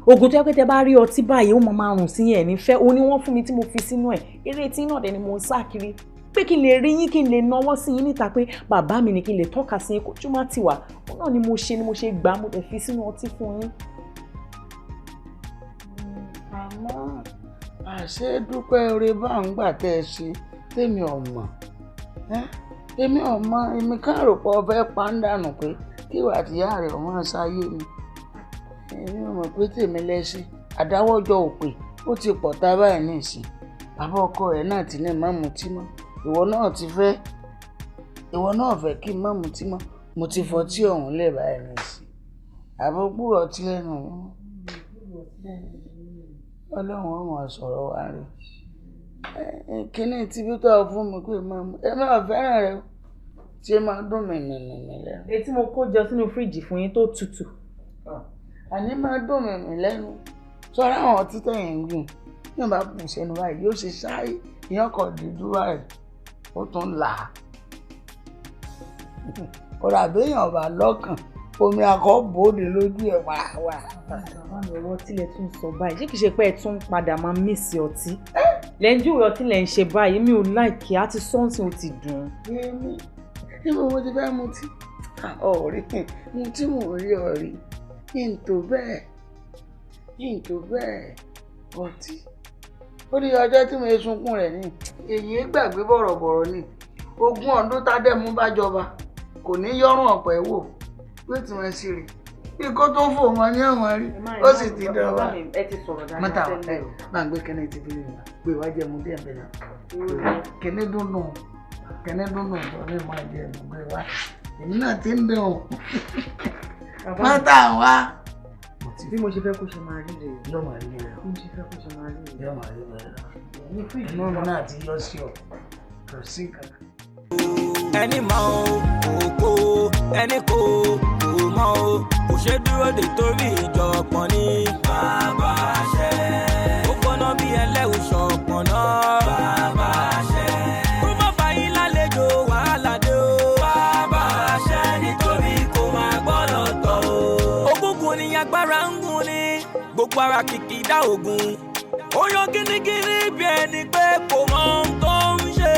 Oògùn tó yẹ pé tẹ bá rí ọtí báyìí ó máa rùn sí yẹn nífẹ̀ẹ́. Òun ni wọ́n fún mi tí mo fi sínú ẹ̀. Eré tí náà dẹ̀ ni mo ń sá kiri. Pé kí n lè rí yín, kí n lè nawọ́ sí yín níta pé bàbá mi ni, kí n lè tọ́ka sí yín kójú má tì wá. Òun náà ni mo ṣe gbà á, mo dẹ̀ fi sínú ọtí fún yín. Àmọ́ àṣé dúpẹ́ oore bá ń gbà tẹ́ ẹ ṣe tèmi ọ̀mọ̀. Èmi ọ̀mọ̀, èmi káàrò pọ̀ fẹ́ pàǹdànù pé kíwà àtìyá rẹ̀ ọmọ ṣayé mi. Èmi ò mọ̀ pé tèmi lẹ́sìn. Àdáwọ́jọ òpè ó ti pọ̀ tá báyìí nísìn. Bàbá ọkọ rẹ̀ náà ti ní má mutí mọ́. Ìwọ náà ti fẹ́, ìwọ náà fẹ́ kí n má mutí mọ́. Mo ti fọtí ọ̀hún lẹ̀ báyìí nísìn. Àbó gbúrọ̀ ọtí lẹ́nu mi. Ọlọ́run ó máa sọ̀rọ̀ wa rè. Kíní tí bí tọ́ fún mi pé máa mú. Ẹ máa fẹ́ràn rẹ o. Tí ẹ máa dùn mí mí lẹ́nu. Èyí tí mo kó jọ sínú fíríjì fún yín tó tutù. Àní máa dùn mí lẹ́nu. Sọ́ra àwọn ọtí tẹ̀yìn ń gùn. Bí wọ́n bá bù sẹ́nu báyìí yóò ṣe ṣáì. Ìyẹn kọ̀ dúdú báyìí. Ó tún là á. Kódà béèyàn bá lọ́kàn, omi akọ bòde lójú ẹ̀ wàràwàrà. Bàbá mi, ọ̀rọ̀ ọtí lẹ tún sọ báyìí. Ṣé kìí ṣe pé ẹ tún padà máa mísì ọtí? Lẹ́njú ọtí lẹ ń ṣe báyìí, mi ò láìkí, á ti sọ́ọ̀sì ó ti dùn. Èmi, níbo mo ti fẹ́ mutí? Ọ̀rí, mo tí mò ń rí ọ̀rí. N tó bẹ́ẹ̀, n tó bẹ́ẹ̀, ọtí. Ó ní ọjọ́ tí mo sunkún rẹ̀ ni. Èyí gbàgbé bọ̀rọ̀bọ̀rọ̀ ni. Ogún ọdún tádẹ́mú bá jọba, kò ní yọ́rùn ọ̀pẹ wò. Yóò ti máa ṣe rè. Bí kò tó fò mọ ní ọ̀wọ́n rí, ó sì ti dọ̀wà. Mọ́tà ẹ̀ bá ń gbé kẹ́nẹ́ ti fi lè wá. Gbé wá jẹ́ mu díẹ̀ bẹ́ẹ̀ náà. Kẹ́nẹ́ dúndùn, kẹ́nẹ́ dúndùn tó lè máa jẹ mu gbé wá. Èmi náà ti ń dùn. Mọ́tà wá. Bí mo ṣe fẹ́ kó ṣe máa rí rèé. Yóò máa rí rèé. Bí mo ṣe fẹ́ kó ṣe máa rí rèé. Yóò máa rí rèé. Inú mi náà ti yọ sí ọ. Kò sí kankan. Ẹni mọ̀ o, kò ẹni kò mọ̀ o, kò ṣe dúró de torí ìjọpọ̀ ni. Bàbá ṣe. Ó gbóná bí ẹlẹ́wù ṣọ̀pọ̀n náà. Bàbá ṣe. Kó má bá yín lálejò wàhálà dé o. Bàbá ṣe nítorí kò máa gbọ́dọ̀ tọ̀ o. Ògúngún ni agbára ń gún ni, gbogbo ara kìkì dá ògùn. Ó yan gínígíní bí ẹni pé kò mọ ohun tó ń ṣe.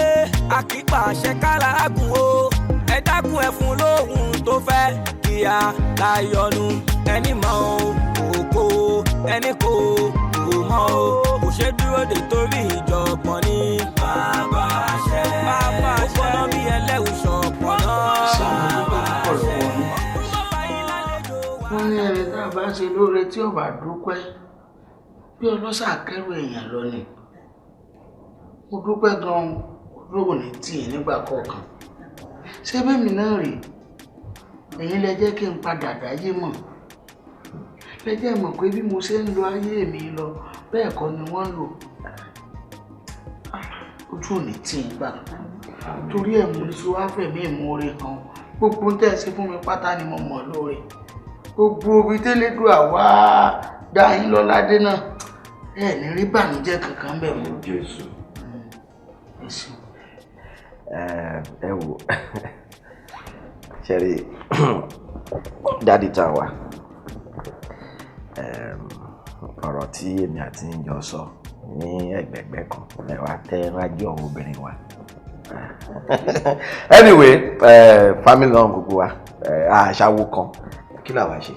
Àkípa àṣẹ kálá gùn o. Ẹ dákun ẹ fún lóhùn tó fẹ́ kíá láyọnu. Ẹni mọ̀ o, kò ẹni kò mọ̀ o. Kò ṣe dúró de torí ìjọ̀gbọ̀n ni. Bàbá ṣe. Bàbá ṣe. Ó gbọ́dọ̀ bí ẹlẹ́wù ṣọ̀pọ̀ náà. Bàbá ṣe. Wọ́n ní ẹni tá a bá ṣe lóore tí ò bá dúpẹ́ bí ọlọ́ṣà kẹ́rù èèyàn lọ ni. Mo dúpẹ́ gan-an, ojú ò ní tì í nígbà kọ̀ọ̀kan. Ṣé bẹ́mi náà rèé? Ẹ̀yin lẹ jẹ́ kí n padà dáyé mọ̀. Lẹ jẹ́ mọ̀ pé bí mo ṣe ń lo ayé mi lọ, bẹ́ẹ̀ kọ́ ni wọ́n ń lò. Ojú ò ní tì í gbà. Torí ẹ̀ mo ti wá fẹ̀mí ìmoore hàn. Gbogbo tẹ́ ẹ ṣe fún mi pátá ni mo mọ̀ lóore. Gbogbo ibi tẹ́lẹ́dùà wá dá yín lọ́ládé náà, ẹ ní rí bànújẹ́ kankan bẹ̀ mọ́. Jésù. Ẹ wò, ṣẹ́rí dáàdì tá a wà, ọ̀rọ̀ tí èmi àti ń jọ sọ ní ẹ̀gbẹ̀gbẹ́ kan ẹ wá tẹ́ rájọ́ àwọn obìnrin wa. Anyway, family náà gbogbo wa, àṣàwò kan kí làwa ṣe,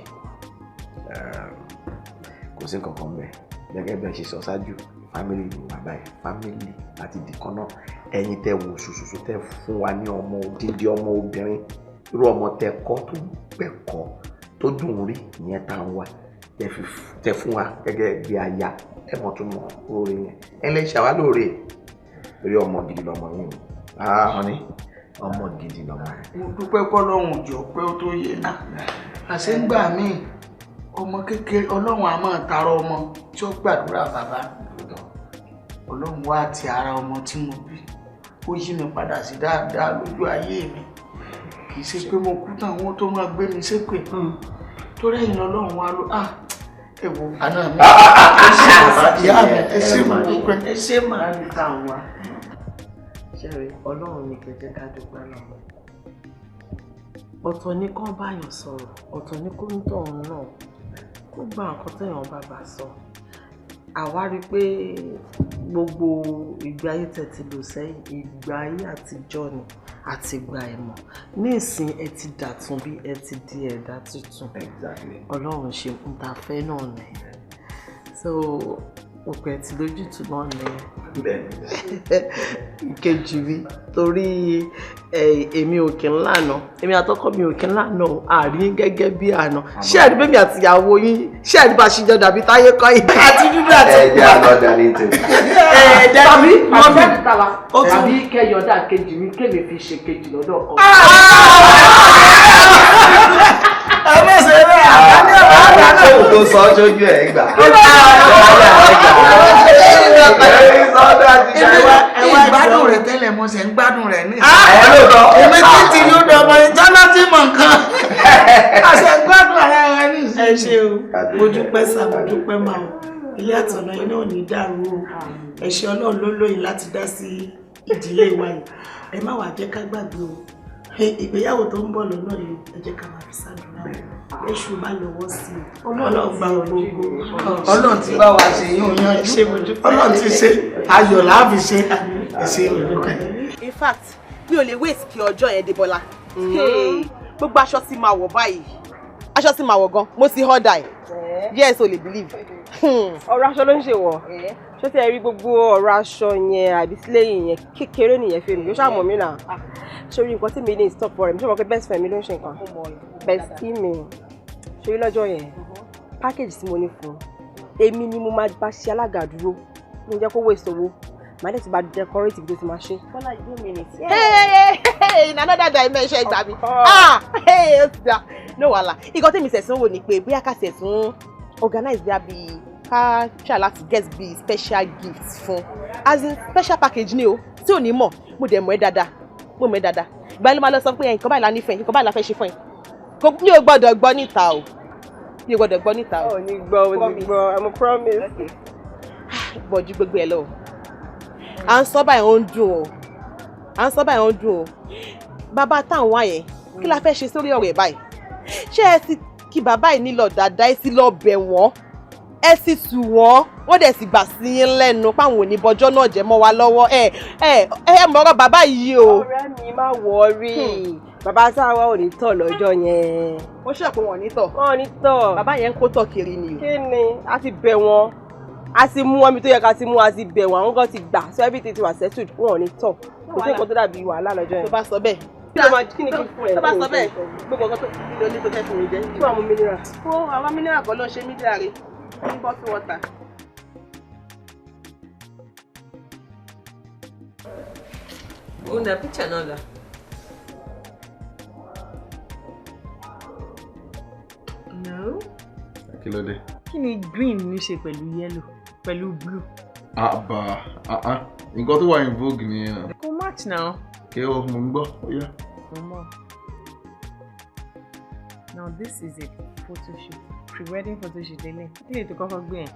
kò sí nǹkan kan bẹ́ẹ̀. Gẹ́gẹ́ bí ẹ ṣe sọ ṣáájú, family ni wà báyìí, family àti ìdìkan náà. Ẹ̀yin tẹ́ wò ṣùṣùṣù tẹ́ fún wa ní ọmọ odindi ọmọ obìnrin, irú ọmọ tẹ́ kọ́ tó gbẹ̀kọ́ tó dùn rí ìyẹn tá a wà tẹ fún wa gẹ́gẹ́ bí aya ẹ mọ̀ tó mọ̀ oore yẹn ẹ lè ṣàwá lóore torí ọmọ gidi lọmọ yìí ni ọmọ gidi lọmọ yìí. Mo dúpẹ́ pọ́lọ́hún jọ pé ó tó yé mi àṣẹ ń gbà mí ọmọ kékeré ọlọ́run á máa tara ọmọ tí ó gbàdúrà bàbá ọlọ́run wá ti ara ọmọ tí mo bí ó yí mi padà sí dáadáa lójú ayé mi kì í ṣe pé mo kú tán àwọn tó máa gbé mi ṣépè torí ẹ̀yin ọlọ́run wá ló ẹ wo àná mi ìyá mi ẹ ṣé mo dúpẹ́ ẹ ṣé mà. Ṣẹ́rí ọlọ́run ní kẹjẹ́ ká dúpẹ́ lọ́wọ́. Ọ̀tọ̀ ni kán báyàn sọ̀rọ̀, ọ̀tọ̀ ni kó ń tọ̀hún náà kó gba nǹkan téèyàn bá bá sọ. Àwa rí i pé gbogbo ìgbé ayé tẹ́ ti lò sẹ́yìn, ìgbé ayé àtijọ́ ni àti ìgbà ìmọ̀. Ní ìsìn ẹ ti dàtún bí ẹ ti di ẹ̀dá tuntun. Ọlọ́run ṣe ń ta fẹ́ náà ni. So òpè ti lójútùú náà ni. Ìkejì mi torí èmi ò kí ń lànà, èmi àtọkọ mi ò kí ń lànà, àrí gẹ́gẹ́ bí àná. Ṣé ẹ̀rí bẹ́mi àti ìyàwó yín, ṣé ẹ̀rí bá ṣe jọ dàbí táyé kọ́ yìí? Àti dúdú àti ẹ jẹ́ àlọ́dà ní tèmi. Tàbí mọ́mí tàbí kẹyọ̀dà kejì mi kémi fi ṣe kejì lọ́dọ̀ ọkọ. Ẹ má ṣe bẹ́ẹ̀, àbá ní ọ̀rọ̀ àgbà náà. Ṣé o tó sọ sójú ẹ̀ gbà? Ìgbádùn rẹ̀ tẹ́lẹ̀ mo ṣe ń gbádùn rẹ̀ ní ìsìn. Èmi tí ti yóò dọ̀ ọmọ ìjọ́lá tí mọ̀ nǹkan. A ṣe ń gbádùn ara wa ní ìsìn. Ẹ ṣé o, mo dúpẹ́ sà, mo dúpẹ́ mà o. Ilé àtọ̀nà iná ò ní dàrú o. Ẹ ṣé Ọlọ́run ló lóyìn láti dá sí ìdílé wa yìí. Ẹ má wàá jẹ́ ká gbàgbé o. Ìgbéyàwó tó ń bọ̀ lọ́nà yìí, ẹ jẹ́ ká máa fi ṣàdúrà o. Èṣù má lọ́wọ́ sí i. Ọlọ́run gba gbogbo. Ọlọ́run ti bá wa ṣe yín yanjú. Ọlọ́run ti ṣe ayọ̀ láàfin ṣe ẹ̀ṣẹ̀ olùkọ́. In fact, mi ò lè wait kí ọjọ́ yẹn dé Bọ́lá. Gbogbo aṣọ tí máa wọ̀ báyìí, aṣọ tí máa wọ̀ gan, mo ti order ẹ̀. Yes, o lè believe. Ọ̀rọ̀ aṣọ ló ń ṣe wọ̀. Ṣé tí ẹ rí gbogbo ọ̀rọ̀ aṣọ yẹn àbí sílẹ̀yìn yẹn kékeré nìyẹn fún mi, ó ṣàmọ̀ mí náà. Sórí nǹkan tí mi ní stop for ẹ̀, mi ṣe mọ̀ pé best friend mi ló ń ṣe nǹkan. Bestie mi. Sórí lọ́jọ́ yẹn, package tí mo ní fún un, èmi ni mo máa bá ṣe alága dúró, mi jẹ́ kó waste owó, màá dẹ̀ ti bá decorate ibi tó ti máa ṣe. Bọ́lá, you don't mean it. Hey, hey, in another dimension ìgbà mi. Ah, hey, ó ti da. No wàhálà. Nǹkan tí mi sẹ̀sùn wò ni pé bóyá ká sẹ̀sùn organize bí a ká try láti get bí special gift fún. As in special package ni o, tí ò ní mọ̀, mo dẹ̀ mọ̀ ẹ́ dáadáa. Mo mọ̀ ẹ́ dáadáa. Ìgbà yẹn ló máa lọ sọ pé nǹkan báyìí la nífẹ̀ẹ́, nǹkan báyìí la fẹ́ ṣe fún ẹ. Mi ò gbọ́dọ̀ gbọ́ níta o. Mi ò gbọ́dọ̀ gbọ́ níta o. Ò ní gbọ́, ò ní gbọ́, I'm a promise. Bọ̀jú gbogbo ẹ̀ lọ. À ń sọ báyìí ó ń dùn o. À ń sọ báyìí ó ń dùn o. Bàbá táwọn wá yẹn, kí la fẹ́ ṣe sórí ọ̀rọ̀ ẹ̀ báyìí? Ṣé ẹ ti kí bàbá yìí nílò dáadáa, ẹ sì lọ bẹ̀ wọ́n, ẹ sì tù wọ́n, wọ́n dẹ̀ sì gbà sí yín lẹ́nu páwọn ò ní bọjọ́ náà jẹ́ mọ́ wa lọ́wọ́. Ẹ ẹ ẹ mọ̀rọ̀ bàbá yìí o. Ọ̀rẹ́ mi má wọrí, bàbá táwa ò ní tọ̀ lọ́jọ́ yẹn. Ó ṣe pé wọ́n ní tọ̀. Wọ́n ní tọ̀. Bàbá yẹn ń kó tọ̀ kiri ni o. Kí ni a ti bẹ̀ wọ́n, a ti mú wọn mi tó yẹ ká ti mú, a ti bẹ̀ wọ́n, àwọn kan ti gbà, so everything ti wà settled, wọn ò ní tọ̀. Kò sí nǹkan tó dàbí wàhálà lọ́jọ́ yẹn. Tó bá sọ bẹ́ẹ̀. Kí ni kí fún ẹ? Tó bá sọ bẹ́ẹ̀, gbogbo nǹkan tó kí ló ní tó fẹ́ fún mi jẹ. Kí wàá mú mineral? Ó àwọn mineral kan ló ń ṣe mí dáre. Ní bottle water. Una picture náà dà. No. Kí ló dé? Kí ni green ní ṣe pẹ̀lú yellow pẹ̀lú blue? Àbà, nǹkan tó wà in vogue nìyẹn náà. Kò match now. Kí o mò ń gbọ́, ó yá. Mo mọ̀. Now this is a photo shoot, pre-wedding photo shoot lélẹ̀. Kí lè tó kọ́kọ́ gbé yẹn?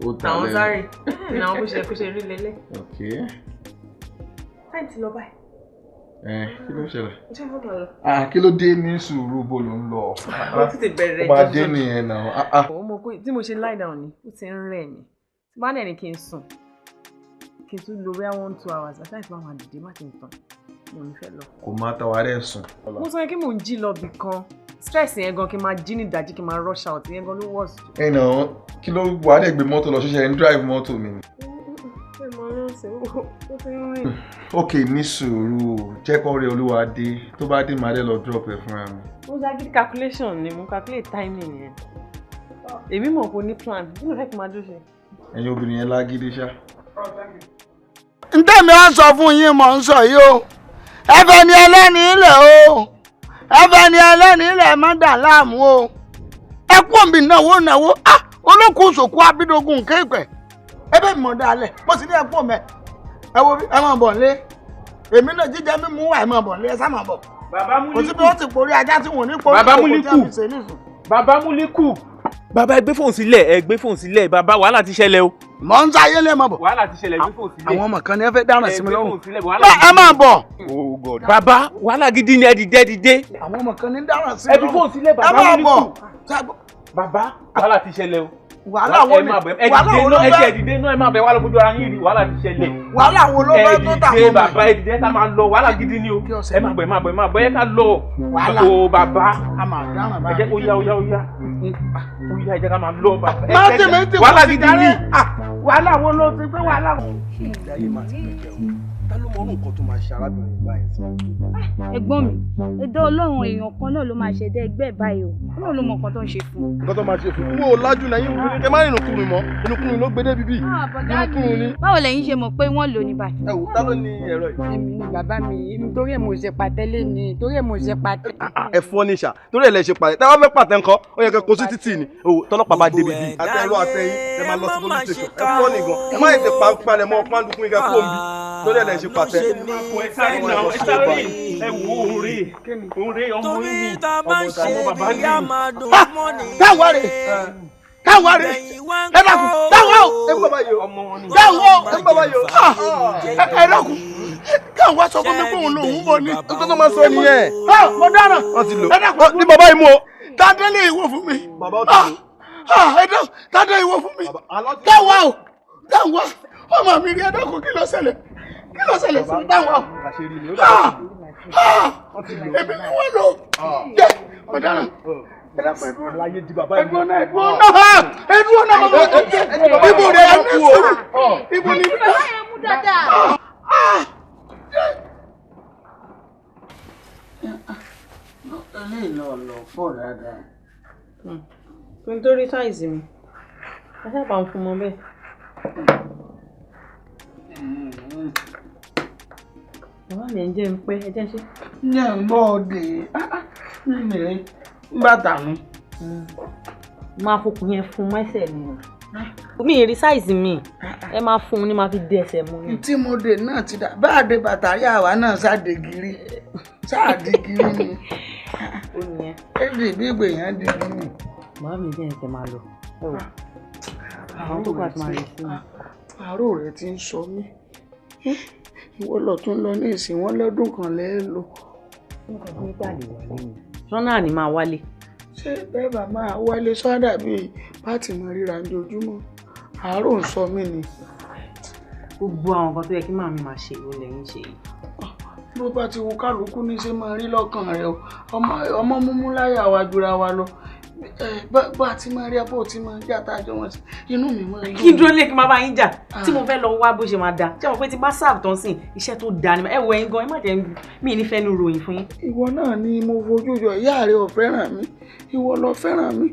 Ó ta lẹ́nu. Àwọn sáré. Náà bó ṣe kó ṣe rí lélẹ̀. Okay. Time ti lọ báyìí. Kí ló ń ṣẹlẹ̀? Ṣé mo lọ? Kí ló dé ní sùúrù bó ló ń lọ? Ó ti bẹ̀rẹ̀ Ó máa dé nìyẹn náà. Ó mọ̀ pé tí mo ṣe lie down ni, ó ti ń rẹ̀ mí. Tí bá dẹ̀ ní kí n sùn, kí n tún lo bóyá 1-2 hours, àti láti máa dìde má ti ń tàn. Mo ní fẹ́ lọ. Kò máa ta wàá rẹ̀ sùn. Mo sọ yẹn kí mò ń jí lọ bì kan. Stress yẹn gan kí n máa jí ní ìdájí kí n máa rush out yẹn gan ló worst. Ẹ nà kí ló wàá dẹ̀ gbé mọ́tò lọ ṣẹ̀ṣẹ̀ ń drive mọ́tò mi ni. Ẹ mọ̀ ọ́n sí, ó ti ń rìn. Ok, ní sùúrù, jẹ́ kó rí olúwa dé, tó bá dé màá dé lọ drop ẹ fúnra mi. Mo ṣàgídí calculation ni, mo calculate timing yẹn. Èmi mọ̀ kó ní plan, kí ló fẹ́ kí n máa dúró ṣe? Ẹ̀yin obìnrin yẹn lágídí ṣá. Ntẹ́mi á sọ fún yín mọ̀ ń sọ yìí o, ẹ fẹ́ ni ẹlẹ́ni ilẹ̀ o, ẹ fẹ́ ni ẹlẹ́ni ilẹ̀ má dà láàmú o, ẹ kú òǹbí náwó náwó, ah olókùn sòkú abídógún kéèpẹ̀, ẹ bẹ́ẹ̀ mọ̀ dálẹ̀, mo sì ní ẹ kú òǹbẹ, ẹ wo bí ẹ máa bọ̀ nílé, èmi náà jíjẹ mímú wà ẹ máa bọ̀ nílé, ẹ sá máa bọ̀. Kò sí bí wọ́n ti porí ajá tí wọ́n ní porí kòkò tí a fi ṣe nísùn. Bàbá Múlíkù. Bàbá ẹ gbé fóònù sílẹ̀, ẹ gbé fóònù sílẹ̀, bàbá wàhálà ti ṣẹlẹ̀ o. Mọ̀ ń sáyé lé mọ̀ bọ̀. Wàhálà ti ṣẹlẹ̀, ẹ gbé fóònù sílẹ̀. Àwọn ọmọ kan ní ẹ fẹ́ dáràn sí mi lọ́rùn. Ẹ máa bọ̀. Oh God. Bàbá wàhálà gidi ni ẹ dìde ẹ dìde. Àwọn ọmọ kan ní dáràn sí mi lọ́rùn. Ẹ fi fóònù sílẹ̀ bàbá Múlíkù. Bàbá wàhálà ti ṣẹlẹ̀ o. Wàhálà wo ni wàhálà wo ló fẹ́? Ẹ dìde náà ẹ máa bẹ̀ wá lọ fojú ara yín rí wàhálà ti ṣẹlẹ̀. Wàhálà wo ló fẹ́ tó tà fún mi? Ẹ dìde bàbá ẹ dìde ká máa lọ wàhálà gidi ni o. Ẹ máa bọ̀ ẹ máa bọ̀ ẹ máa bọ̀ ẹ ká lọ. Wàhálà. O bàbá. A máa dáràn báyìí. Ẹ jẹ́ kó yá ó yá ó yá. Ó yá ẹ jẹ́ ká máa lọ bàbá. Má ti mi ti wàhálà gidi ni. Wàhálà wo ló ti pé wàhálà. Ìyá yìí máa ti bẹ̀jẹ̀ o. Ta ló mọ orú nǹkan tó máa ṣe arábìnrin báyìí sí? Ẹ̀gbọ́n mi, ẹ̀dá Ọlọ́run èèyàn kan náà ló máa ṣẹ̀dá ẹgbẹ́ báyìí o. Ọlọ́run ló mọ nǹkan tó ń ṣe fún un. Nǹkan tó máa ṣe fún un. Wo lájú náà yín ẹ má rìnrìn kùnrin mọ́. Inúkùnrin ló gbé débi bíi. Inúkùnrin ni. Báwo lẹ̀yin ṣe mọ̀ pé wọ́n lò ní báyìí? Ẹ wò ta ló ní ẹ̀rọ yìí? Èmi ni bàbá mi, torí ẹ̀ mo ṣe pàtẹ́ lé ni, torí ẹ̀ mo ṣe pàtẹ́. Ẹ fọ́ ní ṣá, torí ẹ̀ lẹ ṣe pàtẹ́. Táwọn fẹ́ pàtẹ́ ńkọ́, ó yẹ kẹ́ kó sí títì ni. Òwò tọ́lọ́pàá bá débi bíi. Àtẹ̀rọ àtẹ̀yìn ẹ máa lọ sí police station. Ẹ fọ́ nìgan. Ẹ má yẹ palẹ̀ mọ́ pàǹdùkú yín kẹ́ kó ń bí. Torí ẹ̀ lẹ ṣe pàtẹ́. Ẹ wo òǹrè òǹrè ọmọ yín ni ọmọ bàbá ni. Táwa rè táwa rè ẹ dákun táwa o táwa o ẹ dákun káwa sọ fún mi pé òun lòún bọ̀ ni. Tó tó máa sọ nìyẹn. Mo dáràn ẹ dákun ní bàbá yìí mú o. Tádé lè wò fún mi. Ẹ dákun tádé ìwò fún mi. Táwa o táwa ọmọ mi rí ẹ dákun kí ló ṣẹlẹ̀ kí ló ṣẹlẹ̀ sí táwa o. Èmi ni wọ́n lò jẹ́ mo dáràn. Ẹ̀dùn náà ẹ̀dùn náà ẹ̀dùn náà bàbá ibo rẹ̀ ẹ̀ ní sùúrù ibo ni. Eléyìí náà lọ fọ́ dáadáa. Kò ní torí sáìsì mi, ẹ sábà ń fún mọ bẹ́ẹ̀. Bàbá mi ẹ̀ ń jẹ́ ń pẹ́, ẹ jẹ́ ń ṣe. Ní ẹ̀ ń bọ́ òde, ní bàtà mi. Máa fokùn yẹn fún mẹ́sẹ̀ mi o. Mi ì rí sáìsì mi, ẹ máa fún un ní máa fi dé ẹsẹ̀ mu ni. Tí mo dé náà ti dà, bá a dé bàtà rí àwa náà sáde gírí, sáàdì gírí ni. Ó nìyẹn. Éèdì bí ìgbèyàn di gírí. Bàbá mi jẹ́ ẹ̀sẹ̀ máa lọ. Ẹ wò, àwọn tó kọ́ àti máa rí sí mi. Àárò rẹ̀ ti ń sọ mí. Ìwọ lọ tún lọ ní ìsìn wọn lọ́dún kan lẹ́ẹ̀ lò. Sọ́nà ni máa wálé. Ṣé bẹ́ẹ̀ bá máa wálé sọ́dà bíi pátì mọ ríra ojoojúmọ́? Àárò ń sọ mí ni. Gbogbo àwọn nǹkan tó yẹ kí màmí máa ṣe ìwọ lẹ́yìn ṣe yìí. Bó bá ti wo kálukú ní ṣe máa rí lọ́kàn rẹ o, ọmọ múmú láyà wa jura wa lọ. Bá a ti máa rí abọ́ tí máa jà tá a jọ wọn sí inú mi máa ń dùn. Kí n dúró lé kí n máa bá yín jà tí mo fẹ́ lọ wá bó ṣe máa da ṣé mo pé tí bá sáàbù tán sìn iṣẹ́ tó da ni ẹ wo ẹ̀yin gan ẹ má jẹ́ mi ní fẹ́nu ròyìn fún yín. Ìwọ náà ni mo fojú jọ, ìyá rẹ ò fẹ́ràn mi, ìwọ lọ fẹ́ràn mi.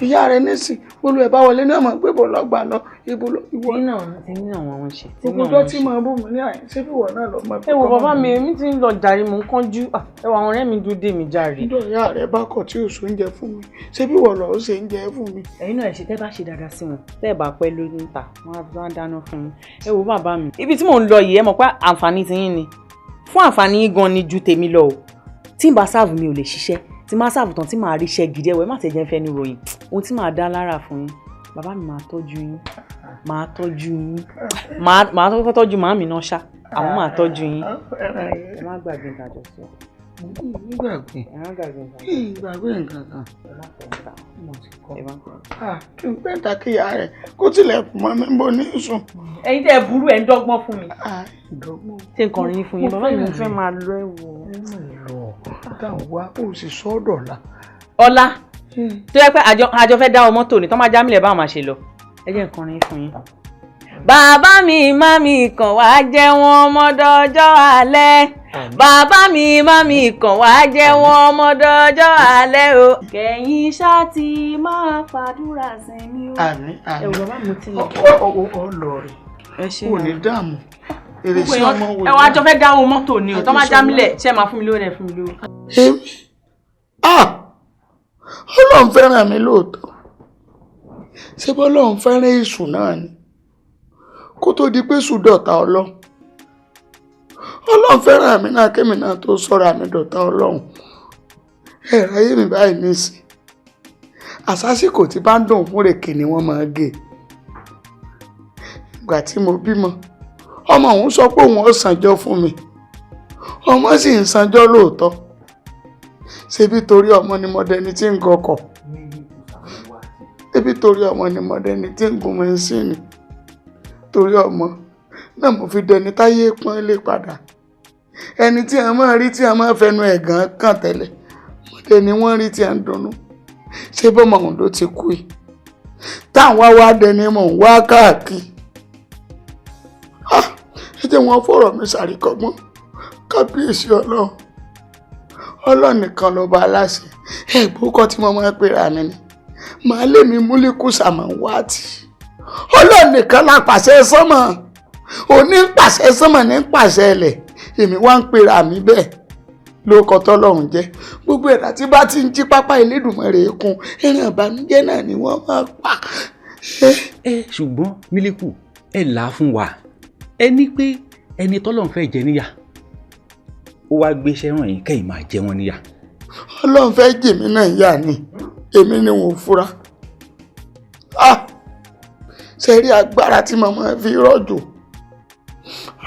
Ìyá rẹ nísìn olú ẹ̀ bá wọlé ní ọmọ pé bò lọ gbà lọ ibo lọ ìwọ náà ti ní àwọn ohun ṣe. Gbogbo ọjọ́ tí màá bù mí ní àyè ṣé bí ìwọ náà lọ máa fi ẹ wo bàbá mi èmi ti ń lọ jàre mò ń kánjú ẹ wo àwọn ọ̀rẹ́ mi dúró dè mí jàre. Níjọ́ ìyá rẹ bá kọ̀ tí ò sóúnjẹ fún mi ṣé bí ìwọ lọ ó ṣe ń jẹ fún mi. Ẹ̀yin náà ẹ ṣe tẹ́ bá ṣe dáadáa sí wọn tẹ́ ẹ bá pẹ́ lórí ń ta wọ́n á dáná fún yín. Ẹ wo bàbá mi ibi tí mò ń lọ yìí ẹ mọ̀ pé àǹfààní ti yín ni fún àǹfààní yín gan ni ju tèmi lọ o tí n bá sáàbù mi ò lè ṣiṣẹ́ tí máa sáàbù tán tí màá rí iṣẹ́ gidi ẹ̀wẹ̀ má tẹ̀ jẹ́ fẹ́ ní ròyìn ohun tí màá dá lára fún yín bàbá mi máa tọ́jú yín máa tọ́jú yín máa kọ́kọ́ tọ́jú màámi náà ṣá àwọn máa tọ́jú yín ẹ má gbàgbé ìdájọ́ sọ. Gbàgbé gbàgbé nǹkan kan kí n pẹ́ǹtà kíyà rẹ̀ kó tilẹ̀kùn mọ́ mi bó ní sùn. Ẹ̀yin tẹ́ ẹ burú ẹ̀ ń dọ́gbọ́n fún mi. Ṣé nǹkan rí fún yín bàbá mi mo fẹ́ máa lọ ẹ̀ wò. Táwọn wá ó sì sọ́dọ̀ la. Ọlá tó yẹ pé àjọ fẹ́ dá ọ mọ́tò ní tó máa já mílẹ̀ báwọn máa ṣe lọ ẹ jẹ́ nǹkan rí fún yín. Bàbá mi mami kàn wá jẹ́ wọn ọmọdọ́jọ́ alẹ́. Bàbá mi mami kàn wá jẹ́ wọn ọmọdọ́jọ́ alẹ́ o. Kẹ̀yìn ṣá ti máa fàdúrà sí mi o. Àmín àmín. Ẹ wò bàbá mi ti lọ. Ọ lọ rẹ. Ò ní dààmú. Èrè sí ọmọ wò. Ẹ wá jọ fẹ́ dáwọ́ mọ́tò ni o, tọ́ máa já mílẹ̀, ṣé máa fún mi lówó rẹ̀ fún mi lówó. Èmi Ọlọ́run fẹ́ràn mi lóòótọ́. Ṣé bọ́lọ́run fẹ́ràn èṣù náà ni? Kó tó di pé èṣù dọ̀tá Ọlọ́run. Ọlọ́run fẹ́ràn mi náà kémi náà tó sọ̀rọ̀ àmì dọ̀tá Ọlọ́run. Ẹ̀rọ ayé mi báyìí nísìn. Àsásìkò tí bá ń dùn fún rèké ni wọ́n máa gé. Ìgbà tí mo bímọ, ọmọ òun sọ pé òun ó sanjọ́ fún mi. Ọmọ sì ń sanjọ́ lóòótọ́. Ṣebí torí ọmọ ni mo dẹni tí ń gọkọ̀. Ṣebí torí ọmọ ni mo dẹni tí ń gun mẹ́ńsìnì. Torí ọmọ náà mo fi dẹni táyé pọ́n lé padà. Ẹni tí a máa rí tí a máa fẹnu ẹ̀gàn kàn tẹ́lẹ̀. Mo dẹni wọ́n rí tí a ń dunnú. Ṣé bọ́mọ òun ló ti kú yìí? Táwọn wá wá dẹni mò ń wá káàkiri. Ẹ jẹ́ wọn fọ̀rọ̀ mi ṣàríkọ́gbọ́n. Kábíyèsí Ọlọ́run. Ọlọ́run nìkan lọ́ba aláṣẹ. Ẹ̀gbọ́n kọ́ tí mo máa ń pera mi ni. Màá lé mi múlíkù sàmọ̀ wá tì. Ọlọ́run nìkan la pàṣẹ sánmọ̀. Òní ń pàṣẹ sánmọ̀ ní ń pàṣẹ ẹlẹ̀. Èmi wá ń pera mi bẹ́ẹ̀. Lórúkọ tọ́lọ́run jẹ́. Gbogbo ẹ̀dá tí bá ti ń jí pápá Elédùmarè kún. Ẹran ìbànújẹ́ náà ni wọ́n máa pa. Ẹ ṣùgbọ́n Mílíkù, ẹ là á fún wa. Ẹ ní pé ẹni tọ́lọ́run fẹ́ jẹ níyà, ó wá gbéṣẹ́ ràn yín kẹ́yìn máa jẹ wọ́n níyà. Ọlọ́run fẹ́ jèmi náà yà ni, èmi ni wọ́n fura. Ṣe rí agbára tí mo máa fi rọ̀jò,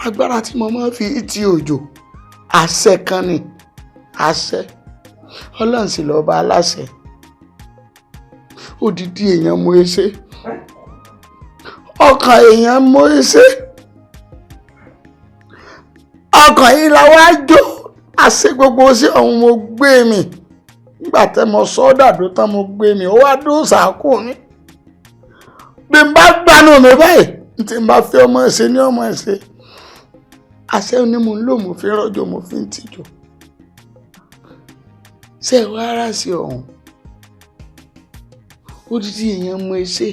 agbára tí mo máa fi ti òjò, àṣẹ kan ni, àṣẹ. Ọlọ́run sì lọ́ba aláṣẹ. Odidi èèyàn mo ṣe, ọkàn èèyàn mo ṣe, ọkàn yìí la wá jó. Àṣẹ gbogbo sí ọ̀hún mo gbé mi. Nígbà tẹ́ mo sọ ọ́ dàdó tán mo gbé mi, ó wá dó sàákò mi. Bí n bá gbanú mi báyìí, tí n bá fi ọmọ ṣe ní ọmọ ṣe. Àṣẹ ni mo ń lò, mo fi rọ̀jò, mo fi ń tìjò. Ṣé ẹ wá rà sí ọ̀hún? Odidi èèyàn mo ṣe.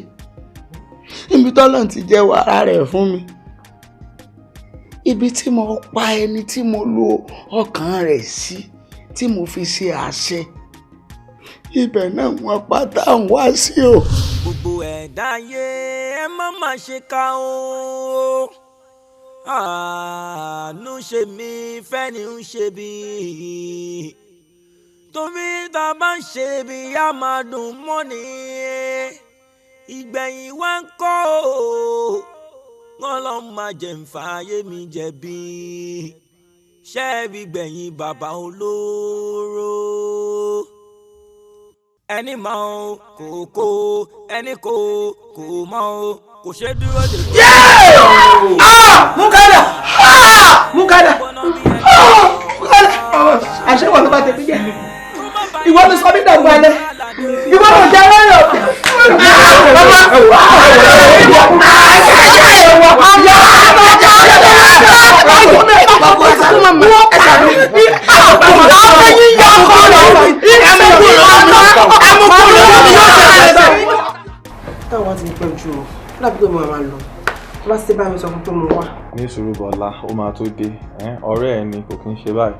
Ibi tọ́lọ́run ti jẹ́ wàrà rẹ̀ fún mi. Ibi tí mo pa ẹni tí mo lo ọkàn rẹ̀ sí, tí mo fi ṣe àṣẹ. Ibẹ̀ náà wọ́n pátá ń wá sí o. Gbogbo ẹ̀dá ayé ẹ má má ṣe ká o. Àánú ṣe mí fẹ́ni ń ṣe bí. Torí tá a bá ń ṣe bí a máa dùn mọ́ni. Ìgbẹ̀yìn wa ń kọ́ o. Wọ́n lọ máa jẹ̀ ń fààyè mi jẹ̀bi. Ṣẹ́ẹ̀bì gbẹ̀yìn bàbá olóró. Ẹni mọ̀ o kò kó, ẹni kò kò mọ̀ o kò ṣe dúró de. Mukada! Mukada! Mukada! Àṣé wọ́n ló bá tẹ̀mí jẹ́. Ìwọ ló sọ mí dàgbà alẹ́. Ìwọ ló jẹ́ lọ́yọ̀. Táwọn ti pẹ́ jù ọ́, ó dàbí pé mo máa lọ. Tó bá sì bá mi sọ fún pé mo wà. Ní sùúrù Bọ́lá, ó máa tó dé. Ọ̀rẹ́ ẹ ni kò kí ń ṣe báyìí.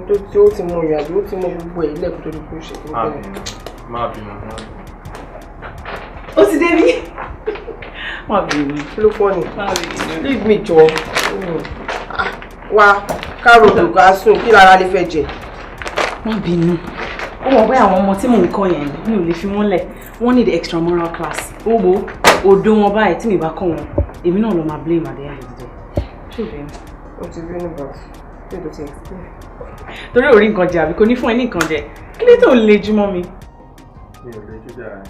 Tó tí ó ti mọ ìrìn àjò, ó ti mọ gbogbo ẹ̀ ilé ẹ̀kọ́ tó di kó ṣe kí n tẹ́lẹ̀. Má bínú. Ó ti dé bí? Má bínú. Kí ló fọ́ ni? Leave me jọ. Wá káròdò ká sùn kí lára lè fẹ́ jẹ. Má bínú. Ó mọ̀ pé àwọn ọmọ tí mò ń kọ́ yẹn mi ò lè fi wọ́n lẹ̀. Wọ́n need extramural class. Ó wo odó wọn báyìí tí mi bá kọ́ wọn. Èmi náà lọ máa blame at the end of the day. Ṣé o bínú? Ó ti bínú but kí ló ti explain? Torí ò rí nǹkan jẹ àbí kò ní fún ẹ ní nǹkan jẹ. Kí ló tó ń lejú mọ́ mi? Mi ò lejú dára.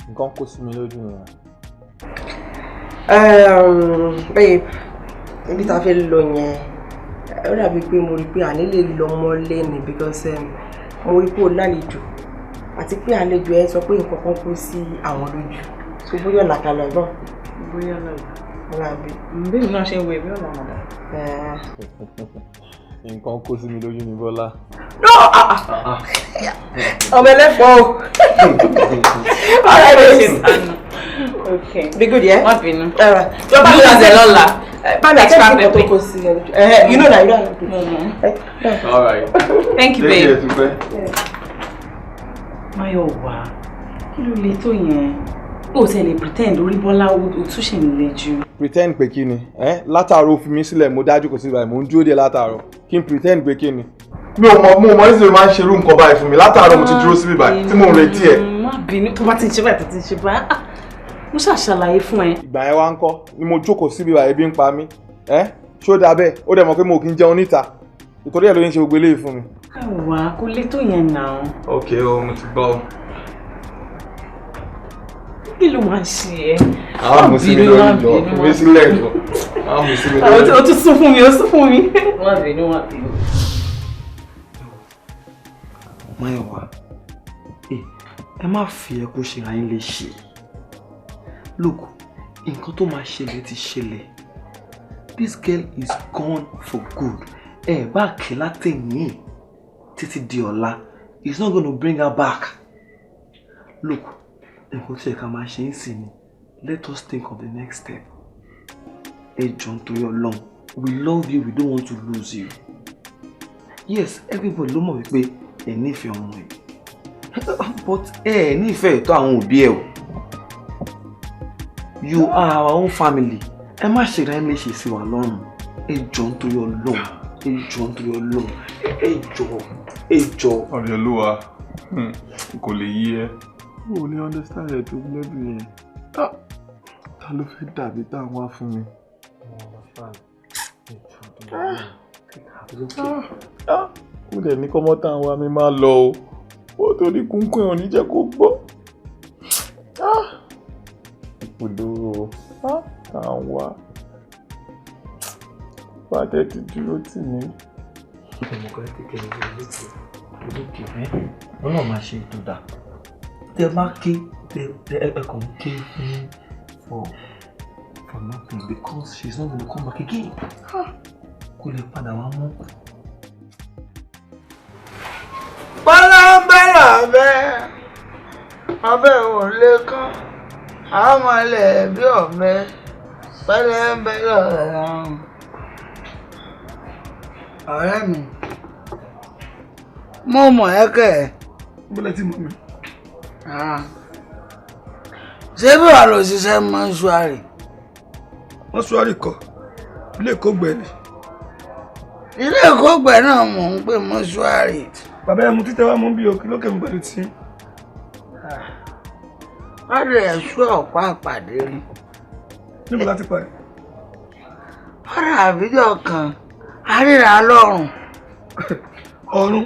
Nǹkan kó sí mi lójú nìyẹn. Babe, ibi tá a fẹ́ lọ yẹn, ó dàbí pé mo rí pé àní lè lọ mọ́lé ni because mo rí pé ó lálejò àti pé àlejò ẹ sọ pé nǹkan kan kó sí àwọn lójú. So bóyá ọ̀nà kan lọ náà. Bóyá lọ́la. Ọlábí. Bí mi náà ṣe ń wo èmi ọ̀nà àmàdà. Nǹkan kó sí mi lójú ni Bọ́lá. No! Ọmọ ẹlẹ́fọ̀ọ́ o. All right, babe. Okay. Be good, yeah? Má bínú. All right. Jọ bá mi Blue àtẹ lọ́la. Bá mi àtẹ Extra nǹkan tó pepper. kó sí ẹ lójú. You know that, you know that. All right. Thank you, Take babe. care, Tupe. Máyọ̀wá, kí ló le tó yẹn? Ó tẹ̀ lè pretend orí Bọ́lá ó tún ṣì ń le jù. Pretend pé kí ni? Látàárọ̀ ó fi mí sílẹ̀, mo dájú kò sí báyìí, mò ń dúró dé látàárọ̀. Kí n pretend pé kí ni? Mi ò mọ̀, mo mọ̀ nítorí máa ń ṣerú nǹkan báyìí fún mi. Látàárọ̀ mo ti dúró síbí báyìí tí mò ń retí ẹ̀. Má bínú tó bá ti ń ṣe báyìí tó ti ń ṣe báyìí. Ah, mo ṣàṣàlàyé fún ẹ. Ìgbà yẹn wá ń kọ́ ni mo jókòó síbí báyìí, ebi ń pa mí. Ṣó dáa bẹ́ẹ̀? Ó dẹ̀ mọ̀ pé mo kì í jẹun níta. Ìtorí ẹ̀ ló ń ṣe gbogbo eléyìí fún mi. Àwa kò le tó yẹn náà. Ok o, mo ti gbọ́. Kí ló máa ṣe ẹ́? Àwọn mú sí mi lórí jọ, fi mí sílẹ̀ jọ. Àwọn mú sí mi lórí. O tún sún fún mi, o sún fún mi. Má bínú, má bínú. Máyọ̀wá, ẹ má fi ẹkún ṣe ra yín léṣe. Look, nǹkan tó máa ṣẹlẹ̀ ti ṣẹlẹ̀. This girl is gone for good. Ẹ bá kí látẹ̀yìn títí di ọ̀la, it's not gonna bring her back. Look, nǹkan tí ẹ̀ka máa ṣe ń sìn ni, let us think of the next step. Ẹ jọ̀ọ́ nítorí Ọlọ́run, we love you, we don't want to lose you. Yes, everybody ló mọ̀ wípé ẹ nífẹ̀ẹ́ ọmọ yìí, but ẹ nífẹ̀ẹ́ ètò àwọn òbí ẹ o. You are our own family. Ẹ má ṣe ra ẹ léṣe sí wa lọ́rùn. Ẹ jọ̀ọ́ nítorí Ọlọ́run, ẹ jọ̀ọ́ nítorí Ọlọ́run, ẹ jọ̀ọ́, ẹ jọ̀ọ́. Ọ̀rẹ́ Olúwa, kò lè yí ẹ. O lè understand ẹ̀ tó lẹ́bi yẹn. Ta ló fẹ́ dàbí táwọn wá fún mi? Ó dẹ̀ ní kọ́mọ́ táwọn wá mi máa lọ o. Ó torí kúnkún ẹ̀ ò ní jẹ́ kó gbọ́. Ìpòdòrò táwọn wá. Bá dẹ̀ ti dúró tì mí. Ọlọ́run máa ṣe ètò dáa. Tẹ bá ké, tẹ ẹ kàn ń ké fún for nothing because she's not gonna come back again. Kò lè padà wá mọ́. Bọ́lá ń bẹ̀rẹ̀ abẹ́, abẹ́ ò lè kán, àmọ́lẹ̀ bí ọ̀bẹ, bọ́lá ń bẹ̀rẹ̀ ọ̀rẹ́. Ọ̀rẹ́ mi, mo mọ̀ ẹ́ kẹ́ ẹ̀. Bọ́lá ti mọ̀ mi. Ṣé bí wàá lọ ṣiṣẹ́ mọ́ṣúárì? Mọ́ṣúárì kọ́, ilé ìkógbẹ́ ni. Ilé ìkógbẹ́ náà mò ń pè mọ́ṣúárì. Bàbá ẹ mu títẹ wá mú bí òkè lókè mi pẹ̀lú tí. Wọ́n lè ṣú ọ̀pá àpàdé rí. Níbo la ti pàdé? Ọ̀rọ̀ àbíjọ kan, àríra lọ́rùn. Ọ̀run?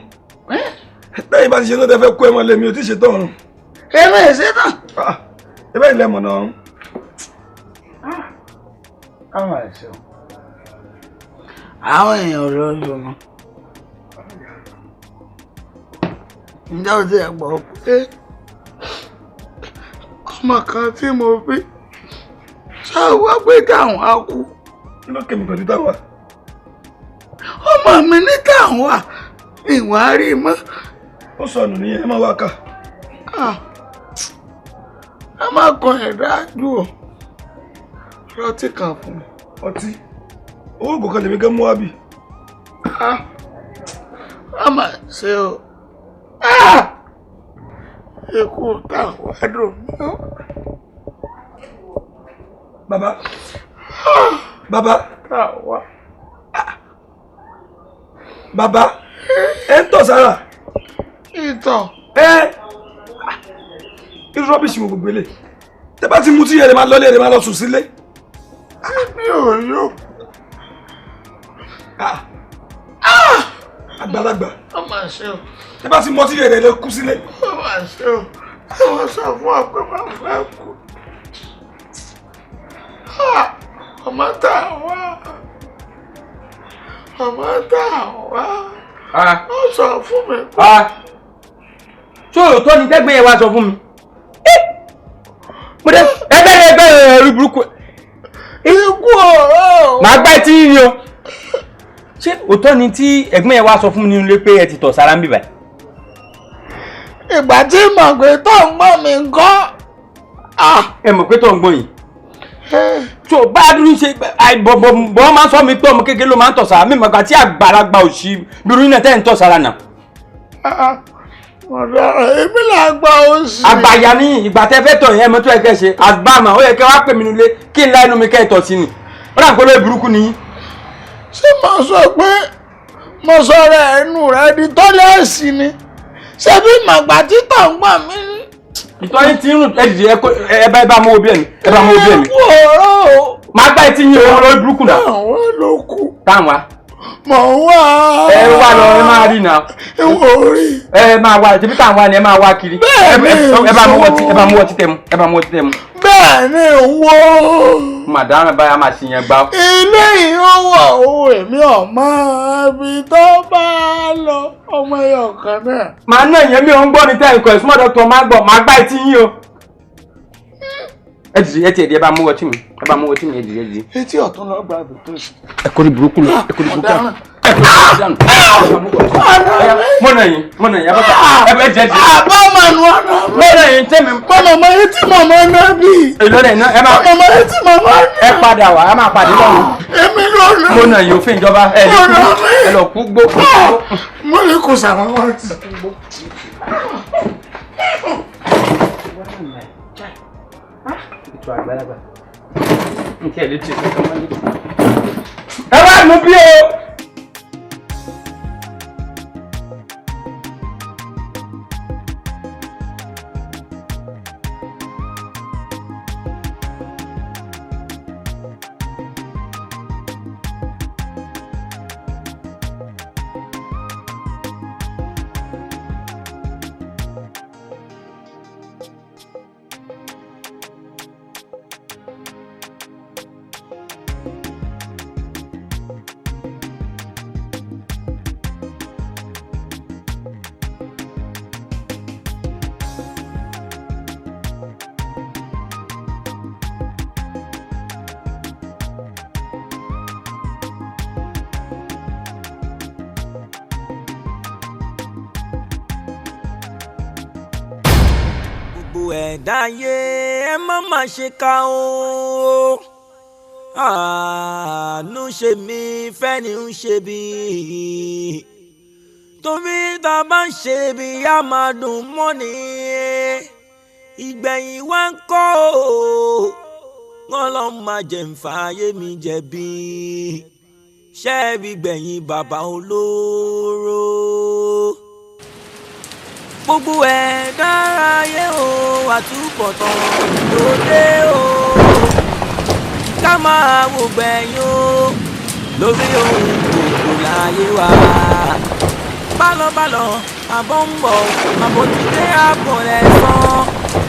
Lẹ́yìn bá ti ṣe tó tẹ fẹ́ kó ẹ mọ́ lèmi ò tí ì ṣetán ọ̀run. Èmi ì ṣetán. Ẹ bẹ́ẹ̀ ilẹ̀ mọ̀nà ọ̀run. Káwọn ẹ̀ṣọ́. Àwọn èèyàn ló ń lò mọ́. Ǹjẹ́ o ti ẹ̀ gbọ́ pé ọmọ kan tí mo bí ṣáà wá pé táwọn á kú? Kí ló kẹ́mi pẹ̀lú táwa? Ọmọ mi ní táwọn wà ìwà rí mọ́. Ó sọnù nìyẹn, ẹ máa wá kà. Ẹ má kan ẹ̀dá jù ọ́. Rọtí kan fún mi. Ọtí? Owó ògùn kan lèmi gán mú wá bì. A máa ṣe o. Ikú táwọn dùn mí o. Bàbá. Bàbá. Táwa. Bàbá. Ẹ ń tọ̀ sára. Ìtọ̀. Ẹ irú rọ́bìṣì wo gbogbo ilé. Tẹ bá ti mutí ẹ lè máa lọlé, ẹ lè máa lọ sùn sílé. Mi ò yó. Àgbàlagbà. Ó máa ṣe o. Tẹ bá ti mutí ẹ lè kú sílé. Ó máa ṣe o. Ṣé wọ́n sọ fún ọ pé máa fẹ́ kú? Ọmọ tá a wá. Ọmọ tá a wá. Ó sọ fún mi. Ṣé òótọ́ ni tẹ́gbẹ́ yẹn wá sọ fún mi? Mo dé ẹgbẹ́ ẹgbẹ́ orí burúkú. Ikú ọ̀rọ̀. Màá gbá etí yín ni o. Ṣé òótọ́ ni tí ẹ̀gbọ́n yẹn wá sọ fún mi nínú ilé pé ẹ ti tọ̀ sára ń bì báyìí? Ìgbà tí mọ̀ pé tó ń gbọ́n mi ń kọ́. Ẹ mọ̀ pé tó ń gbọ́n yìí. Tó o bá dúró ṣe bọ̀ máa ń sọ mi pé ọmọ kékeré ló máa ń tọ̀ sára mi mọ̀ gbà tí àgbàlagbà òṣì dúró náà tẹ́ ń tọ̀ sára náà. Èmi là gba oṣù. Àgbàyà ni ìgbà tẹ́ fẹ́ tọ̀ yẹn mọ́tò ẹ̀ kẹ́ ṣe àgbàmà ó yẹ kẹ́ wá pè mí nulẹ̀ kí n lá inú mi kẹ́ ẹ̀ tọ̀ sí ni. Ó dà ń pẹ́ lórí burúkú ni yín. Ṣé mo sọ pé mo sọ̀rọ̀ ẹnu rẹ di tọ́lẹ́ẹ̀sì ni? Ṣé bí màgbà títọ̀ ń gbọ̀n mí ní? Ìtọ́ yín ti ń rùn ẹ dìde ẹ bá mú obì ẹ̀mí ẹ bá mú obì ẹ̀mí. Màá gbá etí yín o lórí burúkú náà. Àwọn ló kù. Táwọn wa. Mọ̀ ń wá. Ẹ wá lọ ẹ máa rí náà. Ìwọ orí. Ẹ máa wá tẹbí táwọn wá ni ẹ máa wá kiri. Bẹ́ẹ̀ni. Ẹ bá mú ọtí ẹ bá mú ọtí tẹmu ẹ bá mú ọtí tẹmu. Bẹ́ẹ̀ni wo. Màdàrán báyà máa ṣì yẹn gbá. Ilé yìí ó wọ̀ o èmi ọ̀mọ ibi tó bá lọ ọmọ ẹyọ kan náà. Màá ná ìyẹn mi ò ń gbọ́ ní tẹ́ nǹkan small doctor máa gbọ́ màá gbá etí yín o. Ẹ dìde ẹ tiẹ̀ di ẹ bá mú ọtí mi ẹ bá mú ọtí mi ẹ dìde ẹ dìde. Etí ọ̀tún lọ gba àbí tó ṣe. Ẹ kórè burúkú lọ ẹ kórè burúkú lọ. Mọ̀nà yín mọ̀nà yín abọ́ta ẹ bẹ jẹ́ jẹ́. Àbá mànú ọ̀nà. Mọ̀nà yín tẹ́mi. Mọ̀nà mọ̀ etí màmá náà bí. Èló rẹ̀ ná ẹ máa. Mọ̀nà mọ̀ etí màmá náà. Ẹ padà wá ẹ máa pàdé lọ́run. Èmi lọ́nà. Mọ̀nà yín òfin ìjọba ẹ lè kú ẹ lọ kú gbó. Mo lè kó sàmà wá sí. Ètò àgbàlagbà. N tiẹ̀ lè tiẹ̀ kankan mọ́ ní. Ẹ wá mú bí o. Ẹ̀dá ayé ẹ má má ṣe ká o, àánú ṣe mí fẹ́ni ń ṣe bí, torí tá a bá ń ṣe bí a máa dùn mọ́ni, ìgbẹ̀yìn wá ń kọ́ o, wọ́n lọ́ máa jẹ̀ ń fààyè mi jẹ̀bi, ṣẹ́ẹ̀bì gbẹ̀yìn bàbá olóró. Gbogbo ẹ̀ dára yé o, àtúbọ̀tán ló dé o, ká máa wò gbẹ̀yìn o, lórí ohun gbogbo láyé wa. Bálọ̀bálọ̀ àbọ̀ ń bọ̀, àbọ̀ ti dé àbọ̀ rẹ̀ sàn,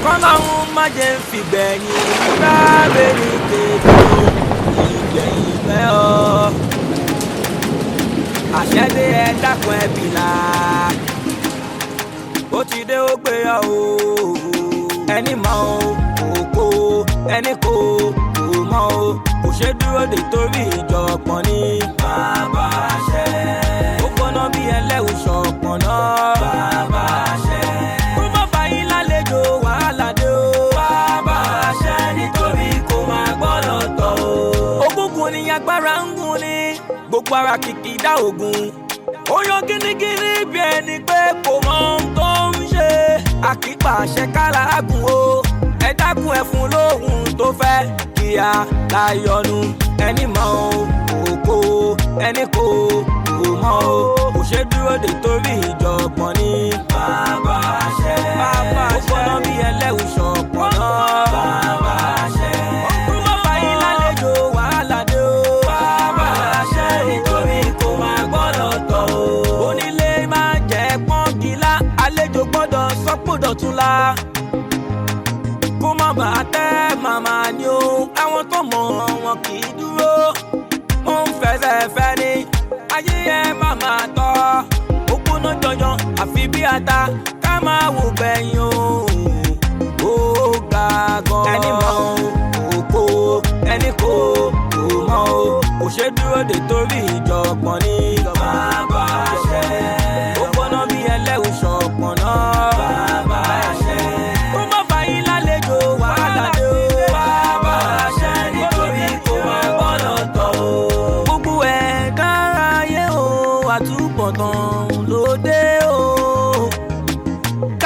kọ́láhùn má jẹ́ ń fi gbẹ̀yìn ráre ní tèmi o, ìgbẹ̀yìn pẹ́ ọ. Àṣẹ dé ẹ dákun ẹ bìlà, ó ti dé ó gbé ọ o, ẹni mọ̀ o kò ẹni kò kò mọ̀ o, kò ṣe dúró de torí ìjọpọ̀ ni. Bàbá ṣe. Ó gbóná bí ẹlẹ́wù ṣọ̀pọ̀n náà. Bàbá ṣe. Kó má bá yín lálejò wàhálà dé o. Bàbá ṣe nítorí kò máa gbọ́dọ̀ tọ̀ o. Ògúngún ni agbára ń gún ni, gbogbo ara kìkì dá ògùn. Ó yan gínígíní bí ẹni pé kò mọ ohun tó ń ṣe. Àkípa àṣẹ kára gùn o, ẹ dákun ẹ fún lóhùn tó fẹ́ kíá láyọnu. Ẹni mọ̀ o kò ẹni kò kò mọ̀ o, kò ṣe dúró de torí ìjọ̀gbọ̀n ni. Bàbá ṣe. Bàbá ṣe. Ó gbọ́dọ̀ bí ẹlẹ́wù ṣọ̀pọ̀ náà. Bàbá ṣe. Ó má bá yín lálejò wàhálà dé o. Bàbá ṣe nítorí kò máa gbọ́dọ̀ tọ̀ o. Onílé máa jẹ́ pọ́ngilá, àlejò gbọ́dọ̀ sọ́pọ̀dọ̀ tún la. Kó má bàa tẹ́ màmá ni o, àwọn tó mọ̀ wọn kì í dúró. Mo ń fẹsẹ̀ fẹ́ ni, ayé ẹ má máa tọ́. Ó gbóná jọjọ, àfi bí ata, ká máa wò gbẹ̀yìn o. Ó ga gan. Ẹni mọ̀ o kò, ẹni kò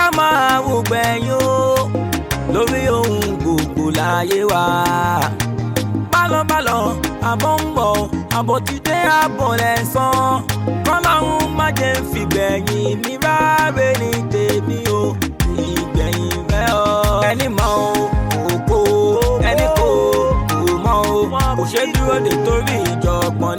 Ká máa wò gbẹ̀yìn o lórí ohun gbogbo láyé wa. Bálọ̀bálọ̀ àbọ̀ ń bọ̀, àbọ̀ ti dé, àbọ̀ lẹ́sàn. Kọ́láhùn má jẹ́ ń fìgbẹ̀yìn mi ráre ní tèmi o, ìgbẹ̀yìn rẹ̀ o. Ẹni mọ̀ o kò kó, ẹni kò kò mọ̀ o, kò ṣe dúró de torí ìjọ̀gbọ̀n.